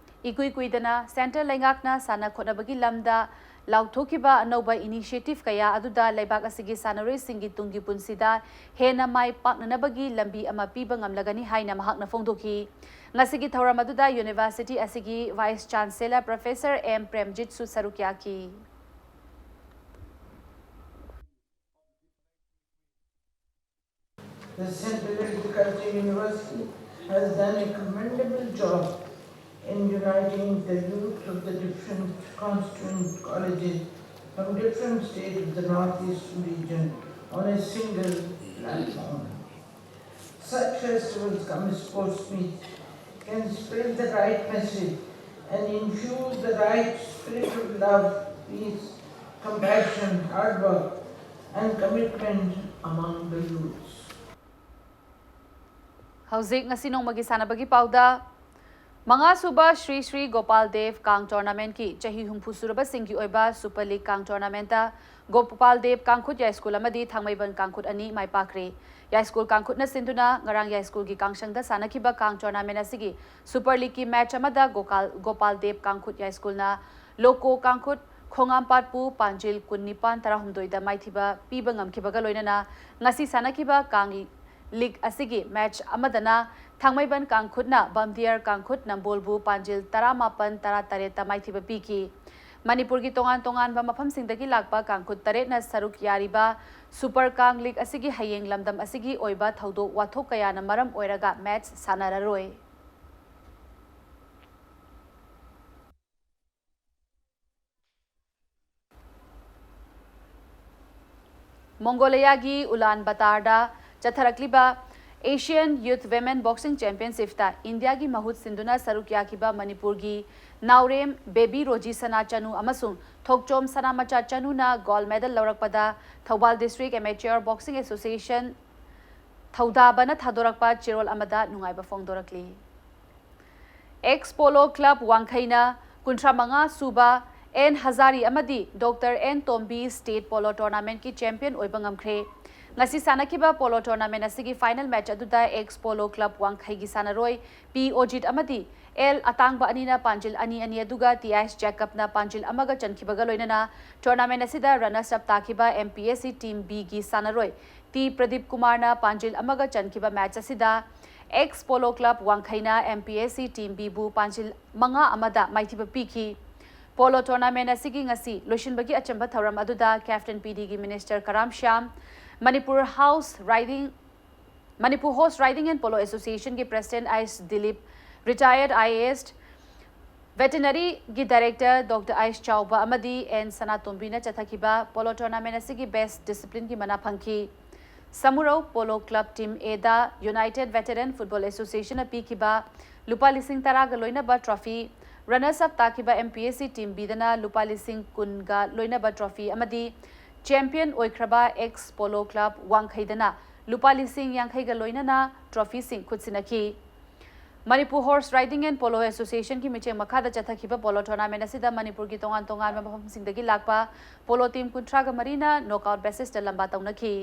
ꯏꯀꯨꯏ ꯀꯨꯏꯗꯅ centre ꯂꯩꯉꯥꯛꯅ ꯁꯥꯟꯅ ꯈꯣꯠꯅꯕꯒꯤ ꯂꯝꯗ ꯂꯥꯎꯊꯣꯛꯈꯤꯕ ꯑꯅꯧꯕ initiative ꯀꯌꯥ ꯑꯗꯨꯗ ꯂꯩꯕꯥꯛ ꯑꯁꯤꯒꯤ ꯁꯥꯟꯅꯔꯣꯏꯁꯤꯡꯒꯤ ꯇꯨꯡꯒꯤ ꯄꯨꯟꯁꯤꯗ ꯍꯦꯟꯅ ꯃꯥꯏ ꯄꯥꯛꯅꯅꯕꯒꯤ ꯂꯝꯕꯤ ꯑꯃ ꯄꯤꯕ ꯉꯝꯂꯒꯅꯤ ꯍꯥꯏꯅ ꯃꯍꯥꯛꯅ ꯐꯣꯡꯗꯣꯛꯈꯤ꯫ ꯉꯁꯤꯒꯤ ꯊꯧꯔꯝ ꯑꯗꯨꯗ university ꯑꯁꯤꯒꯤ Vice Chancellor Professor ꯑꯦꯝ ꯄ꯭ꯔꯦꯝꯖꯤꯠꯁꯨ ꯁꯔꯨꯛ ꯌꯥꯈꯤ꯫ The Central Agriculture University has done a commendable job in uniting the youth of the different constituent colleges from different states of the Northeast region on a single platform. Such festivals cum sports meets can spread the right message and infuse the right spirit of love, peace, compassion, hard work, and commitment among the youths. ꯍꯧꯖꯤꯛ ꯉꯁꯤ ꯅꯣꯡꯃꯒꯤ ꯁꯥꯟꯅꯕꯒꯤ ꯄꯥꯎꯗ, ꯃꯉꯥꯁꯨꯕ ꯁ꯭ꯔꯤ ꯁ꯭ꯔꯤ ꯒꯣꯄꯥꯜ ꯗꯦꯕ ꯀꯥꯡ ꯇꯣꯔꯅꯥꯃꯦꯟꯠꯀꯤ ꯆꯍꯤ ꯍꯨꯝꯐꯨ ꯁꯨꯔꯕꯁꯤꯡꯒꯤ ꯑꯣꯏꯕ Super League ꯀꯥꯡ ꯇꯣꯔꯅꯥꯃꯦꯟꯠꯇ ꯒꯣꯄꯥꯜ ꯗꯦꯕ ꯀꯥꯡꯈꯨꯠ ꯌꯥꯏꯁ꯭ꯀꯨꯜ ꯑꯃꯗꯤ ꯊꯥꯡꯃꯩꯕꯟ ꯀꯥꯡꯈꯨꯠ ꯑꯅꯤ ꯃꯥꯏ ꯄꯥꯛꯈ꯭ꯔꯦ꯫ ꯌꯥꯏꯁ꯭ꯀꯨꯜ ꯀꯥꯡꯈꯨꯠꯅ ꯁꯤꯟꯗꯨꯅ ꯉꯔꯥꯡ ꯌꯥꯏꯁ꯭ꯀꯨꯜꯒꯤ ꯀꯥꯡꯁꯪꯗ ꯁꯥꯟꯅꯈꯤꯕ ꯀꯥꯡ ꯇꯣꯔꯅꯥꯃꯦꯟꯠ ꯑꯁꯤꯒꯤ Super Leagueꯀꯤ ꯃꯦꯆ ꯑꯃꯗ ꯒꯣꯀꯥꯜ-, ꯒꯣꯄꯥꯜ ꯗꯦꯕ ꯀꯥꯡꯈꯨꯠ ꯌꯥꯏꯁ꯭ꯀꯨꯜꯅ ꯂꯣꯀꯣ ꯀꯥꯡꯈꯨꯠ ꯈꯣꯡꯉꯥꯝꯄꯥꯠꯄꯨ ꯄꯥꯟꯖꯤꯜ ꯀꯨꯟꯅꯤꯄꯥꯟ ꯇꯔꯥꯍꯨꯝꯗꯣꯏꯗ ꯃꯥꯏꯊꯤꯕ ꯄꯤꯕ ꯉꯝꯈꯤꯕꯒ ꯂꯣꯏꯅꯅ ꯉꯁꯤ ꯁꯥꯟꯅꯈꯤꯕ ꯀꯥꯡ ꯂꯤꯒ ꯑꯁꯤꯒꯤ ꯃꯦꯆ ꯑꯃꯗꯅ ꯊꯥꯡꯃꯩꯕꯟ ꯀꯥꯡꯈꯨꯠꯅ ꯕꯝꯗꯤꯌꯥꯔ ꯀꯥꯡꯈꯨꯠ ꯅꯝꯕꯣꯜꯕꯨ ꯄꯥꯟꯖꯤꯜ ꯇꯔꯥꯃꯥꯄꯟ ꯇꯔꯥꯇꯔꯦꯠꯇ ꯃꯥꯏꯊꯤꯕ ꯄꯤꯈꯤ꯫ ꯃꯅꯤꯄꯨꯔꯒꯤ ꯇꯣꯉꯥꯟ ꯇꯣꯉꯥꯟꯕ ꯃꯐꯝꯁꯤꯡꯗꯒꯤ ꯂꯥꯛꯄ ꯀꯥꯡꯈꯨꯠ ꯇꯔꯦꯠꯅ ꯁꯔꯨꯛ ꯌꯥꯔꯤꯕ ꯁꯨꯄꯔ ꯀꯥꯡ ꯂꯤꯒ ꯑꯁꯤꯒꯤ ꯍꯌꯦꯡ ꯂꯝꯗꯝ ꯑꯁꯤꯒꯤ ꯑꯣꯏꯕ ꯊꯧꯗꯣꯛ ꯋꯥꯊꯣꯛ ꯀꯌꯥꯅ ꯃꯔꯝ ꯑꯣꯏꯔꯒ ꯃꯦꯠꯆ ꯁꯥꯟꯅꯔꯔꯣꯏ꯫ ꯃꯣꯡꯒꯣꯂꯤꯌꯥꯒꯤ ꯎꯂꯥꯟ ꯕꯇꯥꯔꯗ ꯆꯠꯊꯔꯛꯂꯤꯕ Asian Youth Women Boxing Championshipꯇ ꯏꯟꯗꯤꯌꯥꯒꯤ ꯃꯍꯨꯠ ꯁꯤꯟꯗꯨꯅ ꯁꯔꯨꯛ ꯌꯥꯈꯤꯕ ꯃꯅꯤꯄꯨꯔꯒꯤ ꯅꯥꯎꯔꯦꯝ ꯕꯦꯕꯤ ꯔꯣꯖꯤ ꯁꯅꯥ ꯆꯅꯨ ꯑꯃꯁꯨꯡ ꯊꯣꯛꯆꯣꯝ ꯁꯅꯥꯃꯆꯥ ꯆꯅꯨꯅ gold medal ꯂꯧꯔꯛꯄꯗ Thoubal District Amateur Boxing Association ꯊꯧꯗꯥꯕꯅ ꯊꯥꯗꯣꯔꯛꯄ ꯆꯦꯔꯣꯜ ꯑꯃꯗ ꯅꯨꯡꯉꯥꯏꯕ ꯐꯣꯡꯗꯣꯔꯛꯂꯤ꯫ Ex Polo Club ꯋꯥꯡꯈꯩꯅ ꯀꯨꯟꯊ꯭ꯔꯥ ꯃꯉꯥ ꯁꯨꯕ ꯑꯦꯟ ꯍꯖꯥꯔꯤ ꯑꯃꯗꯤ doctor N Tombi State Polo Tournamentꯀꯤ champion ꯑꯣꯏꯕ ꯉꯝꯈ꯭ꯔꯦ꯫ ꯉꯁꯤ ꯁꯥꯟꯅꯈꯤꯕ polo tournament ꯑꯁꯤꯒꯤ final match ꯑꯗꯨꯗ Ex Polo Club ꯋꯥꯡꯈꯩꯒꯤ ꯁꯥꯟꯅꯔꯣꯏ ꯄꯤ ꯑꯣꯖꯤꯠ ꯑꯃꯗꯤ ꯑꯦꯜ ꯑꯇꯥꯡꯕ ꯑꯅꯤꯅ ꯄꯥꯟꯖꯤꯜ ꯑꯅꯤ ꯑꯅꯤ, ꯑꯗꯨꯒ ꯇꯤ ꯑꯥꯏꯁ ꯖꯦꯀꯕꯅ ꯄꯥꯟꯖꯤꯜ ꯑꯃꯒ ꯆꯟꯈꯤꯕꯒ ꯂꯣꯏꯅꯅ tournament ꯑꯁꯤꯗ runners up ꯇꯥꯈꯤꯕ M P S C Team Bꯒꯤ ꯁꯥꯟꯅꯔꯣꯏ ꯇꯤ ꯄ꯭ꯔꯗꯤꯞ ꯀꯨꯃꯥꯔꯅ ꯄꯥꯟꯖꯤꯜ ꯑꯃꯒ ꯆꯟꯈꯤꯕ match ꯑꯁꯤꯗ Ex Polo Club ꯋꯥꯡꯈꯩꯅ M P S C Team Bꯕꯨ ꯄꯥꯟꯖꯤꯜ ꯃꯉꯥ ꯑꯃꯗ ꯃꯥꯏꯊꯤꯕ ꯄꯤꯈꯤ꯫ Polo tournament ꯑꯁꯤꯒꯤ ꯉꯁꯤ ꯂꯣꯏꯁꯤꯟꯕꯒꯤ ꯑꯆꯝꯕ ꯊꯧꯔꯝ ꯑꯗꯨꯗ Captain P Dꯒꯤ Minister Karam Shyam, Manipur Horse Riding, Manipur Horse Riding and Polo Associationꯒꯤ President ice Dilip, retired I A S, Veterinaryꯒꯤ Director Doctor ice ꯆꯥꯎꯕ ꯑꯃꯗꯤ ꯑꯦꯟ ꯁꯅꯥꯇꯣꯝꯕꯤꯅ ꯆꯠꯊꯈꯤꯕ polo tournament ꯑꯁꯤꯒꯤ best disciplineꯒꯤ ꯃꯅꯥ ꯐꯪꯈꯤ꯫ Samurou Polo Club Team Aꯗ United Veteran Football Associationꯅ ꯄꯤꯈꯤꯕ ꯂꯨꯄꯥ ꯂꯤꯁꯤꯡ ꯇꯔꯥꯒ ꯂꯣꯏꯅꯕ trophy, runners up ꯇꯥꯈꯤꯕ M P S C Team Bꯗꯅ ꯂꯨꯄꯥ ꯂꯤꯁꯤꯡ ꯀꯨꯟꯒ ꯂꯣꯏꯅꯕ trophy ꯑꯃꯗꯤ champion ꯑꯣꯏꯈ꯭ꯔꯕ Ex Polo Club ꯋꯥꯡꯈꯩꯗꯅ ꯂꯨꯄꯥ ꯂꯤꯁꯤꯡ ꯌꯥꯡꯈꯩꯒ ꯂꯣꯏꯅꯅ trophyꯁꯤꯡ ꯈꯨꯠꯁꯤꯟꯅꯈꯤ꯫ Manipur Horse Riding and Polo Associationꯒꯤ ꯃꯤꯠꯌꯦꯡ ꯃꯈꯥꯗ ꯆꯠꯊꯈꯤꯕ polo tournament ꯑꯁꯤꯗ ꯃꯅꯤꯄꯨꯔꯒꯤ ꯇꯣꯉꯥꯟ ꯇꯣꯉꯥꯟꯕ ꯃꯐꯝꯁꯤꯡꯗꯒꯤ ꯂꯥꯛꯄ polo team ꯀꯨꯟꯊ꯭ꯔꯥꯒ ꯃꯔꯤꯅ knockout basisꯇ ꯂꯝꯕꯥ ꯇꯧꯅꯈꯤ꯫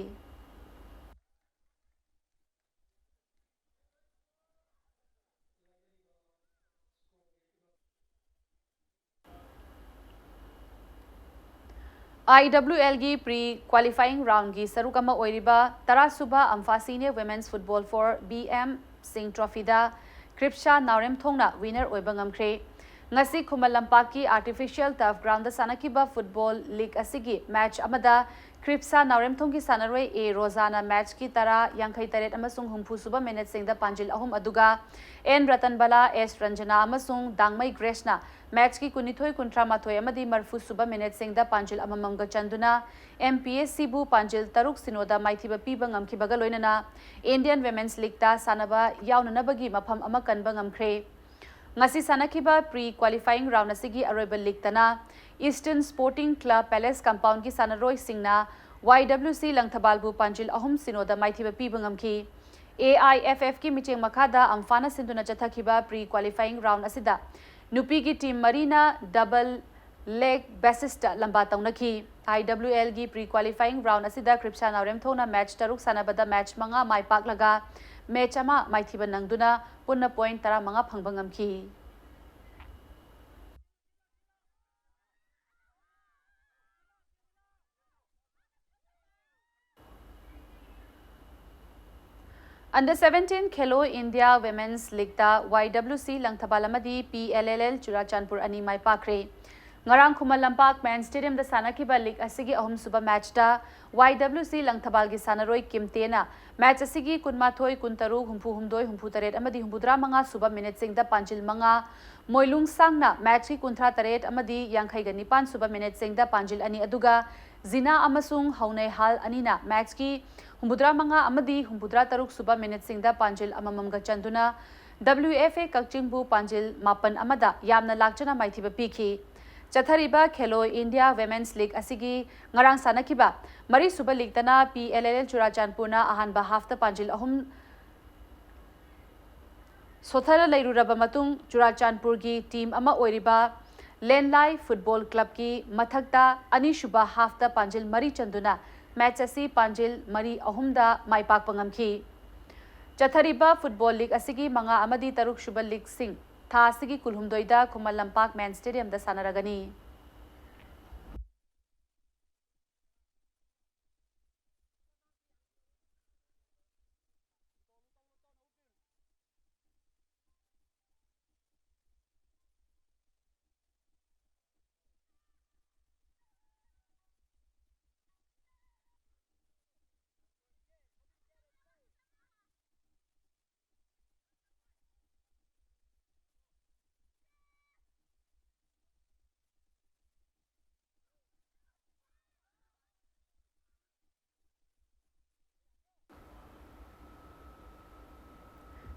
I W Lꯒꯤ pre qualifying roundꯒꯤ ꯁꯔꯨꯛ ꯑꯃ ꯑꯣꯏꯔꯤꯕ ꯇꯔꯥ ꯁꯨꯕ ꯑꯝꯐꯥ Senior Women's Football for B M ꯁꯤꯡ ꯇ꯭ꯔꯣꯐꯤꯗ ꯀ꯭ꯔꯤꯞꯁꯥ ꯅꯥꯎꯔꯦꯝꯊꯣꯡꯅ ꯋꯤꯅꯔ ꯑꯣꯏꯕ ꯉꯝꯈ꯭ꯔꯦ꯫ ꯉꯁꯤ ꯈꯨꯃꯟ ꯂꯝꯄꯥꯛꯀꯤ ꯑꯥꯔꯇꯤꯐꯤꯁꯤꯌꯦꯜ ꯇꯔꯐ ꯒ꯭ꯔꯥꯎꯟꯗ ꯁꯥꯟꯅꯈꯤꯕ ꯐꯨꯠꯕꯣꯜ ꯂꯤꯒ ꯑꯁꯤꯒꯤ ꯃꯦꯆ ꯑꯃꯗ ꯀ꯭ꯔꯤꯞꯁꯥ ꯅꯥꯎꯔꯦꯝꯊꯣꯡꯒꯤ ꯁꯥꯟꯅꯔꯣꯏ ꯑꯦ ꯔꯣꯖꯥꯅ ꯃꯦꯆꯀꯤ ꯇꯔꯥ, ꯌꯥꯡꯈꯩ ꯇꯔꯦꯠ ꯑꯃꯁꯨꯡ ꯍꯨꯝꯐꯨ ꯁꯨꯕ ꯃꯤꯅꯤꯠꯁꯤꯡꯗ ꯄꯥꯟꯖꯤꯜ ꯑꯍꯨꯝ, ꯑꯗꯨꯒ ꯑꯦꯟ ꯔꯇꯟꯕꯂꯥ, ꯑꯦꯁ ꯔꯟꯖꯅꯥ ꯑꯃꯁꯨꯡ ꯗꯥꯡꯃꯩ ꯒ꯭ꯔꯦꯁꯅ ꯃꯦꯆꯀꯤ ꯀꯨꯟꯅꯤꯊꯣꯏ, ꯀꯨꯟꯊ꯭ꯔꯥ ꯃꯥꯊꯣꯏ ꯑꯃꯗꯤ ꯃꯔꯤꯐꯨ ꯁꯨꯕ ꯃꯤꯅꯤꯠꯁꯤꯡꯗ ꯄꯥꯟꯖꯤꯜ ꯑꯃꯃꯝꯒ ꯆꯟꯗꯨꯅ ꯑꯦꯝ ꯄꯤ ꯑꯦꯁ ꯁꯤꯕꯨ ꯄꯥꯟꯖꯤꯜ ꯇꯔꯨꯛ ꯁꯤꯅꯣꯗ ꯃꯥꯏꯊꯤꯕ ꯄꯤꯕ ꯉꯝꯈꯤꯕꯒ ꯂꯣꯏꯅꯅ ꯏꯟꯗꯤꯌꯟ ꯋꯤꯃꯦꯟꯁ ꯂꯤꯒꯇ ꯁꯥꯟꯅꯕ ꯌꯥꯎꯅꯅꯕꯒꯤ ꯃꯐꯝ ꯑꯃ ꯀꯟꯕ ꯉꯝꯈ꯭ꯔꯦ꯫ ꯉꯁꯤ ꯁꯥꯟꯅꯈꯤꯕ ꯄ꯭ꯔꯤ ꯀ꯭ꯋꯥꯂꯤꯐꯥꯏꯌꯤꯡ ꯔꯥꯎꯟ ꯑꯁꯤꯒꯤ ꯑꯔꯣꯏꯕ ꯂꯤꯒꯇꯅ ꯏꯁꯇꯔꯟ ꯁ꯭ꯄꯣꯔꯇꯤꯡ ꯀ꯭ꯂꯕ ꯄꯦꯂꯦꯁ ꯀꯝꯄꯥꯎꯟꯒꯤ ꯁꯥꯟꯅꯔꯣꯏꯁꯤꯡꯅ ꯋꯥꯏ ꯗꯕ꯭ꯂꯤꯎ ꯁꯤ ꯂꯪꯊꯕꯥꯜꯕꯨ ꯄꯥꯟꯖꯤꯜ ꯑꯍꯨꯝ ꯁꯤꯅꯣꯗ ꯃꯥꯏꯊꯤꯕ ꯄꯤꯕ ꯉꯝꯈꯤ꯫ ꯑꯦ ꯑꯥꯏ ꯑꯦꯐ ꯑꯦꯐꯀꯤ ꯃꯤꯠꯌꯦꯡ ꯃꯈꯥꯗ ꯑꯝꯐꯥꯅ ꯁꯤꯟꯗꯨꯅ ꯆꯠꯊꯈꯤꯕ ꯄ꯭ꯔꯤ ꯀ꯭ꯋꯥꯂꯤꯐꯥꯏꯌꯤꯡ ꯔꯥꯎꯟ ꯑꯁꯤꯗ ꯅꯨꯄꯤꯒꯤ ꯇꯤꯝ ꯃꯔꯤꯅ ꯗꯕꯜ ꯂꯦꯒ ꯕꯦꯁꯤꯁꯇ ꯂꯝꯕꯥ ꯇꯧꯅꯈꯤ꯫ ꯑꯥꯏ ꯗꯕ꯭ꯂꯤꯎ ꯑꯦꯜꯒꯤ ꯄ꯭ꯔꯤ ꯀ꯭ꯋꯥꯂꯤꯐꯥꯏꯌꯤꯡ ꯔꯥꯎꯟ ꯑꯁꯤꯗ ꯀ꯭ꯔꯤꯞꯁꯥ ꯅꯥꯎꯔꯦꯝꯊꯣꯡꯅ ꯃꯦꯆ ꯇꯔꯨꯛ ꯁꯥꯟꯅꯕꯗ ꯃꯦꯆ ꯃꯉꯥ ꯃꯥꯏ ꯄꯥꯛꯂꯒ ꯃꯦꯆ ꯑꯃ ꯃꯥꯏꯊꯤꯕ ꯅꯪꯗꯨꯅ ꯄꯨꯟꯅ ꯄꯣꯏꯟ ꯇꯔꯥꯃꯉꯥ ꯐꯪꯕ ꯉꯝꯈꯤ꯫ ꯑꯟꯗꯔ ꯁꯚꯦꯟꯇꯤꯟ ꯈꯦꯂꯣ ꯏꯟꯗꯤꯌꯥ ꯋꯤꯃꯦꯟꯁ ꯂꯤꯒꯇ ꯋꯥꯏ ꯗꯕ꯭ꯂꯤꯎ ꯁꯤ ꯂꯪꯊꯕꯥꯜ ꯑꯃꯗꯤ P L L L Churachandpur ꯑꯅꯤ ꯃꯥꯏ ꯄꯥꯛꯈ꯭ꯔꯦ꯫ ꯉꯔꯥꯡ ꯈꯨꯃꯟ ꯂꯝꯄꯥꯛ ꯃꯦꯟ ꯁ꯭ꯇꯦꯗꯤꯌꯝꯗ ꯁꯥꯟꯅꯈꯤꯕ ꯂꯤꯒ ꯑꯁꯤꯒꯤ ꯑꯍꯨꯝꯁꯨꯕ ꯃꯦꯆꯇ ꯋꯥꯏ ꯗꯕ꯭ꯂꯤꯎ ꯁꯤ ꯂꯪꯊꯕꯥꯜꯒꯤ ꯁꯥꯟꯅꯔꯣꯏ ꯀꯤꯝꯇꯦꯅ ꯃꯦꯆ ꯑꯁꯤꯒꯤ ꯀꯨꯟꯃꯥꯊꯣꯏ, ꯀꯨꯟꯇꯔꯨꯛ, ꯍꯨꯝꯐꯨ ꯍꯨꯝꯗꯣꯏ, ꯍꯨꯝꯐꯨ ꯇꯔꯦꯠ ꯑꯃꯗꯤ ꯍꯨꯝꯐꯨꯇꯔꯥ ꯃꯉꯥ ꯁꯨꯕ ꯃꯤꯅꯤꯠꯁꯤꯡꯗ ꯄꯥꯟꯖꯤꯜ ꯃꯉꯥ, ꯃꯣꯏꯂꯨꯡ ꯁꯥꯡꯅ ꯃꯦꯆꯀꯤ ꯀꯨꯟꯊ꯭ꯔꯥ ꯇꯔꯦꯠ ꯑꯃꯗꯤ ꯌꯥꯡꯈꯩꯒ ꯅꯤꯄꯥꯟ ꯁꯨꯕ ꯃꯤꯅꯤꯠꯁꯤꯡꯗ ꯄꯥꯟꯖꯤꯜ ꯑꯅꯤ, ꯑꯗꯨꯒ ꯖꯤꯅꯥ ꯑꯃꯁꯨꯡ ꯍꯧꯅꯩꯍꯥꯜ ꯑꯅꯤꯅ ꯃꯦꯆꯀꯤ ꯍꯨꯝꯐꯨꯇꯔꯥ ꯃꯉꯥ ꯑꯃꯗꯤ ꯍꯨꯝꯐꯨꯇꯔꯥ ꯇꯔꯨꯛ ꯁꯨꯕ ꯃꯤꯅꯤꯠꯁꯤꯡꯗ ꯄꯥꯟꯖꯤꯜ ꯑꯃꯃꯝꯒ ꯆꯟꯗꯨꯅ ꯗꯕ꯭ꯂꯤꯎ ꯑꯦꯐ ꯑꯦ ꯀꯛꯆꯤꯡꯕꯨ ꯄꯥꯟꯖꯤꯜ ꯃꯥꯄꯟ ꯑꯃꯗ ꯌꯥꯝꯅ ꯂꯥꯛꯆꯅ ꯃꯥꯏꯊꯤꯕ ꯄꯤꯈꯤ꯫ ꯆꯠꯊꯔꯤꯕ ꯈꯦꯂꯣ ꯏꯟꯗꯤꯌꯥ ꯋꯤꯃꯦꯟꯁ ꯂꯤꯒ ꯑꯁꯤꯒꯤ ꯉꯔꯥꯡ ꯁꯥꯟꯅꯈꯤꯕ ꯃꯔꯤꯁꯨꯕ ꯂꯤꯒꯇꯅ ꯄꯤ ꯑꯦꯜ ꯑꯦꯜ ꯑꯦꯜ ꯆꯨꯔꯥꯆꯥꯟꯄꯨꯔꯅ ꯑꯍꯥꯟꯕ ꯍꯥꯐꯇ ꯄꯥꯟꯖꯤꯜ ꯑꯍꯨꯝ ꯁꯣꯊꯔ ꯂꯩꯔꯨꯔꯕ ꯃꯇꯨꯡ, ꯆꯨꯔꯥꯆꯥꯟꯄꯨꯔꯒꯤ ꯇꯤꯝ ꯑꯃ ꯑꯣꯏꯔꯤꯕ ꯂꯦꯟꯂꯥꯏ ꯐꯨꯠꯕꯣꯜ ꯀ꯭ꯂꯕꯀꯤ ꯃꯊꯛꯇ ꯑꯅꯤꯁꯨꯕ ꯍꯥꯐꯇ ꯄꯥꯟꯖꯤꯜ ꯃꯔꯤ ꯆꯟꯗꯨꯅ ꯃꯦꯆ ꯑꯁꯤ ꯄꯥꯟꯖꯤꯜ ꯃꯔꯤ ꯑꯍꯨꯝꯗ ꯃꯥꯏ ꯄꯥꯛꯄ ꯉꯝꯈꯤ꯫ ꯆꯠꯊꯔꯤꯕ ꯐꯨꯠꯕꯣꯜ ꯂꯤꯒ ꯑꯁꯤꯒꯤ ꯃꯉꯥ ꯑꯃꯗꯤ ꯇꯔꯨꯛ ꯁꯨꯕ ꯂꯤꯒꯁꯤꯡ ꯊꯥ ꯑꯁꯤꯒꯤ ꯀꯨꯟꯍꯨꯝꯗꯣꯏꯗ ꯈꯨꯃꯟ ꯂꯝꯄꯥꯛ ꯃꯦꯟ ꯁ꯭ꯇꯦꯗꯤꯌꯝꯗ ꯁꯥꯟꯅꯔꯒꯅꯤ꯫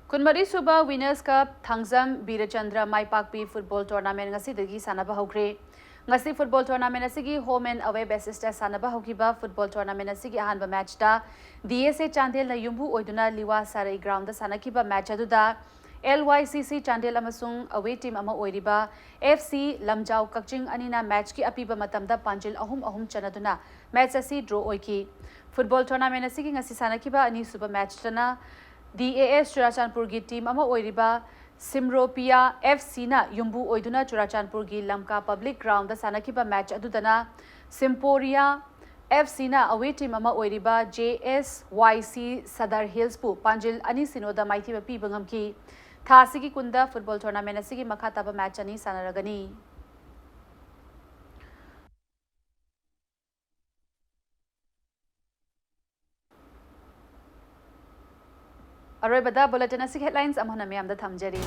ꯀꯨꯟꯃꯔꯤ ꯁꯨꯕ Winners Cup ꯊꯥꯡꯖꯝ ꯕꯤꯔꯆꯟꯗ꯭ꯔ ꯃꯥꯏ ꯄꯥꯛꯄꯤ football tournament ꯉꯁꯤꯗꯒꯤ ꯁꯥꯟꯅꯕ ꯍꯧꯈ꯭ꯔꯦ꯫ ꯉꯁꯤ football tournament ꯑꯁꯤꯒꯤ home and away basis ꯇ ꯁꯥꯟꯅꯕ ꯍꯧꯈꯤꯕ football tournament ꯑꯁꯤꯒꯤ ꯑꯍꯥꯟꯕ match ꯇ D S A ꯆꯥꯟꯗꯦꯜꯅ ꯌꯨꯝꯕꯨ ꯑꯣꯏꯗꯨꯅ ꯂꯤꯋꯥ ꯁꯥꯔꯩ ground ꯗ ꯁꯥꯟꯅꯈꯤꯕ match ꯑꯗꯨꯗ L Y C C Chandel ꯑꯃꯁꯨꯡ away team ꯑꯃ ꯑꯣꯏꯔꯤꯕ F C ꯂꯝꯖꯥꯎ ꯀꯛꯆꯤꯡ ꯑꯅꯤꯅ match ꯀꯤ ꯑꯄꯤꯕ ꯃꯇꯝꯗ ꯄꯥꯟꯖꯤꯜ ꯑꯍꯨꯝ ꯑꯍꯨꯝ ꯆꯟꯅꯗꯨꯅ match ꯑꯁꯤ draw ꯑꯣꯏꯈꯤ꯫ Football tournament ꯑꯁꯤꯒꯤ ꯉꯁꯤ ꯁꯥꯟꯅꯈꯤꯕ ꯑꯅꯤꯁꯨꯕ match ꯇꯅ D A S ꯆꯨꯔꯥꯆꯥꯟꯄꯨꯔꯒꯤ team ꯑꯃ ꯑꯣꯏꯔꯤꯕ ꯁꯤꯝꯔꯣꯄꯤꯌꯥ F C ꯅ ꯌꯨꯝꯕꯨ ꯑꯣꯏꯗꯨꯅ ꯆꯨꯔꯥꯆꯥꯟꯄꯨꯔꯒꯤ ꯂꯝꯀꯥ public ground ꯗ ꯁꯥꯟꯅꯈꯤꯕ match ꯑꯗꯨꯗꯅ ꯁꯤꯝꯄꯣꯔꯤꯌꯥ F C ꯅ away team ꯑꯃ ꯑꯣꯏꯔꯤꯕ J S Y C Sadar Hills ꯄꯨ ꯄꯥꯟꯖꯤꯜ ꯑꯅꯤ ꯁꯤꯅꯣꯗ ꯃꯥꯏꯊꯤꯕ ꯄꯤꯕ ꯉꯝꯈꯤ꯫ ꯊꯥ ꯑꯁꯤꯒꯤ ꯀꯨꯟꯗ football tournament ꯑꯁꯤꯒꯤ ꯃꯈꯥ ꯇꯥꯕ match ꯑꯅꯤ ꯁꯥꯟꯅꯔꯒꯅꯤ꯫ ꯑꯔꯣꯏꯕꯗ bulletin ꯑꯁꯤꯒꯤ headlines ꯑꯃꯨꯛ ꯍꯟꯅ ꯃꯌꯥꯝꯗ ꯊꯝꯖꯔꯤ꯫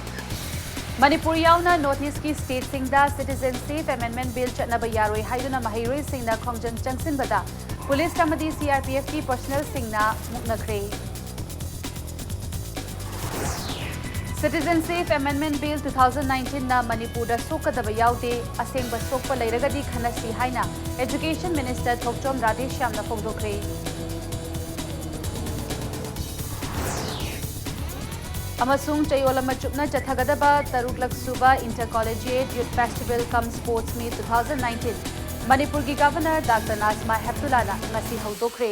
ꯃꯅꯤꯄꯨꯔ ꯌꯥꯎꯅ North East ꯀꯤ state ꯁꯤꯡꯗ Citizenship Amendment Bill ꯆꯠꯅꯕ ꯌꯥꯔꯣꯏ ꯍꯥꯏꯗꯨꯅ ꯃꯍꯩꯔꯣꯏꯁꯤꯡꯅ ꯈꯣꯡꯖꯪ ꯆꯪꯁꯤꯟꯕꯗ police ꯑꯃꯗꯤ C R P F ꯀꯤ personnel ꯁꯤꯡꯅ ꯃꯨꯛꯅꯈ꯭ꯔꯦ꯫ Citizenship Amendment Bill two thousand nineteen ꯅ ꯃꯅꯤꯄꯨꯔꯗ ꯁꯣꯛꯀꯗꯕ ꯌꯥꯎꯗꯦ, ꯑꯁꯦꯡꯕ ꯁꯣꯛꯄ ꯂꯩꯔꯒꯗꯤ ꯈꯟꯅꯁꯤ ꯍꯥꯏꯅ Education Minister ꯊꯣꯛꯆꯣꯝ ꯔꯥꯙꯦꯁ꯭ꯌꯥꯝꯅ ꯐꯣꯡꯗꯣꯛꯈ꯭ꯔꯦ꯫ ꯑꯃꯁꯨꯡ ꯆꯌꯣꯜ ꯑꯃ ꯆꯨꯞꯅ ꯆꯠꯊꯒꯗꯕ ꯇꯔꯨꯛꯂꯛ ꯁꯨꯕ Inter Collegiate Youth Festival cum Sports Meet two thousand nineteen ꯃꯅꯤꯄꯨꯔꯒꯤ Governor Doctor ꯅꯥꯖꯃꯥ ꯍꯦꯞꯇꯨꯂꯥꯅ ꯉꯁꯤ ꯍꯧꯗꯣꯛꯈ꯭ꯔꯦ꯫